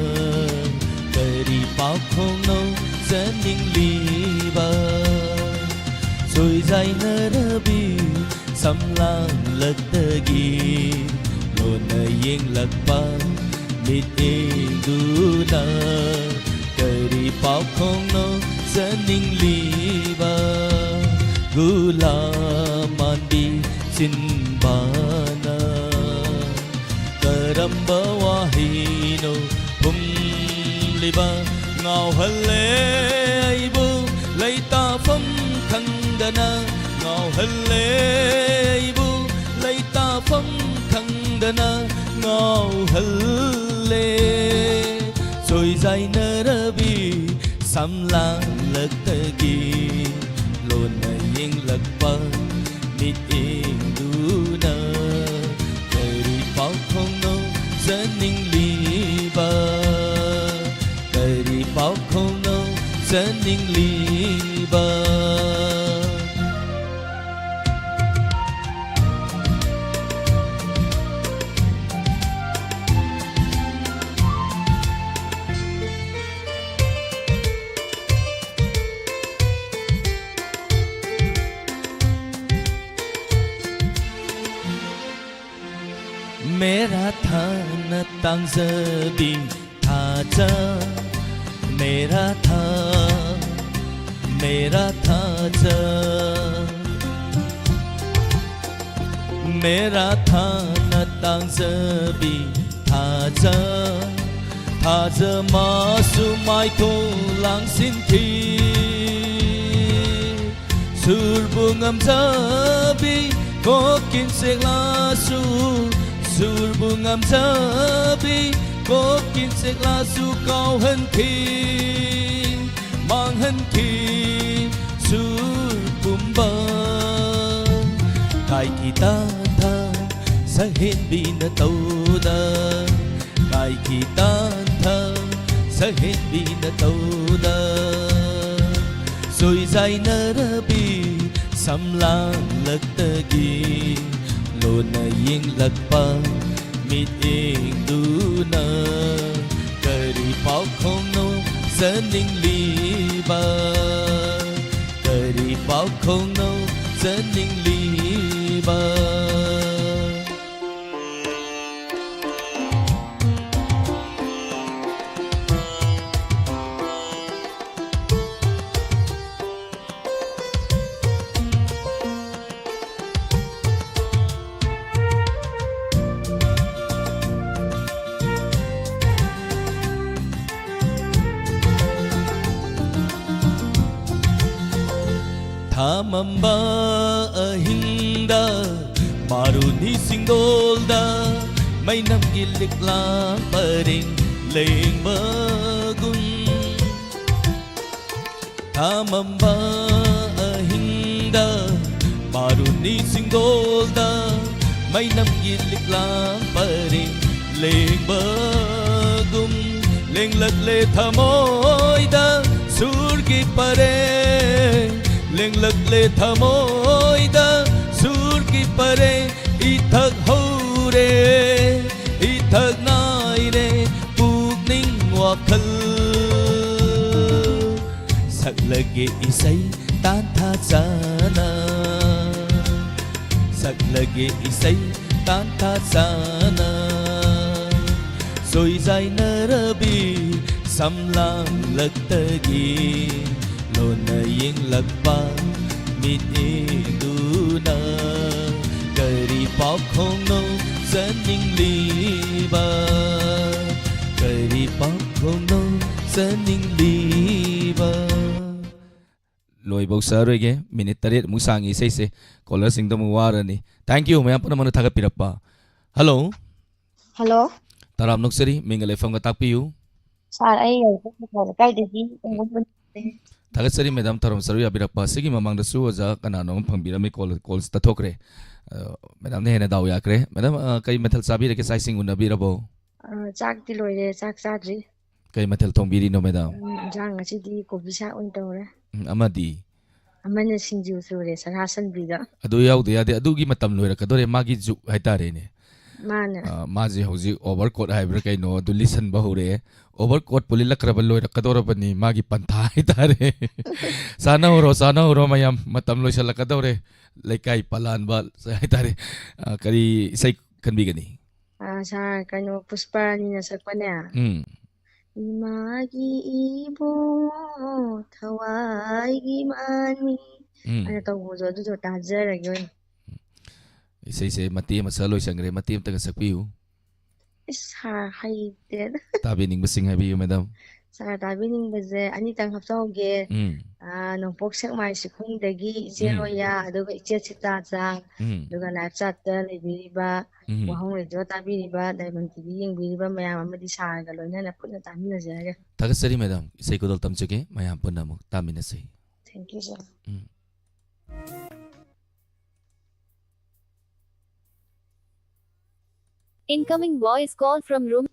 ꯀꯔꯤ ꯄꯥꯎꯈꯣꯡꯅꯣ ꯆꯠꯅꯤꯡꯂꯤꯕ? ꯆꯣꯏꯖꯥꯏꯅꯔꯕꯤ ꯁꯝꯂꯥꯡꯂꯛꯇꯒꯤ ꯂꯣꯟꯅ ꯌꯦꯡꯂꯛꯄ ꯃꯤꯠꯌꯦꯡꯗꯨꯅ ꯀꯔꯤ ꯄꯥꯎꯈꯣꯡꯅꯣ ꯆꯠꯅꯤꯡꯂꯤꯕ? ꯒꯨꯂꯥꯞ ꯃꯥꯟꯕꯤ ꯆꯤꯟꯕꯥꯅ ꯀꯔꯝꯕ ꯋꯥꯍꯩꯅꯣ ꯐꯨꯝꯂꯤꯕ? ꯉꯥꯎꯍꯜꯂꯦ ꯑꯩꯕꯨ ꯂꯩꯇꯥꯐꯝ ꯈꯪꯗꯅ, ꯉꯥꯎꯍꯜꯂꯦ ꯑꯩꯕꯨ ꯂꯩꯇꯥꯐꯝ ꯈꯪꯗꯅ ꯉꯥꯎꯍꯜꯂꯦ꯫ ꯆꯣꯏꯖꯥꯏꯅꯔꯕꯤ ꯁꯝꯂꯥꯡꯂꯛꯇꯒꯤ ꯂꯣꯟꯅ ꯌꯦꯡꯂꯛꯄ ꯃꯤꯠꯌꯦꯡꯗꯨꯅ ꯀꯔꯤ ꯄꯥꯎꯈꯣꯡꯅꯣ ꯆꯠꯅꯤꯡꯂꯤꯕ? ꯀꯔꯤ ꯄꯥꯎꯈꯣꯡꯅꯣ ꯆꯠꯅꯤꯡꯂꯤꯕ? ꯇꯥꯡꯖꯕꯤ ꯊꯥꯖ, ꯃꯦꯔꯥ ꯊꯥ, ꯃꯦꯔꯥ ꯊꯥꯖ꯫ ꯃꯦꯔꯥ ꯊꯥꯅ ꯇꯥꯡꯖꯕꯤ ꯊꯥꯖ, ꯊꯥꯖ ꯃꯥꯁꯨ ꯃꯥꯏꯊꯣꯡ ꯂꯥꯡꯁꯤꯟꯈꯤ꯫ ꯁꯨꯔꯕꯨ ꯉꯝꯖꯕꯤ ꯀꯣꯀꯤꯟ ꯆꯦꯛꯂꯥꯁꯨ, ꯁꯨꯔꯕꯨ ꯉꯝꯖꯕꯤ ꯀꯣꯀꯤꯟ ꯆꯦꯛꯂꯥꯁꯨ ꯀꯥꯎꯍꯟꯈꯤ, ꯃꯥꯡꯍꯟꯈꯤ ꯁꯨꯔ ꯄꯨꯝꯕ꯫ ꯀꯥꯏꯈꯤ ꯇꯥꯟꯊ ꯁꯛꯍꯦꯟꯕꯤꯅ ꯇꯧꯗ, ꯀꯥꯏꯈꯤ ꯇꯥꯟꯊ ꯁꯛꯍꯦꯟꯕꯤꯅ ꯇꯧꯗ꯫ ꯁꯣꯏꯖꯥꯏꯅꯔꯕꯤ ꯁꯝꯂꯥꯡꯂꯛꯇꯒꯤ ꯂꯣꯟꯅ ꯌꯦꯡꯂꯛꯄ ꯃꯤꯠꯌꯦꯡꯗꯨꯅ ꯀꯔꯤ ꯄꯥꯎꯈꯣꯡꯅꯣ ꯆꯅꯤꯡꯂꯤꯕ? ꯀꯔꯤ ꯄꯥꯎꯈꯣꯡꯅꯣ ꯆꯅꯤꯡꯂꯤꯕ? ꯊꯥꯃꯝꯕ ꯑꯍꯤꯡꯗ ꯃꯥꯔꯨꯅꯤ ꯆꯤꯡꯗꯣꯜꯗ ꯃꯩꯅꯝꯒꯤ ꯂꯤꯛꯂꯥ ꯄꯔꯦꯡ ꯂꯦꯡꯕꯒꯨꯝ꯫ ꯊꯥꯃꯝꯕ ꯑꯍꯤꯡꯗ ꯃꯥꯔꯨꯅꯤ ꯆꯤꯡꯗꯣꯜꯗ ꯃꯩꯅꯝꯒꯤ ꯂꯤꯛꯂꯥ ꯄꯔꯦꯡ ꯂꯦꯡꯕꯒꯨꯝ ꯂꯦꯡꯂꯛꯂꯦ ꯊꯃꯣꯏꯗ ꯁꯨꯔꯒꯤ ꯄꯔꯦꯡ, ꯂꯦꯡꯂꯛꯂꯦ ꯊꯃꯣꯏꯗ ꯁꯨꯔꯒꯤ ꯄꯔꯦꯡ꯫ ꯏꯊꯛ ꯍꯧꯔꯦ, ꯏꯊꯛ ꯅꯥꯏꯔꯦ ꯄꯨꯛꯅꯤꯡ ꯋꯥꯈꯜ꯫ ꯁꯛꯂꯒꯦ ꯏꯁꯩ ꯇꯥꯟꯊꯥ ꯆꯥꯅ, ꯁꯛꯂꯒꯦ ꯏꯁꯩ ꯇꯥꯟꯊꯥ ꯆꯥꯅ꯫ ꯇꯣꯏꯖꯥꯏꯅꯔꯕꯤ ꯁꯝꯂꯥꯡꯂꯛꯇꯒꯤ ꯂꯣꯟꯅ ꯌꯦꯡꯂꯛꯄ ꯃꯤꯠꯌꯦꯡꯗꯨꯅ ꯀꯔꯤ ꯄꯥꯎꯈꯣꯡꯅꯣ ꯆꯠꯅꯤꯡꯂꯤꯕ? ꯀꯔꯤ ꯄꯥꯎꯈꯣꯡꯅꯣ ꯆꯠꯅꯤꯡꯂꯤꯕ? ꯂꯣꯏꯕꯧ ꯁꯛꯑꯔꯣꯏꯒꯦ꯫ ꯃꯤꯅꯤꯠ ꯇꯔꯦꯠꯃꯨꯛ ꯁꯥꯡꯉꯤ ꯏꯁꯩꯁꯦ꯫ ꯀꯣꯂꯔꯁꯤꯡꯗꯣ ꯑꯃꯨꯛ ꯋꯥꯔꯅꯤ꯫ Thank you ꯃꯌꯥꯝ ꯄꯨꯝꯅꯃꯛꯅ ꯊꯥꯒꯠꯄꯤꯔꯛꯄ꯫ ꯍꯜꯂꯣ꯫ ꯍꯜꯂꯣ꯫ ꯇꯔꯥꯝꯅ ꯑꯣꯛꯆꯔꯤ꯫ ꯃꯤꯡꯒ ꯂꯩꯐꯝꯒ ꯇꯥꯛꯄꯤꯌꯨ꯫ ꯁꯥꯔ, ꯑꯩ ꯌꯥꯏꯐ ꯂꯩꯀꯥꯏꯗꯒꯤ ꯎꯝ꯫ ꯊꯥꯒꯠꯆꯔꯤ ꯃꯦꯗꯥꯝ, ꯊꯧꯔꯝ ꯁꯔꯨꯛ ꯌꯥꯕꯤꯔꯛꯄ꯫ ꯑꯁꯤꯒꯤ ꯃꯃꯥꯡꯗꯁꯨ ꯑꯣꯖꯥ ꯀꯅꯥꯅꯣ ꯑꯃ ꯐꯪꯕꯤꯔꯝꯃꯤ, ꯀꯣꯜ, ꯀꯣꯜꯁꯤ ꯇꯠꯊꯣꯛꯈ꯭ꯔꯦ꯫ ꯑ, ꯃꯦꯗꯥꯝꯅ ꯍꯦꯟꯅ ꯗꯥꯎ ꯌꯥꯈ꯭ꯔꯦ꯫ ꯃꯦꯗꯥꯝ, ꯑ, ꯀꯔꯤ ꯃꯊꯦꯜ ꯆꯥꯕꯤꯔꯒꯦ? ꯆꯥꯛ ꯏꯁꯤꯡ ꯎꯅꯕꯤꯔꯕꯣ? ꯑ, ꯆꯥꯛꯇꯤ ꯂꯣꯏꯔꯦ, ꯆꯥꯛ ꯆꯥꯗ꯭ꯔꯤ꯫ ꯀꯩ ꯃꯊꯦꯜ ꯊꯣꯡꯕꯤꯔꯤꯅꯣ ꯃꯦꯗꯥꯝ? ꯎꯝ, ꯏꯟꯖꯥꯡ ꯉꯁꯤꯗꯤ ꯀꯣꯕꯤ ꯁꯥꯛ ꯑꯣꯏꯅ ꯇꯧꯔꯦ꯫ ꯎꯝ, ꯑꯃꯗꯤ? ꯑꯃꯅ ꯁꯤꯡꯖꯨ ꯁꯨꯔꯦ, ꯁꯅꯥ ꯁꯟꯕꯤꯗ꯫ ꯑꯗꯨ ꯌꯥꯎꯗ ꯌꯥꯗꯦ꯫ ꯑꯗꯨꯒꯤ ꯃꯇꯝ ꯂꯣꯏꯔꯛꯀꯗꯣꯔꯦ, ꯃꯥꯒꯤ ꯖꯨꯛ ꯍꯥꯏꯇꯥꯔꯦꯅꯦ꯫ ꯃꯥꯅꯦ꯫ ꯑ, ꯃꯥꯁꯦ ꯍꯧꯖꯤꯛ overcoat ꯍꯥꯏꯕ꯭ꯔꯥ ꯀꯩꯅꯣ, ꯑꯗꯨ ꯂꯤꯠꯁꯟꯕ ꯍꯧꯔꯛꯑꯦ꯫ Overcoatꯄꯨ ꯂꯤꯠꯂꯛꯈ꯭ꯔꯕ ꯂꯣꯏꯔꯛꯀꯗꯧꯔꯕꯅꯤ ꯃꯥꯒꯤ ꯄꯟꯊꯥ ꯍꯥꯏꯇꯥꯔꯦ꯫ ꯆꯥꯅꯍꯧꯔꯣ, ꯆꯥꯅꯍꯧꯔꯣ ꯃꯌꯥꯝ, ꯃꯇꯝ ꯂꯣꯏꯁꯤꯜꯂꯛꯀꯗꯧꯔꯦ꯫ ꯂꯩꯀꯥꯏ ꯄꯂꯥꯟꯕ ꯍꯥꯏꯇꯥꯔꯦ꯫ ꯑ, ꯀꯔꯤ ꯏꯁꯩ ꯈꯟꯕꯤꯒꯅꯤ? ꯑ, ꯁꯥꯔ, ꯀꯩꯅꯣ, ꯄꯨꯁꯄꯔꯥꯅꯤꯅ ꯁꯛꯄꯅꯦ꯫ ꯎꯝ꯫ ꯏꯃꯥꯒꯤ ꯏꯕꯨꯡꯉꯣ ꯊꯋꯥꯏꯒꯤ ꯃꯥꯅꯤ ꯎꯝ꯫ ꯑꯅ ꯇꯧꯕꯗꯣ, ꯑꯗꯨꯗꯣ ꯇꯥꯖꯔꯒꯦ ꯑꯣꯏꯅ꯫ ꯏꯁꯩꯁꯦ ꯃꯇꯦꯛ ꯑꯃ ꯁꯛꯑ ꯂꯣꯏꯁꯟꯈ꯭ꯔꯦ, ꯃꯇꯦꯛ ꯑꯃꯇꯒ ꯁꯛꯄꯤꯌꯨ꯫ ꯏꯁ, ꯁꯥꯔ, ꯍꯩꯇꯦꯗ꯫ ꯇꯥꯕꯤꯅꯤꯡꯕꯁꯤꯡ ꯍꯥꯏꯕꯤꯌꯨ ꯃꯦꯗꯥꯝ꯫ ꯁꯥꯔ, ꯇꯥꯕꯤꯅꯤꯡꯕꯁꯦ ꯑꯅꯤꯇꯪ ꯍꯥꯞꯆꯍꯧꯒꯦ꯫ ꯎꯝ꯫ ꯑ, ꯅꯣꯡꯄꯣꯛ ꯁꯦꯛꯃꯥꯏ ꯆꯤꯡꯈꯣꯡꯗꯒꯤ ꯏꯆꯦ ꯎꯝ꯫ ꯔꯣꯌꯥ, ꯑꯗꯨꯒ ꯏꯆꯦ ꯁꯤꯇꯥꯖꯥ, ꯎꯝ꯫ ꯑꯗꯨꯒ live chatꯇ ꯂꯩꯕꯤꯔꯤꯕ, ꯎꯝ꯫ ꯋꯥꯍꯪ ꯔꯦꯗꯤꯑꯣ ꯇꯥꯕꯤꯔꯤꯕ, ꯗꯥꯏꯃꯟ ꯇꯤꯚꯤ ꯌꯦꯡꯕꯤꯔꯤꯕ ꯃꯌꯥꯝ ꯑꯃꯗꯤ ꯁꯥꯔꯒ ꯂꯣꯏꯅꯅ ꯄꯨꯟꯅ ꯇꯥꯃꯤꯟꯅꯖꯔꯒꯦ꯫ ꯊꯥꯒꯠꯆꯔꯤ ꯃꯦꯗꯥꯝ꯫ ꯏꯁꯩ ꯈꯨꯗꯣꯜ ꯇꯝꯖꯒꯦ꯫ ꯃꯌꯥꯝ ꯄꯨꯟꯅ ꯑꯃꯨꯛ ꯇꯥꯃꯤꯟꯅꯁꯤ꯫ Thank you, sir. Um. Incoming voice call from room.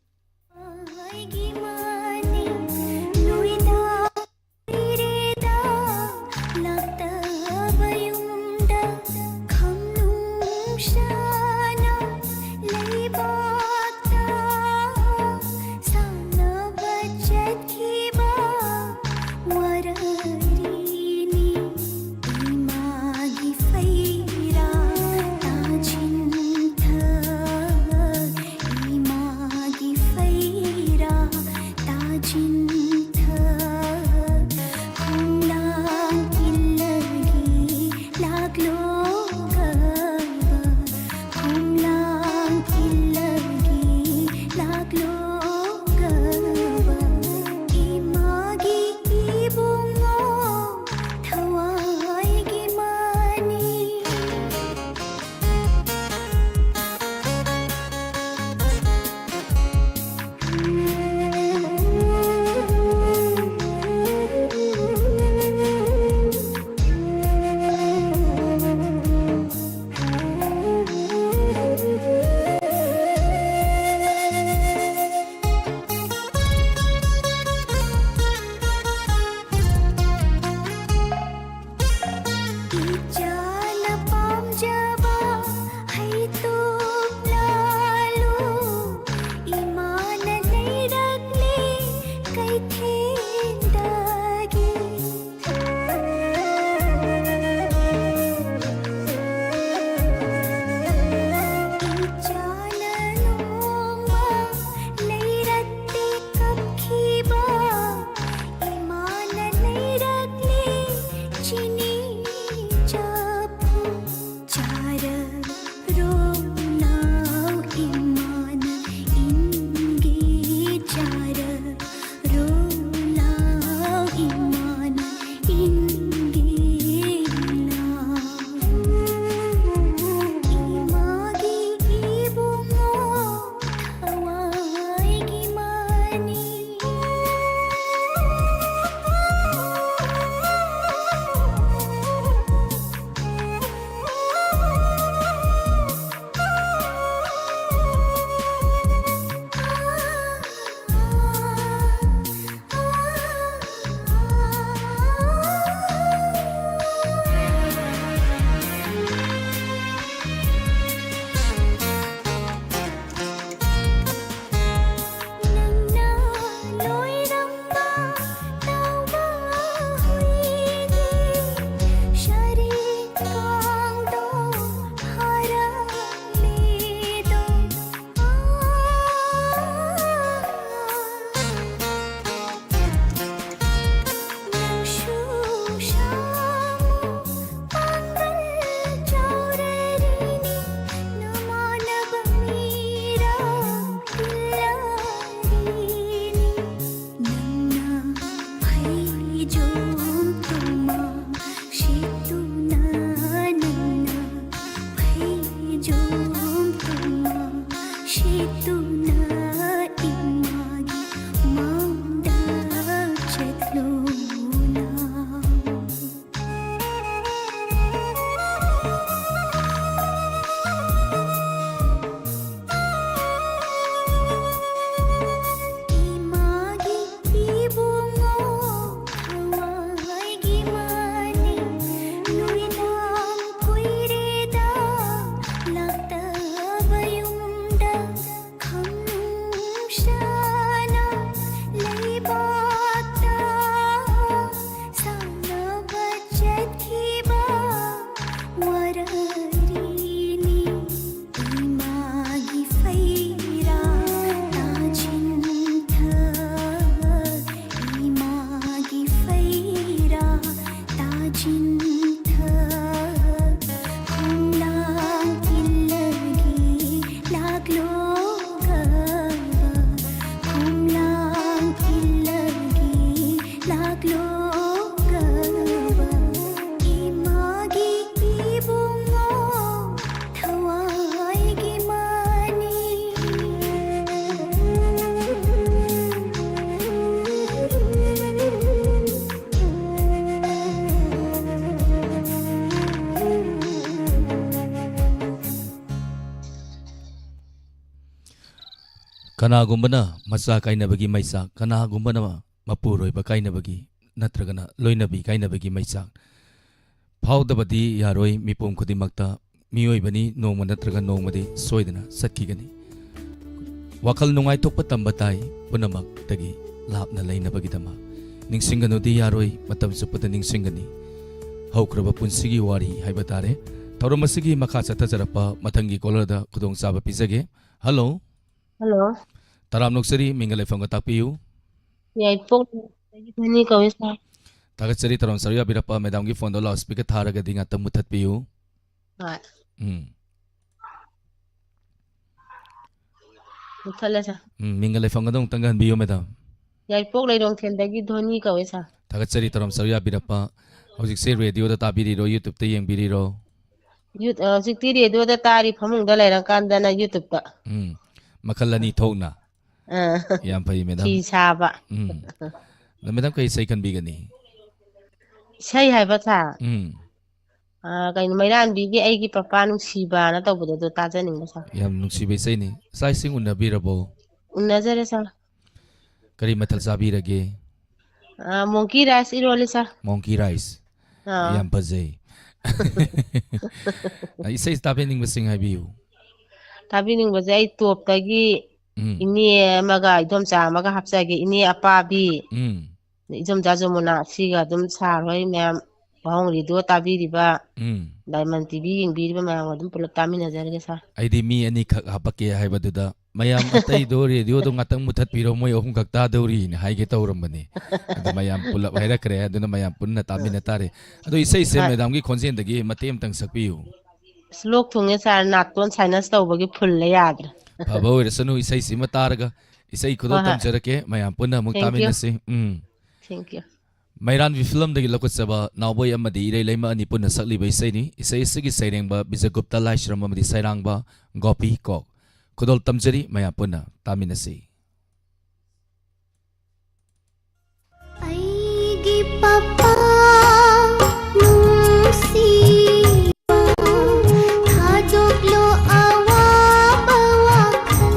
ꯀꯅꯥꯒꯨꯝꯕꯅ ꯃꯆꯥ ꯀꯥꯏꯅꯕꯒꯤ ꯃꯩꯆꯥꯛ, ꯀꯅꯥꯒꯨꯝꯕꯅ ꯃꯄꯨꯔꯣꯏꯕ ꯀꯥꯏꯅꯕꯒꯤ ꯅꯠꯇ꯭ꯔꯒꯅ ꯂꯣꯏꯅꯕꯤ ꯀꯥꯏꯅꯕꯒꯤ ꯃꯩꯆꯥꯛ ꯐꯥꯎꯗꯕꯗꯤ ꯌꯥꯔꯣꯏ꯫ ꯃꯤꯄꯨꯝ ꯈꯨꯗꯤꯡꯃꯛꯇ ꯃꯤꯑꯣꯏꯕꯅꯤ, ꯅꯣꯡꯃ ꯅꯠꯇ꯭ꯔꯒ ꯅꯣꯡꯃꯗꯤ ꯁꯣꯏꯗꯅ ꯆꯠꯈꯤꯒꯅꯤ꯫ ꯋꯥꯈꯜ ꯅꯨꯡꯉꯥꯏꯊꯣꯛꯄ ꯇꯝꯕ ꯇꯥꯏ, ꯄꯨꯝꯅꯃꯛꯇꯒꯤ ꯂꯥꯞꯅ ꯂꯩꯅꯕꯒꯤꯗꯃꯛ꯫ ꯅꯤꯡꯁꯤꯡꯒꯅꯨꯗꯤ ꯌꯥꯔꯣꯏ, ꯃꯇꯝ ꯆꯨꯞꯄꯗ ꯅꯤꯡꯁꯤꯡꯒꯅꯤ꯫ ꯍꯧꯈ꯭ꯔꯕ ꯄꯨꯟꯁꯤꯒꯤ ꯋꯥꯔꯤ ꯍꯥꯏꯕ ꯇꯥꯔꯦ꯫ ꯊꯧꯔꯝ ꯑꯁꯤꯒꯤ ꯃꯈꯥ ꯆꯠꯊꯖꯔꯛꯄ ꯃꯊꯪꯒꯤ caller ꯗ ꯈꯨꯗꯣꯡꯆꯥꯕ ꯄꯤꯖꯒꯦ꯫ ꯍꯜꯂꯣ꯫ ꯍꯜꯂꯣ꯫ ꯇꯔꯥꯝꯅ ꯑꯣꯛꯆꯔꯤ, ꯃꯤꯡꯒ ꯂꯩꯐꯝꯒ ꯇꯥꯛꯄꯤꯌꯨ꯫ ꯌꯥꯏꯄꯣꯛ ꯗꯒꯤ ꯙꯣꯅꯤ ꯀꯧꯏ, ꯁꯥꯔ꯫ ꯊꯥꯒꯠꯆꯔꯤ, ꯇꯔꯥꯝ ꯁꯔꯨ ꯌꯥꯕꯤꯔꯛꯄ꯫ ꯃꯦꯗꯥꯝꯒꯤ ꯐꯣꯟꯗꯣ loudspeaker ꯊꯥꯔꯒꯗꯤ ꯉꯥꯛꯇꯪ ꯃꯨꯊꯠꯄꯤꯌꯨ꯫ ꯍꯣꯏ꯫ ꯎꯝ꯫ ꯃꯨꯊꯠꯂꯦ, ꯁꯥꯔ꯫ ꯎꯝ, ꯃꯤꯡꯒ ꯂꯩꯐꯝꯒꯗꯣ ꯑꯃꯨꯛꯇꯪꯒ ꯍꯟꯕꯤꯌꯨ, ꯃꯦꯗꯥꯝ꯫ ꯌꯥꯏꯄꯣꯛ ꯂꯩꯔꯣꯡꯊꯦꯝꯗꯒꯤ ꯙꯣꯅꯤ ꯀꯧꯏ, ꯁꯥꯔ꯫ ꯊꯥꯒꯠꯆꯔꯤ, ꯇꯔꯥꯝ ꯁꯔꯨ ꯌꯥꯕꯤꯔꯛꯄ꯫ ꯍꯧꯖꯤꯛꯁꯦ radio ꯗ ꯇꯥꯕꯤꯔꯤꯔꯣ, YouTube ꯇ ꯌꯦꯡꯕꯤꯔꯤꯔꯣ? ꯌꯨꯠ-, ꯑ, ꯍꯧꯖꯤꯛꯇꯤ radio ꯗ ꯇꯥꯔꯤ, ꯐꯃꯨꯡꯗ ꯂꯩꯔꯀꯥꯟꯗꯅ YouTube ꯇ꯫ ꯎꯝ, ꯃꯈꯜ ꯑꯅꯤ ꯊꯣꯛꯅ꯫ ꯑꯥ꯫ ꯌꯥꯝ ꯐꯩ, ꯃꯦꯗꯥꯝ꯫ ꯐꯤ ꯁꯥꯕ꯫ ꯎꯝ꯫ ꯑꯗꯣ ꯃꯦꯗꯥꯝ, ꯀꯩ ꯏꯁꯩ ꯈꯟꯕꯤꯒꯅꯤ? ꯏꯁꯩ ꯍꯥꯏꯕ, ꯁꯥꯔ? ꯎꯝ꯫ ꯑ, ꯀꯩꯅꯣ, ꯃꯩꯔꯥꯟꯕꯤꯒꯤ "ꯑꯩꯒꯤ ꯄꯄꯥ ꯅꯨꯡꯁꯤꯕꯅ" ꯇꯧꯕꯗꯣ, ꯑꯗꯨ ꯇꯥꯖꯅꯤꯡꯕ, ꯁꯥꯔ꯫ ꯌꯥꯝ ꯅꯨꯡꯁꯤꯕ ꯏꯁꯩꯅꯤ꯫ ꯆꯥꯛ ꯏꯁꯤꯡ ꯎꯅꯕꯤꯔꯕꯣ? ꯎꯅꯖꯔꯦ, ꯁꯥꯔ꯫ ꯀꯔꯤ ꯃꯊꯦꯜ ꯆꯥꯕꯤꯔꯒꯦ? ꯑ, monkey rice ꯏꯔꯣꯜꯂꯤ, ꯁꯥꯔ꯫ Monkey rice? ꯑꯥ꯫ ꯌꯥꯝ ꯐꯖꯩ꯫ ꯑ, ꯏꯁꯩ ꯇꯥꯕꯤꯅꯤꯡꯕꯁꯤꯡ ꯍꯥꯏꯕꯤꯌꯨ꯫ ꯇꯥꯕꯤꯅꯤꯡꯕꯁꯦ ꯑꯩ ꯇꯣꯞꯇꯒꯤ ꯎꯝ꯫ ꯏꯅꯦ ꯑꯃꯒ ꯏꯗꯣꯝꯆꯥ ꯑꯃꯒ ꯍꯥꯞꯆꯒꯦ꯫ ꯏꯅꯦ ꯑꯄꯥꯕꯤ, ꯎꯝ꯫ ꯏꯗꯣꯝꯆꯥ ꯖꯃꯨꯅꯥ, ꯁꯤꯒ ꯑꯗꯨꯝ ꯁꯥꯔ ꯍꯣꯏ ꯃꯌꯥꯝ ꯋꯥꯍꯣꯡ radio ꯇꯥꯕꯤꯔꯤꯕ, ꯎꯝ꯫ Diamond TV ꯌꯦꯡꯕꯤꯔꯤꯕ ꯃꯌꯥꯝꯒ ꯑꯗꯨꯝ ꯄꯨꯂꯞ ꯇꯥꯃꯤꯟꯅꯖꯔꯒꯦ, ꯁꯥꯔ꯫ ꯑꯩꯗꯤ ꯃꯤ ꯑꯅꯤꯈꯛ ꯍꯥꯄꯛꯀꯦ ꯍꯥꯏꯕꯗꯨꯗ, "ꯃꯌꯥꯝ ꯑꯇꯩꯗꯣ radio ꯗꯣ ꯉꯥꯛꯇꯪ ꯃꯨꯊꯠꯄꯤꯔꯣ, ꯃꯣꯏ ꯑꯍꯨꯝꯈꯛ ꯇꯥꯗꯧꯔꯤꯅ" ꯍꯥꯏꯒꯦ ꯇꯧꯔꯝꯕꯅꯤ꯫ ꯑꯗꯣ ꯃꯌꯥꯝ ꯄꯨꯂꯞ ꯍꯥꯏꯔꯛꯈ꯭ꯔꯦ, ꯑꯗꯨꯅ ꯃꯌꯥꯝ ꯄꯨꯟꯅ ꯇꯥꯃꯤꯟꯅ ꯇꯥꯔꯦ꯫ ꯑꯗꯣ ꯏꯁꯩꯁꯦ ꯍꯣꯏ꯫ ꯃꯦꯗꯥꯝꯒꯤ ꯈꯣꯟꯖꯦꯜꯗꯒꯤ ꯃꯇꯦꯛ ꯑꯃꯇꯪ ꯁꯛꯄꯤꯌꯨ꯫ ꯑꯁ, ꯂꯣꯛ ꯊꯨꯡꯉꯦ ꯁꯥꯔ, ꯅꯥꯇꯣꯟ sinus ꯇꯧꯕꯒꯤ ꯐꯨꯜꯂꯦ, ꯌꯥꯗ꯭ꯔꯦ꯫ ꯐꯕ ꯑꯣꯏꯔꯁꯅꯨ, ꯏꯁꯩꯁꯤꯃ ꯇꯥꯔꯒ ꯏꯁꯩ ꯈꯨꯗꯣꯜ ꯍꯣꯏ, ꯍꯣꯏ꯫ ꯇꯝꯖꯔꯛꯀꯦ, ꯃꯌꯥꯝ ꯄꯨꯟꯅ ꯑꯃꯨꯛ Thank you꯫ ꯇꯥꯃꯤꯟꯅꯁꯤ꯫ Um. Thank you꯫ ꯃꯩꯔꯥꯟꯕꯤ film ꯗꯒꯤ ꯂꯧꯈꯠꯆꯕ ꯅꯥꯎꯕꯣꯏ ꯑꯃꯗꯤ ꯏꯔꯩꯂꯩꯃ ꯑꯅꯤ ꯄꯨꯟꯅ ꯁꯛꯂꯤꯕ ꯏꯁꯩꯅꯤ꯫ ꯏꯁꯩ ꯑꯁꯤꯒꯤ ꯁꯩꯔꯦꯡꯕ ꯕꯤꯖꯌꯒꯨꯞꯇ ꯂꯥꯏꯁ꯭ꯔꯝ ꯑꯃꯗꯤ ꯁꯩꯔꯥꯡꯕ ꯒꯣꯄꯤ ꯀꯣꯛ꯫ ꯈꯨꯗꯣꯜ ꯇꯝꯖꯔꯤ, ꯃꯌꯥꯝ ꯄꯨꯟꯅ ꯇꯥꯃꯤꯟꯅꯁꯤ꯫ ꯑꯩꯒꯤ ꯄꯄꯥ ꯅꯨꯡꯁꯤꯕ, ꯊꯥꯗꯣꯛꯂꯣ ꯑꯋꯥꯕ ꯋꯥꯈꯜ꯫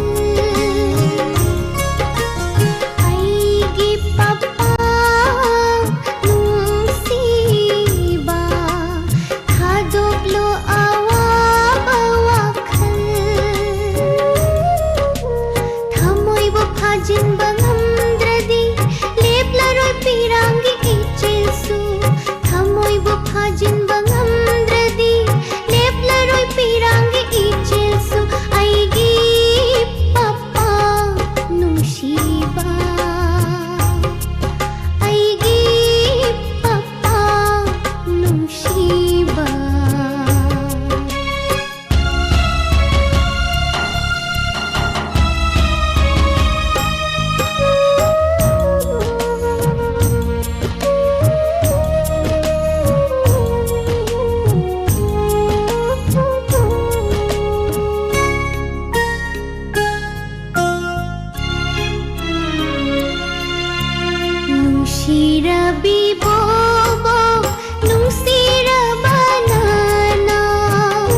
ꯅꯨꯡꯁꯤꯔꯕꯤ ꯕꯣꯕꯣꯛ, ꯅꯨꯡꯁꯤꯔꯕ ꯅꯅꯥꯎ꯫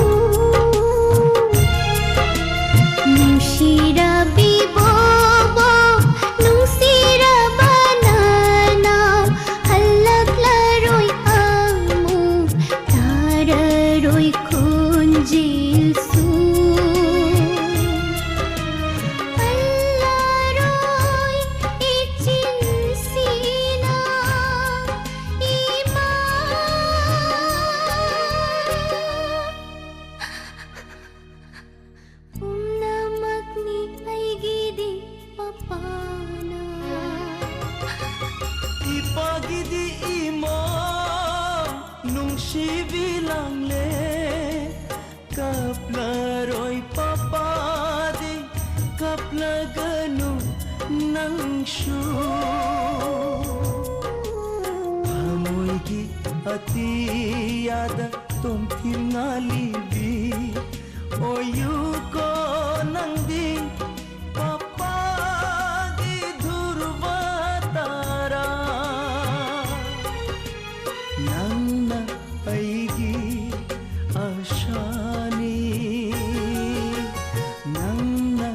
ꯅꯨꯡꯁꯤꯔꯕꯤ ꯕꯣꯕꯣꯛ, ꯅꯨꯡꯁꯤꯔꯕ ꯅꯅꯥꯎ꯫ ꯍꯜꯂꯛꯂꯔꯣꯏ ꯑꯃꯨꯛ, ꯇꯥꯔꯔꯣꯏ ꯈꯣꯟꯖꯦꯜꯁꯨ꯫ ꯍꯜꯂꯔꯣꯏ ꯏꯆꯤꯟꯁꯤꯅ ꯏꯃꯥ꯫ ꯄꯨꯝꯅꯃꯛꯅꯤ ꯑꯩꯒꯤꯗꯤ ꯄꯄꯥꯅ꯫ ꯏꯄꯥꯒꯤꯗꯤ ꯏꯃꯥ ꯅꯨꯡꯁꯤꯕꯤ ꯂꯥꯡꯂꯦ꯫ ꯀꯞꯂꯔꯣꯏ ꯄꯄꯥꯗꯤ, ꯀꯞꯂꯒꯅꯨ ꯅꯪꯁꯨ꯫ ꯊꯃꯣꯏꯒꯤ ꯑꯇꯤꯌꯥꯗ ꯇꯣꯝꯊꯤꯜ ꯉꯥꯜꯂꯤꯕꯤ ꯑꯣꯏꯌꯨꯀꯣ ꯅꯪꯗꯤ ꯄꯄꯥꯒꯤ ꯙ꯭ꯔꯨꯕ ꯇꯥꯔꯥ꯫ ꯅꯪꯅ ꯑꯩꯒꯤ ꯑꯁꯥꯅꯤ, ꯅꯪꯅ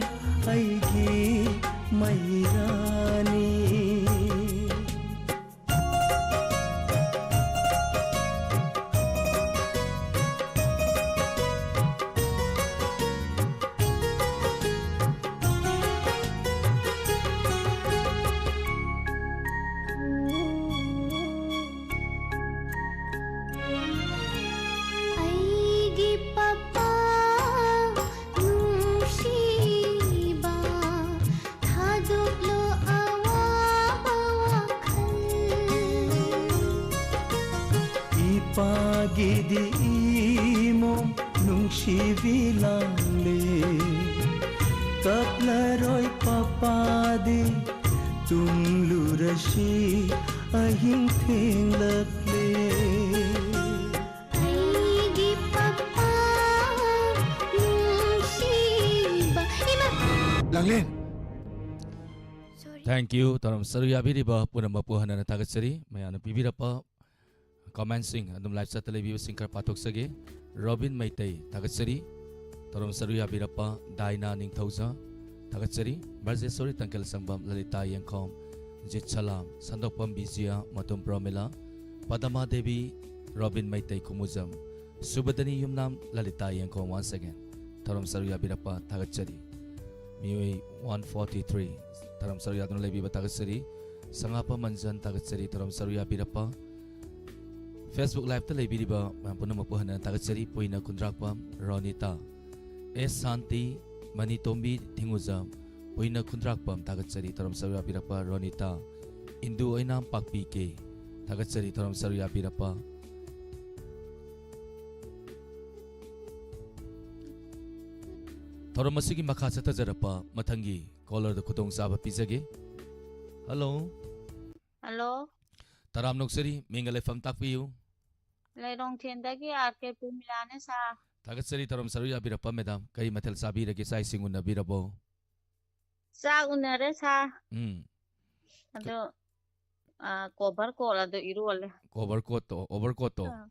ꯑꯩꯒꯤ ꯃꯩꯔꯥꯅꯤ꯫ ꯑꯩꯒꯤ ꯄꯄꯥ ꯅꯨꯡꯁꯤꯕ, ꯊꯥꯗꯣꯛꯂꯣ ꯑꯋꯥꯕ ꯋꯥꯈꯜ꯫ ꯏꯄꯥꯒꯤꯗꯤ ꯏꯃꯣꯝ ꯅꯨꯡꯁꯤꯕꯤ ꯂꯥꯡꯂꯦ꯫ ꯀꯞꯂꯔꯣꯏ ꯄꯄꯥꯗꯤ, ꯇꯨꯝꯂꯨꯔꯁꯤ ꯑꯍꯤꯡ ꯊꯦꯡꯂꯛꯂꯦ꯫ ꯑꯩꯒꯤ ꯄꯄꯥ ꯅꯨꯡꯁꯤꯕ꯫ ꯏꯃꯥ! ꯂꯥꯡꯂꯦꯟ! Sorry. Thank you. ꯊꯧꯔꯝ ꯁꯔꯨꯛ ꯌꯥꯕꯤꯔꯤꯕ ꯄꯨꯝꯅꯃꯛꯄꯨ ꯍꯟꯅ ꯍꯟꯅ ꯊꯥꯒꯠꯆꯔꯤ꯫ ꯃꯌꯥꯝꯅ ꯄꯤꯕꯤꯔꯛꯄ comment ꯁꯤꯡ ꯑꯗꯨꯝ live chat ꯇ ꯂꯩꯕꯤꯕꯁꯤꯡ ꯈꯔ ꯄꯥꯊꯣꯛꯆꯒꯦ꯫ ꯔꯣꯕꯤꯟ ꯃꯩꯇꯩ, ꯊꯥꯒꯠꯆꯔꯤ꯫ ꯊꯧꯔꯝ ꯁꯔꯨꯛ ꯌꯥꯕꯤꯔꯛꯄ ꯗꯥꯏꯅꯥ ꯅꯤꯡꯊꯧꯖ, ꯊꯥꯒꯠꯆꯔꯤ꯫ ꯕ꯭ꯔꯖꯦꯁꯣꯔꯤ ꯇꯪꯈꯦꯜ ꯁꯪꯕꯝ, ꯂꯂꯤꯇꯥ ꯌꯦꯡꯈꯣꯝ, ꯖꯤꯠ ꯁꯂꯥꯝ, ꯁꯟꯗꯣꯛꯄꯝ ꯕꯤꯖꯤꯌꯥ, ꯃꯇꯣꯝ ꯄ꯭ꯔꯣꯃꯤꯂꯥ, ꯄꯗꯃꯥ ꯗꯦꯕꯤ, ꯔꯣꯕꯤꯟ ꯃꯩꯇꯩ ꯈꯨꯃꯨꯖꯝ, ꯁꯨꯕꯗꯅꯤ ꯌꯨꯝꯅꯥꯝ, ꯂꯂꯤꯇꯥ ꯌꯦꯡꯈꯣꯝ once again꯫ ꯊꯧꯔꯝ ꯁꯔꯨꯛ ꯌꯥꯕꯤꯔꯛꯄ ꯊꯥꯒꯠꯆꯔꯤ꯫ ꯃꯤꯑꯣꯏ one forty three ꯊꯧꯔꯝ ꯁꯔꯨꯛ ꯌꯥꯗꯨꯅ ꯂꯩꯕꯤꯕ ꯊꯥꯒꯠꯆꯔꯤ꯫ ꯁꯉꯥꯄꯝ ꯃꯟꯖꯟ, ꯊꯥꯒꯠꯆꯔꯤ ꯊꯧꯔꯝ ꯁꯔꯨꯛ ꯌꯥꯕꯤꯔꯛꯄ꯫ Facebook live ꯇ ꯂꯩꯕꯤꯔꯤꯕ ꯃꯌꯥꯝ ꯄꯨꯝꯅꯃꯛꯄꯨ ꯍꯟꯅ ꯊꯥꯒꯠꯆꯔꯤ꯫ ꯄꯣꯏꯅ ꯈꯨꯟꯗ꯭ꯔꯥꯛꯄꯝ ꯔꯣꯅꯤꯇꯥ, ꯑꯦꯁ ꯁꯥꯟꯇꯤ, ꯃꯅꯤꯇꯣꯝꯕꯤ ꯊꯤꯡꯉꯨꯖꯝ, ꯄꯣꯏꯅ ꯈꯨꯟꯗ꯭ꯔꯥꯛꯄꯝ, ꯊꯥꯒꯠꯆꯔꯤ ꯊꯧꯔꯝ ꯁꯔꯨꯛ ꯌꯥꯕꯤꯔꯛꯄ ꯔꯣꯅꯤꯇꯥ꯫ ꯏꯟꯗꯨ ꯑꯣꯏꯅꯥꯝ ꯄꯥꯛꯄꯤ ꯀꯦ, ꯊꯥꯒꯠꯆꯔꯤ ꯊꯧꯔꯝ ꯁꯔꯨꯛ ꯌꯥꯕꯤꯔꯛꯄ꯫ ꯊꯧꯔꯝ ꯑꯁꯤꯒꯤ ꯃꯈꯥ ꯆꯠꯊꯖꯔꯛꯄ ꯃꯊꯪꯒꯤ caller ꯗ ꯈꯨꯗꯣꯡꯆꯥꯕ ꯄꯤꯖꯒꯦ꯫ Hello꯫ Hello꯫ ꯇꯔꯥꯝꯅ ꯑꯣꯛꯆꯔꯤ, ꯃꯤꯡꯒ ꯂꯩꯐꯝ ꯇꯥꯛꯄꯤꯌꯨ꯫ ꯂꯩꯔꯣꯡꯊꯦꯟꯗꯒꯤ ꯑꯥꯔ ꯀꯦ ꯄ꯭ꯔꯦꯃꯤꯂꯥꯅꯦ ꯁꯥꯔ꯫ ꯊꯥꯒꯠꯆꯔꯤ ꯊꯧꯔꯝ ꯁꯔꯨꯛ ꯌꯥꯕꯤꯔꯛꯄ ꯃꯦꯗꯥꯝ꯫ ꯀꯔꯤ ꯃꯊꯦꯜ ꯆꯥꯕꯤꯔꯒꯦ? ꯆꯥꯛ ꯏꯁꯤꯡ ꯎꯅꯕꯤꯔꯕꯣ? ꯆꯥꯛ ꯎꯅꯔꯦ ꯁꯥꯔ꯫ ꯎꯝ꯫ ꯑꯗꯣ, ꯑ, cover coat ꯑꯗꯣ ꯏꯔꯣꯜꯂꯦ꯫ Cover coat ꯇꯣ, overcoat ꯇꯣ? ꯑꯥ,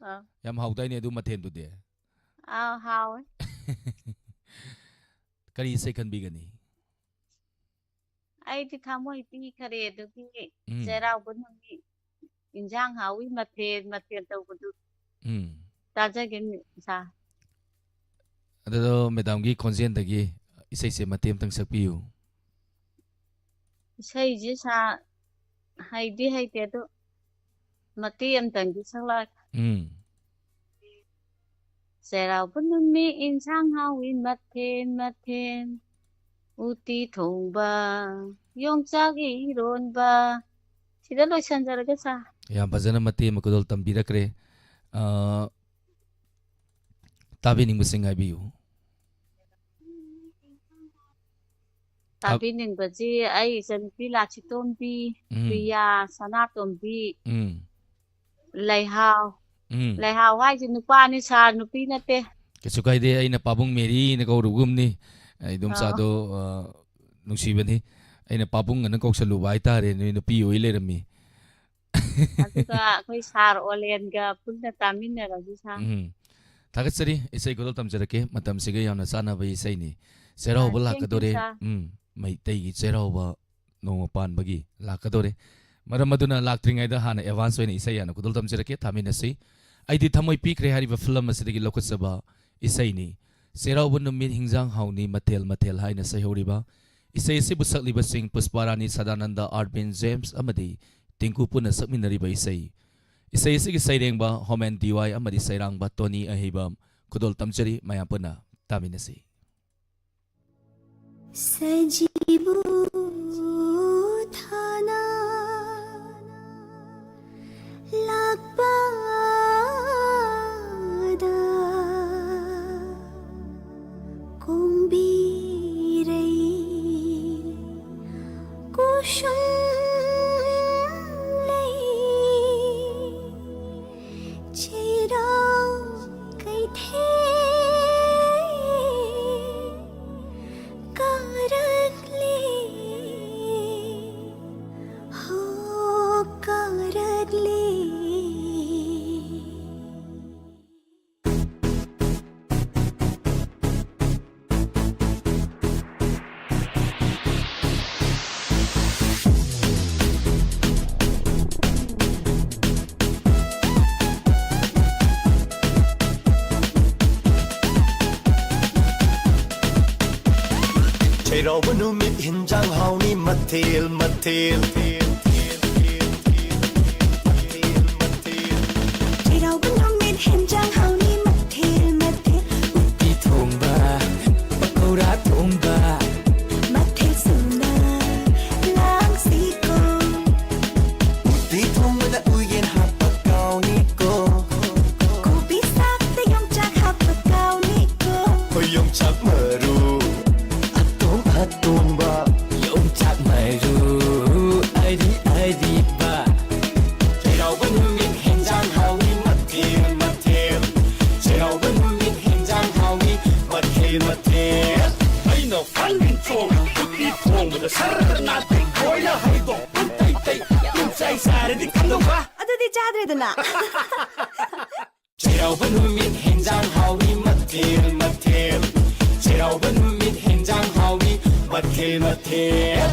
ꯑꯥ꯫ ꯌꯥꯝ ꯍꯥꯎꯗꯥꯏꯅꯦ ꯑꯗꯨ ꯃꯊꯦꯜꯗꯨꯗꯤ꯫ ꯑꯥ, ꯍꯥꯎꯋꯦ꯫ ꯀꯔꯤ ꯏꯁꯩ ꯈꯟꯕꯤꯒꯅꯤ? ꯑꯩꯗꯤ ꯊꯃꯣꯏ ꯄꯤꯈꯔꯦ ꯑꯗꯨꯒꯤ ꯎꯝ꯫ ꯆꯩꯔꯥꯎꯕ ꯅꯨꯃꯤꯠ ꯏꯟꯖꯥꯡ ꯍꯥꯎꯋꯤ ꯃꯊꯦꯜ ꯃꯊꯦꯜ ꯇꯧꯕꯗꯨ ꯎꯝ꯫ ꯇꯥꯖꯒꯦ ꯁꯥꯔ꯫ ꯑꯗꯨꯗꯣ ꯃꯦꯗꯥꯝꯒꯤ ꯈꯣꯟꯖꯦꯜꯗꯒꯤ ꯏꯁꯩꯁꯦ ꯃꯇꯦꯛ ꯑꯃꯇꯪ ꯁꯛꯄꯤꯌꯨ꯫ ꯏꯁꯩꯁꯦ ꯁꯥꯔ ꯍꯩꯗꯤ ꯍꯩꯇꯦ ꯑꯗꯣ ꯃꯇꯦꯛ ꯑꯃꯇꯪꯗꯤ ꯁꯛꯂꯛꯑꯒꯦ꯫ ꯎꯝ꯫ ꯆꯩꯔꯥꯎꯕ ꯅꯨꯃꯤꯠ ꯏꯟꯁꯥꯡ ꯍꯥꯎꯋꯤ ꯃꯊꯦꯜ ꯃꯊꯦꯜ, ꯎꯇꯤ ꯊꯣꯡꯕ, ꯌꯣꯡꯆꯥꯛ ꯏꯔꯣꯟꯕ꯫ ꯁꯤꯗ ꯂꯣꯏꯁꯟꯖꯔꯒꯦ ꯁꯥꯔ꯫ ꯌꯥꯝ ꯐꯖꯅ ꯃꯇꯦꯛ ꯑꯃ ꯈꯨꯗꯣꯜ ꯇꯝꯕꯤꯔꯛꯈ꯭ꯔꯦ꯫ ꯑ, ꯇꯥꯕꯤꯅꯤꯡꯕꯁꯤꯡ ꯍꯥꯏꯕꯤꯌꯨ꯫ ꯇꯥꯕꯤꯅꯤꯡꯕꯁꯤ ꯑꯩ ꯏꯆꯟꯅꯨꯄꯤ ꯂꯥꯁꯤꯇꯣꯝꯕꯤ, ꯎꯝ꯫ ꯄ꯭ꯔꯤꯌꯥ, ꯁꯅꯥꯇꯣꯝꯕꯤ, ꯎꯝ꯫ ꯂꯩꯍꯥꯎ꯫ ꯎꯝ꯫ ꯂꯩꯍꯥꯎ ꯍꯥꯏꯁꯦ ꯅꯨꯄꯥꯅꯤ ꯁꯥꯔ, ꯅꯨꯄꯤ ꯅꯠꯇꯦ꯫ ꯀꯩꯁꯨ ꯀꯥꯏꯗꯦ, ꯑꯩꯅ ꯄꯥꯕꯨꯡ ꯃꯦꯔꯤꯅ ꯀꯧꯔꯨꯕꯒꯨꯝꯅꯤ꯫ ꯑꯩ ꯏꯗꯣꯝꯆꯥꯗꯣ, ꯑꯣ꯫ ꯑ, ꯅꯨꯡꯁꯤꯕꯅꯤ꯫ ꯑꯩꯅ ꯄꯥꯕꯨꯡ ꯑꯅ ꯀꯧꯁꯜꯂꯨꯕ ꯍꯥꯏꯇꯥꯔꯦ, ꯅꯣꯏ ꯅꯨꯄꯤ ꯑꯣꯏ ꯂꯩꯔꯝꯃꯤ꯫ ꯑꯗꯨꯒ ꯑꯩꯈꯣꯏ ꯁꯥꯔ ꯑꯣꯂꯦꯟꯒ ꯄꯨꯟꯅ ꯇꯥꯃꯤꯟꯅꯔꯁꯤ ꯁꯥꯔ꯫ ꯎꯝ꯫ ꯊꯥꯒꯠꯆꯔꯤ꯫ ꯏꯁꯩ ꯈꯨꯗꯣꯜ ꯇꯝꯖꯔꯛꯀꯦ꯫ ꯃꯇꯝꯁꯤꯒ ꯌꯥꯝꯅ ꯆꯥꯟꯅꯕ ꯏꯁꯩꯅꯤ꯫ ꯆꯩꯔꯥꯎꯕ ꯑ, thank you, ꯂꯥꯛꯀꯗꯣꯔꯦ꯫ sir. ꯎꯝ, ꯃꯩꯇꯩꯒꯤ ꯆꯩꯔꯥꯎꯕ ꯅꯣꯡꯃ ꯄꯥꯟꯕꯒꯤ ꯂꯥꯛꯀꯗꯣꯔꯦ꯫ ꯃꯔꯝ ꯑꯗꯨꯅ ꯂꯥꯛꯇ꯭ꯔꯤꯉꯩꯗ ꯍꯥꯟꯅ advance ꯑꯣꯏꯅ ꯏꯁꯩ ꯍꯥꯟꯅ ꯈꯨꯗꯣꯜ ꯇꯝꯖꯔꯛꯀꯦ, ꯇꯥꯃꯤꯟꯅꯁꯤ꯫ ꯑꯩꯗꯤ ꯊꯃꯣꯏ ꯄꯤꯈ꯭ꯔꯦ ꯍꯥꯏꯔꯤꯕ film ꯑꯁꯤꯗꯒꯤ ꯂꯧꯈꯠꯆꯕ ꯏꯁꯩꯅꯤ꯫ ꯆꯩꯔꯥꯎꯕ ꯅꯨꯃꯤꯠ ꯍꯤꯟꯖꯥꯡ ꯍꯥꯎꯅꯤ ꯃꯊꯦꯜ ꯃꯊꯦꯜ ꯍꯥꯏꯅ ꯁꯩꯍꯧꯔꯤꯕ ꯏꯁꯩ ꯑꯁꯤꯕꯨ ꯁꯛꯂꯤꯕꯁꯤꯡ ꯄꯨꯁꯄꯥꯔꯥꯅꯤ ꯁꯗꯥꯅꯟꯗ, ꯑꯥꯔꯕꯤꯟ ꯖꯦꯝꯁ ꯑꯃꯗꯤ ꯇꯤꯡꯀꯨ ꯄꯨꯟꯅ ꯁꯛꯃꯤꯟꯅꯔꯤꯕ ꯏꯁꯩ꯫ ꯏꯁꯩ ꯑꯁꯤꯒꯤ ꯁꯩꯔꯦꯡꯕ ꯍꯣꯃꯦꯟ ꯗꯤ ꯋꯥꯏ ꯑꯃꯗꯤ ꯁꯩꯔꯥꯡꯕ ꯇꯣꯅꯤ ꯑꯍꯩꯕꯝ꯫ ꯈꯨꯗꯣꯜ ꯇꯝꯖꯔꯤ, ꯃꯌꯥꯝ ꯄꯨꯟꯅ ꯇꯥꯃꯤꯟꯅꯁꯤ꯫ ꯁꯖꯤꯕꯨ ꯊꯥꯅ ꯂꯥꯛꯄꯗ ꯀꯣꯡꯕꯤꯔꯩ ꯀꯨꯁꯨꯝ ꯂꯩ ꯆꯩꯔꯥꯎ ꯀꯩꯊꯦꯜ ꯀꯥꯔꯛꯂꯦ ꯍꯣ ꯀꯥꯔꯛꯂꯦ꯫ ꯆꯩꯔꯥꯎꯕ ꯅꯨꯃꯤꯠ ꯍꯤꯟꯖꯥꯡ ꯍꯥꯎꯅꯤ ꯃꯊꯦꯜ ꯃꯊꯦꯜ꯫ ꯆꯩꯔꯥꯎꯕ ꯅꯨꯃꯤꯠ ꯍꯤꯟꯖꯥꯡ ꯍꯥꯎꯅꯤ ꯃꯊꯦꯜ ꯃꯊꯦꯜ꯫ ꯎꯇꯤ ꯊꯣꯡꯕ, ꯄꯀꯧꯔꯥ ꯊꯣꯡꯕ꯫ ꯃꯊꯦꯜ ꯁꯨꯅ ꯂꯥꯡꯁꯤꯀꯣ꯫ ꯎꯇꯤ ꯊꯣꯡꯕꯗ ꯎꯌꯦꯟ ꯍꯥꯞꯄ ꯀꯥꯎꯅꯤꯀꯣ꯫ ꯀꯣꯕꯤ ꯁꯥꯛꯇ ꯌꯣꯡꯆꯥꯛ ꯍꯥꯞꯄ ꯀꯥꯎꯅꯤꯀꯣ꯫ ꯍꯣꯏ ꯌꯣꯡꯆꯥꯛ ꯃꯔꯨ ꯑꯇꯣꯡ ꯑꯇꯣꯡꯕ꯫ ꯌꯣꯡꯆꯥꯛ ꯃꯔꯨ ꯑꯔꯤ ꯑꯔꯤꯕ꯫ ꯆꯩꯔꯥꯎꯕ ꯅꯨꯃꯤꯠ ꯍꯦꯟꯖꯥꯡ ꯍꯥꯎꯅꯤ ꯃꯊꯦꯜ ꯃꯊꯦꯜ꯫ ꯆꯥꯗ꯭ꯔꯦꯗꯅ꯫ ꯆꯩꯔꯥꯎꯕ ꯅꯨꯃꯤꯠ ꯍꯦꯟꯖꯥꯡ ꯍꯥꯎꯅꯤ ꯃꯊꯦꯜ ꯃꯊꯦꯜ꯫ ꯆꯩꯔꯥꯎꯕ ꯅꯨꯃꯤꯠ ꯍꯦꯟꯖꯥꯡ ꯍꯥꯎꯅꯤ ꯃꯊꯦꯜ ꯃꯊꯦꯜ꯫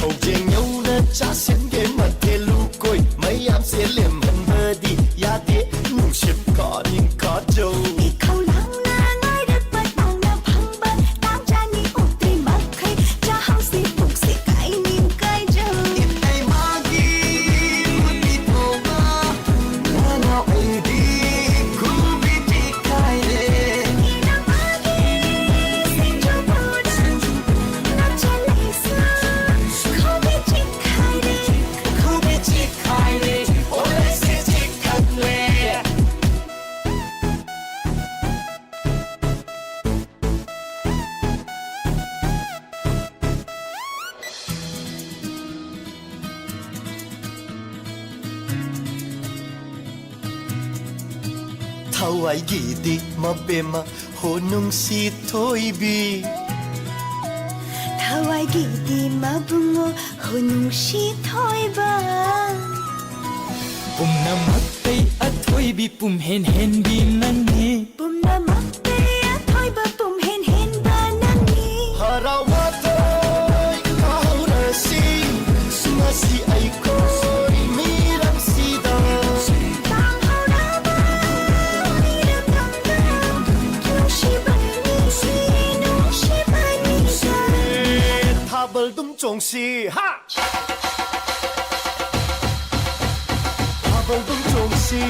ꯈꯧꯖꯦꯡ ꯌꯧꯅ ꯆꯥꯁꯤꯟꯒꯦ ꯃꯊꯦꯜ ꯂꯨꯀꯣꯏ ꯃꯌꯥꯝꯁꯦ ꯂꯦꯝꯍꯟꯕꯗꯤ ꯌꯥꯗꯦ ꯅꯨꯡꯁꯤꯠ ꯀꯥꯅꯤꯡ ꯀꯥꯖꯧ꯫ ꯏꯈꯧ ꯂꯥꯡꯅ ꯉꯥꯏꯔꯛꯄ ꯇꯥꯡꯅ ꯐꯪꯕ ꯇꯥꯡꯖꯥꯅꯤ ꯑꯣꯛꯇ꯭ꯔꯤ ꯃꯈꯩ ꯆꯥꯍꯧꯁꯤ ꯄꯨꯛꯁꯦ ꯀꯥꯏꯅꯤꯡ ꯀꯥꯏꯖꯧ꯫ ꯏꯇꯩꯃꯒꯤ ꯎꯇꯤ ꯊꯣꯡꯕ ꯅꯅꯥꯎ ꯑꯩꯗꯤ ꯈꯨꯕꯤ ꯆꯤꯛꯈꯥꯏꯔꯦ꯫ ꯏꯅꯝꯃꯒꯤ ꯁꯤꯡꯖꯨ ꯄꯨꯔ ꯅꯞꯁꯜꯂꯛꯏꯁꯨ ꯈꯨꯕꯤ ꯆꯤꯛꯈꯥꯏꯔꯦ꯫ ꯈꯨꯕꯤ ꯆꯤꯛꯈꯥꯏꯔꯦ꯫ ꯑꯣꯂꯦꯁꯦ ꯆꯤꯛꯊꯠꯂꯦ꯫ ꯊꯋꯥꯏꯒꯤꯗꯤ ꯃꯕꯦꯝꯃ ꯍꯣ ꯅꯨꯡꯁꯤ ꯊꯣꯏꯕꯤ꯫ ꯊꯋꯥꯏꯒꯤꯗꯤ ꯃꯕꯨꯡꯉꯣ ꯍꯣ ꯅꯨꯡꯁꯤ ꯊꯣꯏꯕ꯫ ꯄꯨꯝꯅꯃꯛꯇꯩ ꯑꯊꯣꯏꯕꯤ ꯄꯨꯝꯍꯦꯟ ꯍꯦꯟꯕꯤ ꯅꯪꯅꯤ꯫ ꯄꯨꯝꯅꯃꯛꯇꯩ ꯑꯊꯣꯏꯕ ꯄꯨꯝꯍꯦꯟ ꯍꯦꯟꯕ ꯅꯪꯅꯤ꯫ ꯍꯔꯥꯎ ꯃꯊꯣꯏ ꯀꯥꯍꯧꯔꯁꯤ ꯉꯁꯤ ꯑꯩꯈꯣꯏ ꯃꯤꯔꯝꯁꯤꯗ꯫ ꯇꯥꯍꯧꯔꯕ ꯃꯤꯔꯝꯗꯝꯗ ꯅꯨꯡꯁꯤꯕꯅꯤ, ꯅꯨꯡꯁꯤꯕꯅꯤ꯫ ꯊꯥꯕꯜꯗꯨꯝ ꯆꯣꯡꯁꯤ ꯍꯥ꯫ ꯊꯥꯕꯜꯗꯨꯝ ꯆꯣꯡꯁꯤ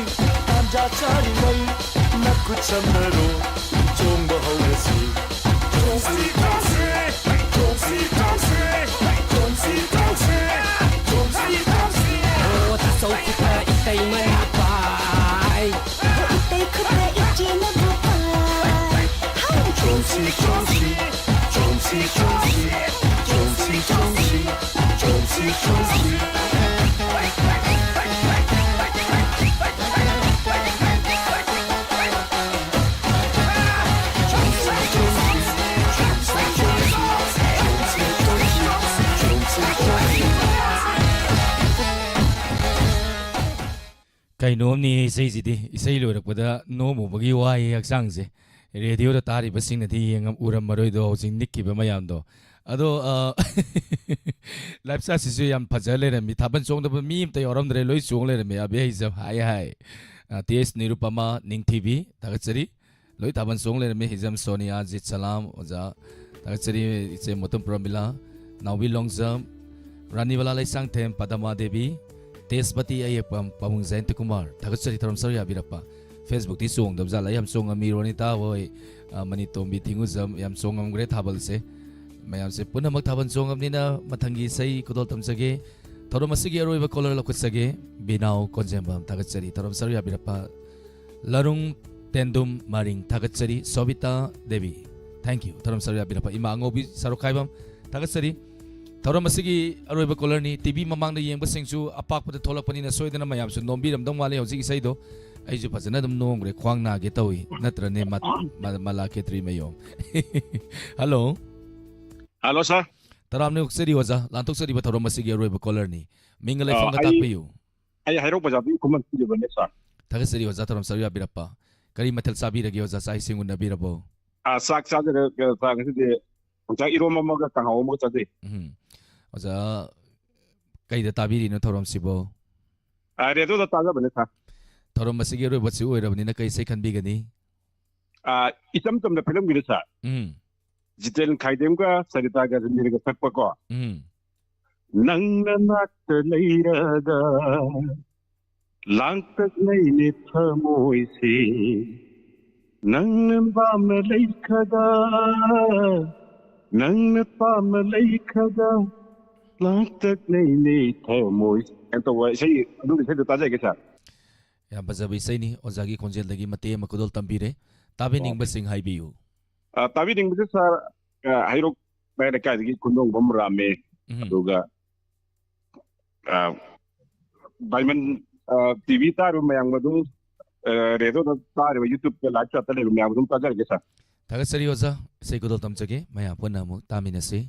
ꯇꯥꯟꯖꯥ ꯆꯥꯔꯤꯉꯩ ꯅꯈꯨꯠ ꯁꯝꯅꯔꯣ ꯆꯣꯡꯕ ꯍꯧꯔꯁꯤ꯫ ꯆꯣꯡꯁꯤ ꯆꯣꯡꯁꯤ ꯆꯣꯡꯁꯤ ꯆꯣꯡꯁꯤ ꯆꯣꯡꯁꯤ ꯆꯣꯡꯁꯤ ꯆꯣꯡꯁꯤ ꯆꯣꯡꯁꯤ꯫ ꯑꯣ ꯇꯥꯆꯧ ꯈꯨꯠꯇ ꯏꯇꯩ ꯃꯅꯥ ꯄꯥꯏ꯫ ꯏꯇꯩ ꯈꯨꯠꯇ ꯏꯆꯦꯅ ꯄꯥꯏ꯫ ꯍꯥꯏ꯫ ꯆꯣꯡꯁꯤ ꯆꯣꯡꯁꯤ ꯆꯣꯡꯁꯤ ꯆꯣꯡꯁꯤ ꯆꯣꯡꯁꯤ ꯆꯣꯡꯁꯤ꯫ ꯀꯩꯅꯣꯝꯅꯤ ꯏꯁꯩꯁꯤꯗꯤ꯫ ꯏꯁꯩ ꯂꯣꯏꯔꯛꯄꯗ ꯅꯣꯝꯃꯨꯕꯒꯤ ꯋꯥꯍꯩ ꯍꯛꯆꯥꯡꯁꯦ꯫ ꯔꯦꯗꯤꯑꯣꯗ ꯇꯥꯔꯤꯕꯁꯤꯡꯅꯗꯤ ꯌꯦꯡꯉꯝ-, ꯎꯔꯝꯃꯔꯣꯏꯗꯣ, ꯍꯧꯖꯤꯛ ꯅꯤꯛꯈꯤꯕ ꯃꯌꯥꯝꯗꯣ꯫ ꯑꯗꯣ, ꯑ, ꯂꯥꯏꯐ ꯁꯥꯁꯤꯁꯨ ꯌꯥꯝ ꯐꯖ ꯂꯩꯔꯝꯃꯤ꯫ ꯊꯥꯕꯜ ꯆꯣꯡꯗꯕ ꯃꯤ ꯑꯝꯇ ꯌꯥꯎꯔꯝꯗ꯭ꯔꯦ, ꯂꯣꯏ ꯆꯣꯡ ꯂꯩꯔꯝꯃꯤ꯫ ꯑꯕꯦ ꯍꯩꯖꯝ, ꯍꯥꯏ ꯍꯥꯏ꯫ ꯑ, ꯇꯤ ꯑꯦꯁ ꯅꯤꯔꯨꯄꯃꯥ ꯅꯤꯡꯊꯤꯕꯤ, ꯊꯥꯒꯠꯆꯔꯤ꯫ ꯂꯣꯏ ꯊꯥꯕꯜ ꯆꯣꯡ ꯂꯩꯔꯝꯃꯤ꯫ ꯍꯤꯖꯝ ꯁꯣꯅꯤꯌꯥ, ꯖꯤꯠ ꯁꯂꯥꯝ, ꯑꯣꯖꯥ꯫ ꯊꯥꯒꯠꯆꯔꯤ ꯏꯆꯦ ꯃꯣꯇꯨꯝ ꯄ꯭ꯔꯃꯤꯂꯥ, ꯅꯥꯎꯕꯤ ꯂꯣꯡꯖꯝ, ꯔꯥꯅꯤꯕꯂꯥ ꯂꯩꯁꯥꯡꯊꯦꯝ, ꯄꯗꯃꯥ ꯗꯦꯕꯤ, ꯇꯦꯖꯄꯇꯤ ꯑꯌꯦꯛꯄꯝ, ꯄꯥꯕꯨꯡ ꯖꯌꯟꯇ ꯀꯨꯃꯥꯔ꯫ ꯊꯥꯒꯠꯆꯔꯤ ꯊꯧꯔꯝ ꯁꯔꯨꯛ ꯌꯥꯕꯤꯔꯛꯄ꯫ Facebook T ꯆꯣꯡꯗꯕ ꯖꯥꯠꯂ? ꯌꯥꯝ ꯆꯣꯡꯉꯝꯃꯤ ꯔꯣꯅꯤꯇꯥ ꯍꯣꯏ, ꯑ, ꯃꯅꯤꯇꯣꯝꯕꯤ ꯊꯤꯡꯉꯨꯖꯝ, ꯌꯥꯝ ꯆꯣꯡꯉꯝꯈ꯭ꯔꯦ ꯊꯥꯕꯜꯁꯦ꯫ ꯃꯌꯥꯝꯁꯦ ꯄꯨꯝꯅꯃꯛ ꯊꯥꯕꯜ ꯆꯣꯡꯉꯕꯅꯤꯅ ꯃꯊꯪꯒꯤ ꯏꯁꯩ ꯈꯨꯗꯣꯜ ꯇꯝꯖꯒꯦ꯫ ꯊꯧꯔꯝ ꯑꯁꯤꯒꯤ ꯑꯔꯣꯏꯕ caller ꯂꯧꯈꯠꯆꯒꯦ꯫ ꯕꯤꯅꯥꯎ ꯀꯣꯟꯖꯦꯝꯕꯝ, ꯊꯥꯒꯠꯆꯔꯤ ꯊꯧꯔꯝ ꯁꯔꯨꯛ ꯌꯥꯕꯤꯔꯛꯄ꯫ ꯂꯔꯨꯡ ꯇꯦꯟꯗꯨꯝ ꯃꯔꯤꯡ, ꯊꯥꯒꯠꯆꯔꯤ꯫ ꯁꯣꯕꯤꯇꯥ ꯗꯦꯕꯤ, thank you ꯊꯧꯔꯝ ꯁꯔꯨꯛ ꯌꯥꯕꯤꯔꯛꯄ꯫ ꯏꯃꯥ ꯑꯉꯧꯕꯤ ꯁꯔꯨꯛꯈꯥꯏꯕꯝ, ꯊꯥꯒꯠꯆꯔꯤ꯫ ꯊꯧꯔꯝ ꯑꯁꯤꯒꯤ ꯑꯔꯣꯏꯕ caller ꯅꯤ꯫ ꯇꯤ ꯚꯤ ꯃꯃꯥꯡꯗ ꯌꯦꯡꯕꯁꯤꯡꯁꯨ ꯑꯄꯥꯛꯄꯗ ꯊꯣꯛꯂꯛꯄꯅꯤꯅ ꯁꯣꯏꯗꯅ ꯃꯌꯥꯝꯁꯨ ꯅꯣꯝꯕꯤꯔꯝꯗꯧ ꯃꯥꯜꯂꯤ ꯍꯧꯖꯤꯛ ꯏꯁꯩꯗꯣ꯫ ꯑꯩꯁꯨ ꯐꯖꯅ ꯑꯗꯨꯝ ꯅꯣꯝꯈ꯭ꯔꯦ, ꯈ꯭ꯋꯥꯡ ꯅꯥꯒꯦ ꯇꯧꯏ꯫ ꯅꯠꯇ꯭ꯔꯅꯦ, ꯃ-, ꯃ-, ꯃꯂꯥ ꯈꯦꯇ꯭ꯔꯤ ꯃꯌꯣꯝ? ꯍꯜꯂꯣ꯫ ꯍꯜꯂꯣ, ꯁꯥꯔ꯫ ꯇꯔꯥꯝꯅ ꯑꯣꯛꯆꯔꯤ ꯑꯣꯖꯥ, ꯂꯥꯟꯊꯣꯛꯆꯔꯤꯕ ꯊꯧꯔꯝ ꯑꯁꯤꯒꯤ ꯑꯔꯣꯏꯕ caller ꯅꯤ꯫ ꯃꯤꯡꯒ ꯑ, ꯂꯩꯐꯝꯒ ꯑꯩ, ꯇꯥꯛꯄꯤꯌꯨ꯫ ꯑꯩ ꯍꯩꯔꯣꯛ ꯕꯖꯥꯔꯗꯒꯤ ꯈꯨꯃꯟ ꯁꯤꯡꯖꯕꯅꯦ, ꯁꯥꯔ꯫ ꯊꯥꯒꯠꯆꯔꯤ ꯑꯣꯖꯥ, ꯊꯧꯔꯝ ꯁꯔꯨꯛ ꯌꯥꯕꯤꯔꯛꯄ꯫ ꯀꯔꯤ ꯃꯊꯦꯜ ꯆꯥꯕꯤꯔꯒꯦ ꯑꯣꯖꯥ, ꯆꯥꯛ ꯏꯁꯤꯡ ꯎꯅꯕꯤꯔꯕꯣ? ꯑ, ꯆꯥꯛ ꯆꯥꯖꯔꯦ, ꯑ, ꯆꯥꯛ ꯉꯁꯤꯗꯤ ꯌꯣꯡꯆꯥꯛ ꯏꯔꯣꯝꯕ ꯑꯃꯒ ꯀꯥꯡꯍꯧ ꯑꯃꯒ ꯆꯥꯖꯩ꯫ ꯎꯝ꯫ ꯑꯣꯖꯥ, ꯀꯩꯗ ꯇꯥꯕꯤꯔꯤꯅꯣ ꯊꯧꯔꯝꯁꯤꯕꯣ? ꯑ, ꯔꯦꯗꯤꯑꯣꯗ ꯇꯥꯖꯕꯅꯦ, ꯁꯥꯔ꯫ ꯊꯧꯔꯝ ꯑꯁꯤꯒꯤ ꯑꯔꯣꯏꯕꯁꯨ ꯑꯣꯏꯔꯕꯅꯤꯅ ꯀꯩ ꯏꯁꯩ ꯈꯟꯕꯤꯒꯅꯤ? ꯑ, ꯏꯆꯝ ꯆꯝꯅ ꯐꯤꯂꯝꯒꯤꯗ, ꯁꯥꯔ꯫ ꯎꯝ꯫ ꯖꯤꯇꯦꯟ ꯈꯥꯏꯗꯦꯝꯒ ꯁꯔꯤꯇꯥꯒ ꯔꯟꯕꯤꯔꯒ ꯁꯛꯄꯀꯣ꯫ ꯎꯝ꯫ ꯅꯪꯅ ꯅꯥꯛꯇ ꯂꯩꯔꯒ ꯂꯥꯡꯇꯛꯅꯩꯅꯦ ꯊꯃꯣꯏꯁꯦ꯫ ꯅꯪꯅ ꯄꯥꯝꯅ ꯂꯩꯈ꯭ꯔꯒ, ꯅꯪꯅ ꯄꯥꯝꯅ ꯂꯩꯈ꯭ꯔꯒ ꯂꯥꯡꯇꯛꯅꯩꯅꯦ ꯊꯃꯣꯏꯁꯦ꯫ ꯀꯩꯅꯣ ꯇꯧꯕ ꯏꯁꯩ, ꯑꯗꯨꯒꯤ ꯏꯁꯩꯗꯣ ꯇꯥꯖꯒꯦ, ꯁꯥꯔ꯫ ꯌꯥꯝ ꯐꯖꯕ ꯏꯁꯩꯅꯤ꯫ ꯑꯣꯖꯥꯒꯤ ꯈꯣꯟꯖꯦꯜꯗꯒꯤ ꯃꯇꯦꯛ ꯑꯃ ꯈꯨꯗꯣꯜ ꯇꯝꯕꯤꯔꯦ꯫ ꯇꯥꯕꯤꯅꯤꯡꯕꯁꯤꯡ ꯍꯥꯏꯕꯤꯌꯨ꯫ ꯑ, ꯇꯥꯕꯤꯅꯤꯡꯕꯁꯦ, ꯁꯥꯔ, ꯑ, ꯍꯩꯔꯣꯛ ꯃꯌꯥꯏ ꯂꯩꯀꯥꯏꯗꯒꯤ ꯀꯨꯟꯗꯣꯡꯕꯝ ꯔꯥꯃꯦ, ꯎꯝ꯫ ꯑꯗꯨꯒ, ꯑ, ꯗꯥꯏꯃꯟ, ꯑ, ꯇꯤ ꯚꯤ ꯇꯥꯔꯤꯕ ꯃꯌꯥꯝ ꯑꯗꯨꯝ, ꯑ, ꯔꯦꯗꯤꯑꯣꯗ ꯇꯥꯔꯤꯕ, YouTube-ꯇ live chat-ꯇ ꯂꯩꯕ ꯃꯌꯥꯝ ꯑꯗꯨꯝ ꯇꯥꯖꯔꯒꯦ, ꯁꯥꯔ꯫ ꯊꯥꯒꯠꯆꯔꯤ ꯑꯣꯖꯥ꯫ ꯏꯁꯩ ꯈꯨꯗꯣꯜ ꯇꯝꯖꯒꯦ꯫ ꯃꯌꯥꯝ ꯄꯨꯟꯅ ꯑꯃꯨꯛ ꯇꯥꯃꯤꯟꯅꯁꯤ꯫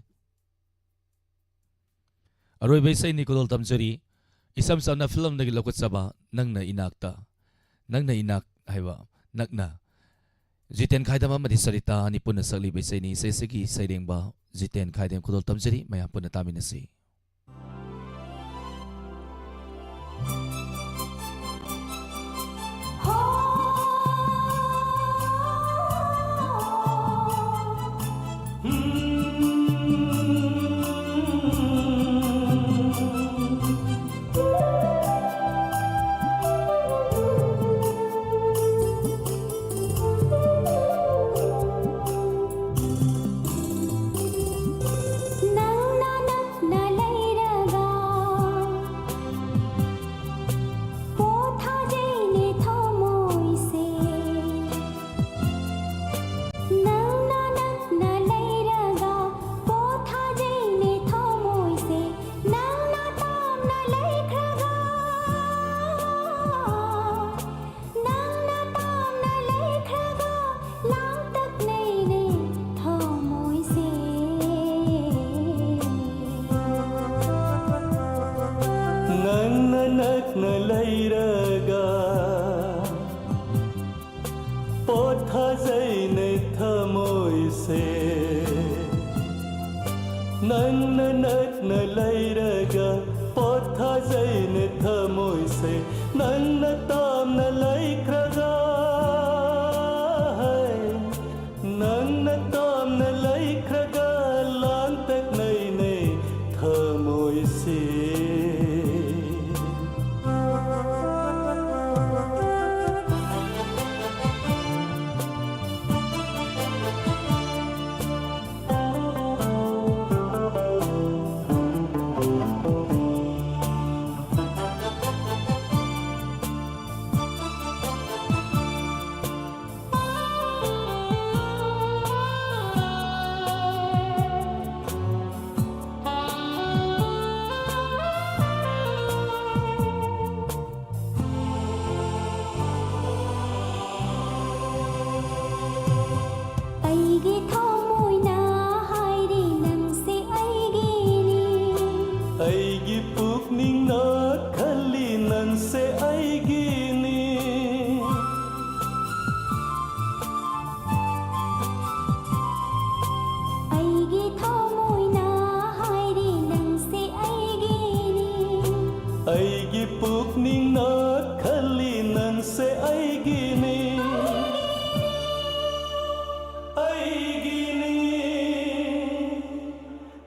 ꯑꯔꯣꯏꯕ ꯏꯁꯩꯅꯤ ꯈꯨꯗꯣꯜ ꯇꯝꯖꯔꯤ꯫ ꯏꯁꯝ ꯁꯝꯅ ꯐꯤꯂꯝꯗꯒꯤ ꯂꯧꯈꯠꯆꯕ ꯅꯪꯅ ꯏꯅꯥꯛꯇ, ꯅꯪꯅ ꯏꯅꯥꯛ ꯍꯥꯏꯕ ꯅꯛꯅ꯫ ꯖꯤꯇꯦꯟ ꯈꯥꯏꯗꯝ ꯑꯃꯗꯤ ꯁꯔꯤꯇꯥ ꯑꯅꯤ ꯄꯨꯟꯅ ꯁꯛꯂꯤꯕ ꯏꯁꯩꯅꯤ꯫ ꯏꯁꯩ ꯑꯁꯤꯒꯤ ꯁꯩꯔꯦꯡꯕ ꯖꯤꯇꯦꯟ ꯈꯥꯏꯗꯦꯝ ꯈꯨꯗꯣꯜ ꯇꯝꯖꯔꯤ, ꯃꯌꯥꯝ ꯄꯨꯟꯅ ꯇꯥꯃꯤꯟꯅꯁꯤ꯫ ꯅꯪꯅ ꯅꯛꯅ ꯂꯩꯔꯒ ꯄꯣꯊꯥꯖꯩꯅꯦ ꯊꯃꯣꯏꯁꯦ꯫ ꯅꯪꯅ ꯅꯛꯅ ꯂꯩꯔꯒ ꯄꯣꯊꯥꯖꯩꯅꯦ ꯊꯃꯣꯏꯁꯦ꯫ ꯅꯪꯅ ꯇꯥꯝꯅ ꯂꯩꯈ꯭ꯔꯒ, ꯅꯪꯅ ꯇꯥꯝꯅ ꯂꯩꯈ꯭ꯔꯒ ꯂꯥꯡꯇꯛꯅꯩꯅꯦ ꯊꯃꯣꯏꯁꯦ꯫ ꯅꯪꯅ ꯅꯛꯅ ꯂꯩꯔꯒ ꯄꯣꯊꯥꯖꯩꯅꯦ ꯊꯃꯣꯏꯁꯦ꯫ ꯅꯪꯅ ꯅꯛꯅ ꯂꯩꯔꯒ ꯄꯣꯊꯥꯖꯩꯅꯦ ꯊꯃꯣꯏꯁꯦ꯫ ꯅꯪꯅ ꯇꯥꯝꯅ ꯂꯩꯈ꯭ꯔꯒ, ꯍꯩ, ꯅꯪꯅ ꯇꯥꯝꯅ ꯂꯩꯈ꯭ꯔꯒ ꯂꯥꯡꯇꯛꯅꯩꯅꯦ ꯊꯃꯣꯏꯁꯦ꯫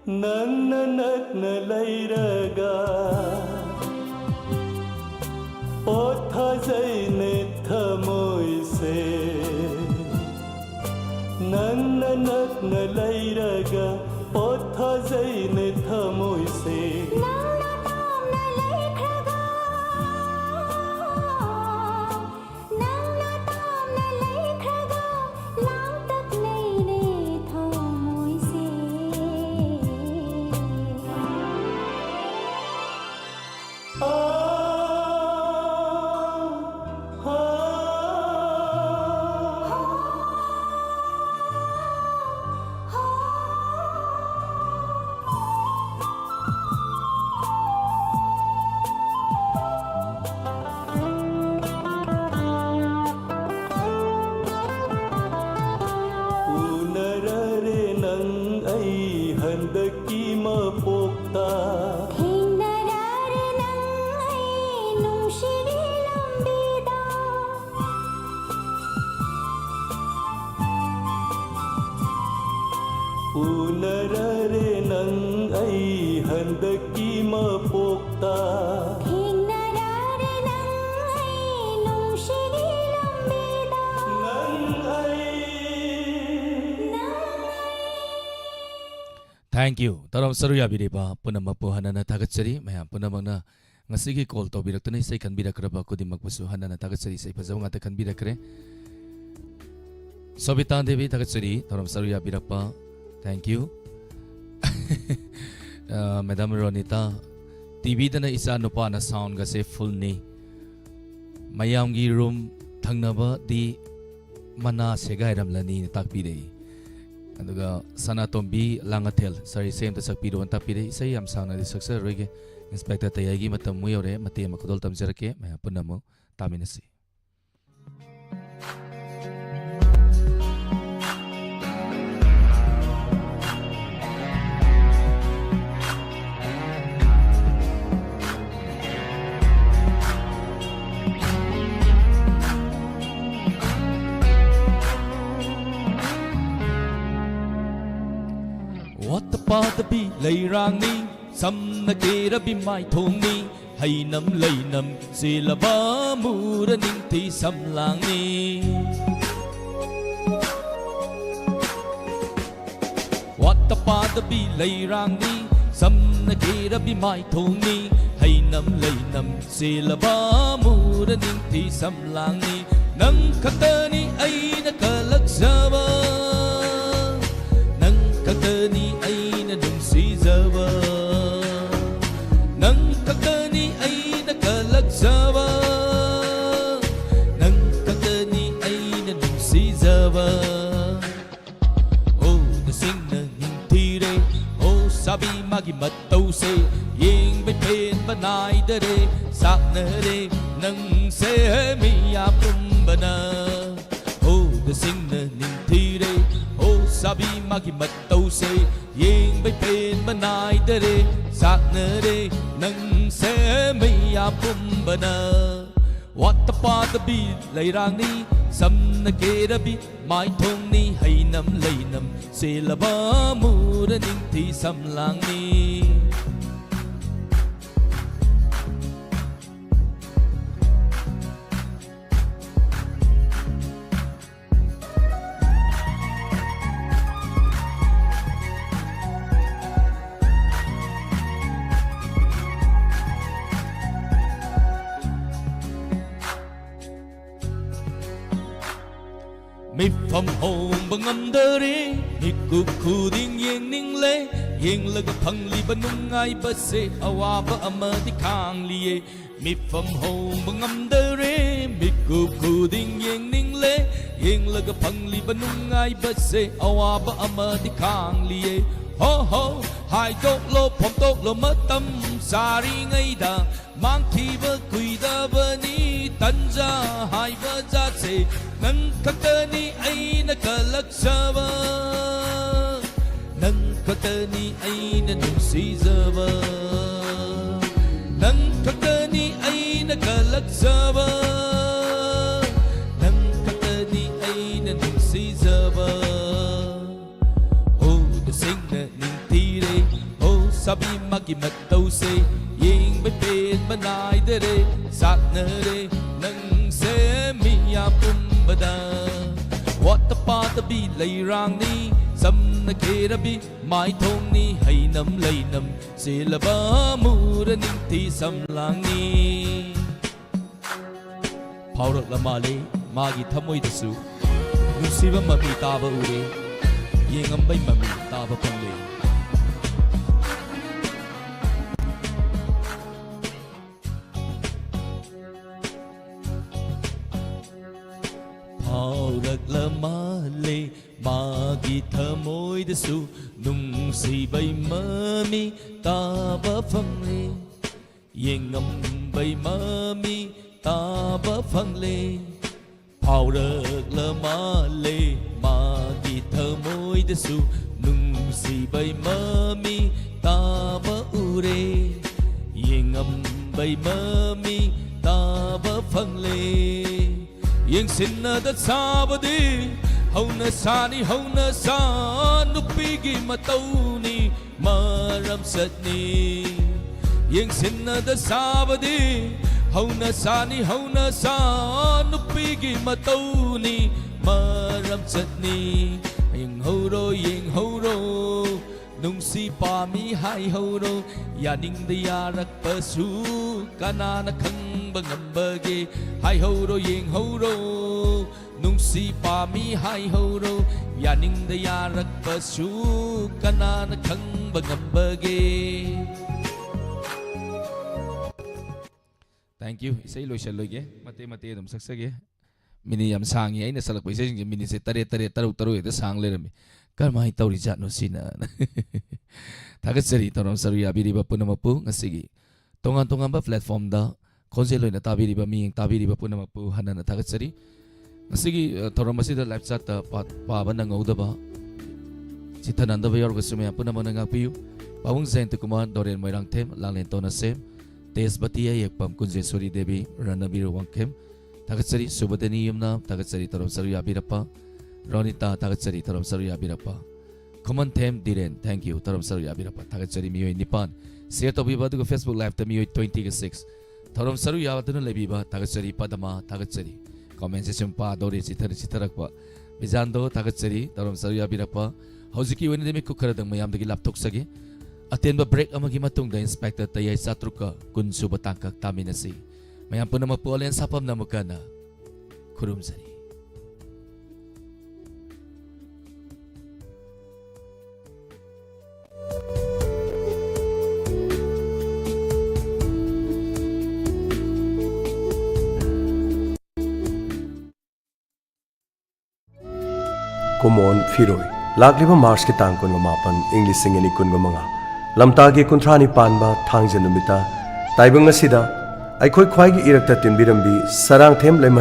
ꯅꯪꯅ ꯅꯛꯅ ꯂꯩꯔꯒ ꯄꯣꯊꯥꯖꯩꯅꯦ ꯊꯃꯣꯏꯁꯦ꯫ ꯅꯪꯅ ꯅꯛꯅ ꯂꯩꯔꯒ ꯄꯣꯊꯥꯖꯩꯅꯦ ꯊꯃꯣꯏꯁꯦ꯫ ꯅꯪꯅ ꯇꯥꯝꯅ ꯂꯩꯈ꯭ꯔꯒ, ꯅꯪꯅ ꯇꯥꯝꯅ ꯂꯩꯈ꯭ꯔꯒ ꯂꯥꯡꯇꯛꯅꯩꯅꯦ ꯊꯃꯣꯏꯁꯦ꯫ ꯎꯅꯔꯔꯦ ꯅꯪ ꯑꯩ ꯍꯟꯗꯛꯀꯤ ꯃꯄꯣꯛꯇ꯫ ꯊꯦꯡꯅꯔꯔꯦ ꯅꯪ ꯑꯩ ꯅꯨꯡꯁꯤꯒꯤ ꯂꯝꯕꯤꯗ꯫ ꯎꯅꯔꯔꯦ ꯅꯪ ꯑꯩ ꯍꯟꯗꯛꯀꯤ ꯃꯄꯣꯛꯇ꯫ ꯊꯦꯡꯅꯔꯔꯦ ꯅꯪ ꯑꯩ ꯅꯨꯡꯁꯤꯒꯤ ꯂꯝꯕꯤꯗ꯫ ꯅꯪ ꯑꯩ ꯅꯪ ꯑꯩ Thank you. ꯊꯧꯔꯝ ꯁꯔꯨꯛ ꯌꯥꯕꯤꯔꯤꯕ ꯄꯨꯝꯅꯃꯛꯄꯨ ꯍꯟꯅ ꯍꯟꯅ ꯊꯥꯒꯠꯆꯔꯤ꯫ ꯃꯌꯥꯝ ꯄꯨꯝꯅꯃꯛꯅ ꯉꯁꯤꯒꯤ call ꯇꯧꯕꯤꯔꯛꯇꯨꯅ ꯏꯁꯩ ꯈꯟꯕꯤꯔꯛꯈ꯭ꯔꯕ ꯈꯨꯗꯤꯡꯃꯛꯄꯨꯁꯨ ꯍꯟꯅ ꯍꯟꯅ ꯊꯥꯒꯠꯆꯔꯤ꯫ ꯏꯁꯩ ꯐꯖꯕ ꯉꯥꯛꯇ ꯈꯟꯕꯤꯔꯛꯈ꯭ꯔꯦ꯫ ꯁꯣꯕꯤꯇꯥ ꯗꯦꯕꯤ, ꯊꯥꯒꯠꯆꯔꯤ ꯊꯧꯔꯝ ꯁꯔꯨꯛ ꯌꯥꯕꯤꯔꯛꯄ꯫ Thank you. ꯑ, Madam ꯔꯣꯅꯤꯇꯥ, ꯇꯤꯚꯤꯗꯅ ꯏꯆꯥ ꯅꯨꯄꯥꯅ soundꯒꯁꯦ fullꯅꯤ꯫ ꯃꯌꯥꯝꯒꯤ room ꯊꯪꯅꯕꯗꯤ ꯃꯅꯥ ꯁꯦꯒꯥꯏꯔꯝꯂꯅꯤꯅ ꯇꯥꯛꯄꯤꯔꯛꯏ꯫ ꯑꯗꯨꯒ ꯁꯅꯥꯇꯣꯝꯕꯤ ꯂꯥꯡꯉꯊꯦꯜ, "Sir, ꯏꯁꯩ ꯑꯝꯇ ꯁꯛꯄꯤꯔꯣꯅ" ꯇꯥꯛꯄꯤꯔꯛꯏ꯫ ꯏꯁꯩ ꯌꯥꯝ ꯁꯥꯡꯅꯗꯤ ꯁꯛꯆꯔꯔꯣꯏꯒꯦ, Inspector ꯇꯌꯥꯏꯒꯤ ꯃꯇꯝ ꯑꯃꯨꯛ ꯌꯧꯔꯛꯑꯦ, ꯃꯇꯦꯛ ꯑꯃ ꯈꯨꯗꯣꯜ ꯇꯝꯖꯔꯛꯀꯦ, ꯃꯌꯥꯝ ꯄꯨꯟꯅ ꯑꯃꯨꯛ ꯇꯥꯃꯤꯟꯅꯁꯤ꯫ ꯋꯥꯠꯇ ꯄꯥꯗꯕꯤ ꯂꯩꯔꯥꯡꯅꯤ, ꯁꯝꯅ ꯀꯦꯔꯕꯤ ꯃꯥꯏꯊꯣꯡꯅꯤ, ꯍꯩꯅꯝ ꯂꯩꯅꯝ ꯆꯦꯜꯂꯕ ꯃꯨꯔ ꯅꯤꯡꯊꯤ ꯁꯝꯂꯥꯡꯅꯤ꯫ ꯋꯥꯠꯇ ꯄꯥꯗꯕꯤ ꯂꯩꯔꯥꯡꯅꯤ, ꯁꯝꯅ ꯀꯦꯔꯕꯤ ꯃꯥꯏꯊꯣꯡꯅꯤ, ꯍꯩꯅꯝ ꯂꯩꯅꯝ ꯆꯦꯜꯂꯕ ꯃꯨꯔ ꯅꯤꯡꯊꯤ ꯁꯝꯂꯥꯡꯅꯤ꯫ ꯅꯪ ꯈꯛꯇꯅꯤ ꯑꯩꯅ ꯀꯜꯂꯛꯆꯕ, ꯅꯪ ꯈꯛꯇꯅꯤ ꯑꯩꯅ ꯅꯨꯡꯁꯤꯖꯕ, ꯅꯪ ꯈꯛꯇꯅꯤ ꯑꯩꯅ ꯀꯜꯂꯛꯆꯕ, ꯅꯪ ꯈꯛꯇꯅꯤ ꯑꯩꯅ ꯅꯨꯡꯁꯤꯖꯕ꯫ ꯑꯣ, ꯇꯁꯦꯡꯅ ꯅꯤꯡꯊꯤꯔꯦ, ꯑꯣ, ꯁꯥꯕꯤ ꯃꯥꯒꯤ ꯃꯇꯧꯁꯦ, ꯌꯦꯡꯕꯩ ꯄꯦꯟꯕ ꯅꯥꯏꯗꯔꯦ, ꯁꯥꯛꯅꯔꯦ ꯅꯪꯁꯦ ꯃꯤꯌꯥꯝ ꯄꯨꯝꯕꯅ꯫ ꯑꯣ, ꯇꯁꯦꯡꯅ ꯅꯤꯡꯊꯤꯔꯦ, ꯑꯣ, ꯁꯥꯕꯤ ꯃꯥꯒꯤ ꯃꯇꯧꯁꯦ, ꯌꯦꯡꯕꯩ ꯄꯦꯟꯕ ꯅꯥꯏꯗꯔꯦ, ꯁꯥꯛꯅꯔꯦ ꯅꯪꯁꯦ ꯃꯤꯌꯥꯝ ꯄꯨꯝꯕꯅ꯫ ꯋꯥꯠꯇ ꯄꯥꯗꯕꯤ ꯂꯩꯔꯥꯡꯅꯤ, ꯁꯝꯅ ꯀꯦꯔꯕꯤ ꯃꯥꯏꯊꯣꯡꯅꯤ, ꯍꯩꯅꯝ ꯂꯩꯅꯝ ꯆꯦꯜꯂꯕ ꯃꯨꯔ ꯅꯤꯡꯊꯤ ꯁꯝꯂꯥꯡꯅꯤ꯫ ꯃꯤꯐꯝ ꯍꯣꯡꯕ ꯉꯝꯗꯔꯦ, ꯃꯤꯀꯨꯞ ꯈꯨꯗꯤꯡ ꯌꯦꯡꯅꯤꯡꯂꯦ, ꯌꯦꯡꯂꯒ ꯐꯪꯂꯤꯕ ꯅꯨꯡꯉꯥꯏꯕꯁꯦ ꯑꯋꯥꯕ ꯑꯃꯗꯤ ꯈꯥꯡꯂꯤꯌꯦ꯫ ꯃꯤꯐꯝ ꯍꯣꯡꯕ ꯉꯝꯗꯔꯦ, ꯃꯤꯀꯨꯞ ꯈꯨꯗꯤꯡ ꯌꯦꯡꯅꯤꯡꯂꯦ, ꯌꯦꯡꯂꯒ ꯐꯪꯂꯤꯕ ꯅꯨꯡꯉꯥꯏꯕꯁꯦ ꯑꯋꯥꯕ ꯑꯃꯗꯤ ꯈꯥꯡꯂꯤꯌꯦ꯫ ꯍꯣ ꯍꯣ, ꯍꯥꯏꯗꯣꯛꯂꯣ ꯐꯣꯡꯗꯣꯛꯂꯣ ꯃꯇꯝ ꯆꯥꯔꯤꯉꯩꯗ, ꯃꯥꯡꯈꯤꯕ ꯀꯨꯏꯗꯕꯅꯤ ꯇꯟꯖꯥ ꯍꯥꯏꯕ ꯖꯥꯠꯁꯦ꯫ ꯅꯪ ꯈꯛꯇꯅꯤ ꯑꯩꯅ ꯀꯜꯂꯛꯆꯕ, ꯅꯪ ꯈꯛꯇꯅꯤ ꯑꯩꯅ ꯅꯨꯡꯁꯤꯖꯕ, ꯅꯪ ꯈꯛꯇꯅꯤ ꯑꯩꯅ ꯀꯜꯂꯛꯆꯕ, ꯅꯪ ꯈꯛꯇꯅꯤ ꯑꯩꯅ ꯅꯨꯡꯁꯤꯖꯕ꯫ ꯑꯣ, ꯁꯦꯡꯅ ꯅꯤꯡꯊꯤꯔꯦ꯫ ꯍꯣ ꯁꯥꯕꯤ ꯃꯥꯒꯤ ꯃꯇꯧꯁꯦ ꯌꯦꯡꯕ ꯄꯦꯟꯕ ꯅꯥꯏꯗꯔꯦ꯫ ꯆꯥꯛꯅꯔꯦ ꯅꯪꯁꯦ ꯃꯤꯌꯥꯝ ꯄꯨꯝꯕꯗ꯫ ꯋꯥꯠꯇ ꯄꯥꯗꯕꯤ ꯂꯩꯔꯥꯡꯅꯤ ꯆꯝꯅ ꯀꯦꯔꯕꯤ ꯃꯥꯏꯊꯣꯡꯅꯤ ꯍꯩꯅꯝ ꯂꯩꯅꯝ ꯆꯦꯜꯂꯕ ꯃꯨꯔ ꯅꯤꯡꯊꯤ ꯁꯝꯂꯥꯡꯅꯤ꯫ ꯐꯥꯎꯔꯛꯂ ꯃꯥꯜꯂꯦ ꯃꯥꯒꯤ ꯊꯃꯣꯏꯗꯁꯨ ꯅꯨꯡꯁꯤꯕ ꯃꯃꯤ ꯇꯥꯕ ꯎꯔꯦ꯫ ꯌꯦꯡꯉꯝꯕꯩ ꯃꯃꯤ ꯇꯥꯕ ꯐꯪꯂꯦ꯫ ꯐꯥꯎꯔꯛꯂ ꯃꯥꯜꯂꯦ ꯃꯥꯒꯤ ꯊꯃꯣꯏꯗꯁꯨ ꯅꯨꯡꯁꯤꯕꯩ ꯃꯃꯤ ꯇꯥꯕ ꯐꯪꯂꯦ꯫ ꯌꯦꯡꯉꯝꯕꯩ ꯃꯃꯤ ꯇꯥꯕ ꯐꯪꯂꯦ꯫ ꯐꯥꯎꯔꯛꯂ ꯃꯥꯜꯂꯦ ꯃꯥꯒꯤ ꯊꯃꯣꯏꯗꯁꯨ ꯅꯨꯡꯁꯤꯕꯩ ꯃꯃꯤ ꯇꯥꯕ ꯎꯔꯦ꯫ ꯌꯦꯡꯉꯝꯕꯩ ꯃꯃꯤ ꯇꯥꯕ ꯐꯪꯂꯦ꯫ ꯌꯦꯡꯁꯤꯟꯅꯗ ꯁꯥꯕꯗꯤ ꯍꯧꯅ ꯁꯥꯅꯤ ꯍꯧꯅ ꯁꯥ ꯅꯨꯄꯤꯒꯤ ꯃꯇꯧꯅꯤ꯫ ꯃꯔꯝ ꯆꯠꯅꯤ꯫ ꯌꯦꯡꯁꯤꯟꯅꯗ ꯁꯥꯕꯗꯤ ꯍꯧꯅ ꯁꯥꯅꯤ ꯍꯧꯅ ꯁꯥ ꯅꯨꯄꯤꯒꯤ ꯃꯇꯧꯅꯤ꯫ ꯃꯔꯝ ꯆꯠꯅꯤ꯫ ꯌꯦꯡꯍꯧꯔꯣ ꯌꯦꯡꯍꯧꯔꯣ ꯅꯨꯡꯁꯤ ꯄꯥꯝꯃꯤ ꯍꯥꯏꯍꯧꯔꯣ꯫ ꯌꯥꯅꯤꯡꯗ ꯌꯥꯔꯛꯄꯁꯨ ꯀꯅꯥꯅ ꯈꯪꯕ ꯉꯝꯕꯒꯦ? ꯍꯥꯏꯍꯧꯔꯣ ꯌꯦꯡꯍꯧꯔꯣ ꯅꯨꯡꯁꯤ ꯄꯥꯝꯃꯤ ꯍꯥꯏꯍꯧꯔꯣ꯫ ꯌꯥꯅꯤꯡꯗ ꯌꯥꯔꯛꯄꯁꯨ ꯀꯅꯥꯅ ꯈꯪꯕ ꯉꯝꯕꯒꯦ? Thank you. ꯏꯁꯩ ꯂꯣꯏꯁꯜꯂꯣꯏꯒꯦ, ꯃꯇꯦꯛ ꯃꯇꯦꯛ ꯑꯗꯨꯝ ꯁꯛꯆꯒꯦ꯫ ꯃꯤꯅꯤꯠ ꯌꯥꯝ ꯁꯥꯡꯉꯤ꯫ ꯑꯩꯅ ꯁꯛꯂꯛꯄ ꯏꯁꯩꯁꯤꯡꯁꯦ ꯃꯤꯅꯤꯠꯁꯦ ꯇꯔꯦꯠ ꯇꯔꯦꯠ ꯇꯔꯨꯛ ꯇꯔꯨꯛ ꯍꯦꯛꯇ ꯁꯥꯡ ꯂꯩꯔꯝꯃꯤ꯫ ꯀꯔꯝꯍꯥꯏꯅ ꯇꯧꯔꯤꯖꯥꯠꯅꯣ ꯁꯤꯅ? ꯊꯥꯒꯠꯆꯔꯤ ꯊꯧꯔꯝ ꯁꯔꯨꯛ ꯌꯥꯕꯤꯔꯤꯕ ꯄꯨꯝꯅꯃꯛꯄꯨ꯫ ꯉꯁꯤꯒꯤ ꯇꯣꯉꯥꯟ ꯇꯣꯉꯥꯟꯕ platformꯗ ꯈꯣꯟꯖꯦꯜ ꯑꯣꯏꯅ ꯇꯥꯕꯤꯔꯤꯕ ꯃꯤꯠꯌꯦꯡ ꯇꯥꯕꯤꯔꯤꯕ ꯄꯨꯝꯅꯃꯛꯄꯨ ꯍꯟꯅ ꯍꯟꯅ ꯊꯥꯒꯠꯆꯔꯤ꯫ ꯉꯁꯤꯒꯤ, ꯑ, ꯊꯧꯔꯝ ꯑꯁꯤꯗ live chatꯇ ꯄꯥ-, ꯄꯥꯕ ꯅꯪꯍꯧꯗꯕ, ꯆꯤꯊꯅꯟꯗꯕ ꯌꯥꯎꯔꯒꯁꯨ ꯃꯌꯥꯝ ꯄꯨꯝꯅꯃꯛꯅ ꯉꯥꯛꯄꯤꯌꯨ꯫ ꯄꯥꯕꯨꯡ ꯖꯌꯟꯇ ꯀꯨꯃꯥꯔ, ꯗꯣꯔꯦꯟ ꯃꯣꯏꯔꯥꯡꯊꯦꯝ, ꯂꯥꯡꯂꯦꯟ ꯇꯣꯟꯅꯁꯦꯝ, ꯇꯦꯖꯕꯇꯤ ꯑꯌꯦꯛꯄꯝ, ꯀꯨꯟꯖꯦꯁꯣꯔꯤ ꯗꯦꯕꯤ, ꯔꯅꯕꯤꯔ ꯋꯥꯡꯈꯦꯝ, ꯊꯥꯒꯠꯆꯔꯤ꯫ ꯁꯨꯕꯗꯅꯤ ꯌꯨꯝꯅꯥꯝ, ꯊꯥꯒꯠꯆꯔꯤ ꯊꯧꯔꯝ ꯁꯔꯨꯛ ꯌꯥꯕꯤꯔꯛꯄ꯫ ꯔꯣꯅꯤꯇꯥ, ꯊꯥꯒꯠꯆꯔꯤ ꯊꯧꯔꯝ ꯁꯔꯨꯛ ꯌꯥꯕꯤꯔꯛꯄ꯫ ꯈꯨꯃꯟꯊꯦꯝ ꯗꯤꯔꯦꯟ, thank you꯫ ꯊꯧꯔꯝ ꯁꯔꯨꯛ ꯌꯥꯕꯤꯔꯛꯄ ꯊꯥꯒꯠꯆꯔꯤ꯫ ꯃꯤꯑꯣꯏ ꯅꯤꯄꯥꯟ share ꯇꯧꯕꯤꯕ, ꯑꯗꯨꯒ Facebook Live ꯇ ꯃꯤꯑꯣꯏ twenty ꯒ six ꯊꯧꯔꯝ ꯁꯔꯨꯛ ꯌꯥꯗꯨꯅ ꯂꯩꯕꯤꯕ ꯊꯥꯒꯠꯆꯔꯤ꯫ ꯄꯗꯃ, ꯊꯥꯒꯠꯆꯔꯤ꯫ Comment ꯁꯦ ꯁꯨꯝ ꯄꯥꯗꯧꯔꯤ, ꯆꯤꯊꯔ ꯆꯤꯊꯔꯛꯄ꯫ ꯕꯤꯖꯥꯟꯗꯣ, ꯊꯥꯒꯠꯆꯔꯤ ꯊꯧꯔꯝ ꯁꯔꯨꯛ ꯌꯥꯕꯤꯔꯛꯄ꯫ ꯍꯧꯖꯤꯛꯀꯤ ꯑꯣꯏꯅꯗꯤ ꯃꯤꯀꯨꯞ ꯈꯔꯗꯪ ꯃꯌꯥꯝꯗꯒꯤ ꯂꯥꯞꯊꯣꯛꯆꯒꯦ꯫ ꯑꯇꯦꯟꯕ break ꯑꯃꯒꯤ ꯃꯇꯨꯡꯗ Inspector ꯇꯌꯥꯏ ꯆꯥꯇ꯭ꯔꯨꯛꯀ ꯀꯨꯟ ꯁꯨꯕ ꯇꯥꯡꯀꯛ ꯇꯥꯃꯤꯟꯅꯁꯤ꯫ ꯃꯌꯥꯝ ꯄꯨꯝꯅꯃꯛꯄꯨ ꯑꯂꯦꯟ ꯁꯥꯐꯝꯅ ꯑꯃꯨꯛꯀ ꯍꯟꯅ ꯈꯨꯔꯨꯝꯖꯔꯤ꯫ ꯀꯨꯃꯣꯟ ꯐꯤꯔꯣꯏ꯫ ꯂꯥꯛꯂꯤꯕ ꯃꯥꯔꯆꯀꯤ ꯇꯥꯡ ꯀꯨꯟꯒ ꯃꯥꯄꯟ, ꯏꯪ ꯂꯤꯁꯤꯡ ꯑꯅꯤ ꯀꯨꯟꯒ ꯃꯉꯥ, ꯂꯝꯇꯥꯒꯤ ꯀꯨꯟꯊ꯭ꯔꯥꯅꯤ ꯄꯥꯟꯕ ꯊꯥꯡꯖ ꯅꯨꯃꯤꯠꯇ, ꯇꯥꯏꯕꯪ ꯑꯁꯤꯗ ꯑꯩꯈꯣꯏ ꯈ꯭ꯋꯥꯏꯒꯤ ꯏꯔꯛꯇ ꯇꯤꯟꯕꯤꯔꯝꯕꯤ ꯁꯔꯥꯡꯊꯦꯝ ꯂꯩꯃ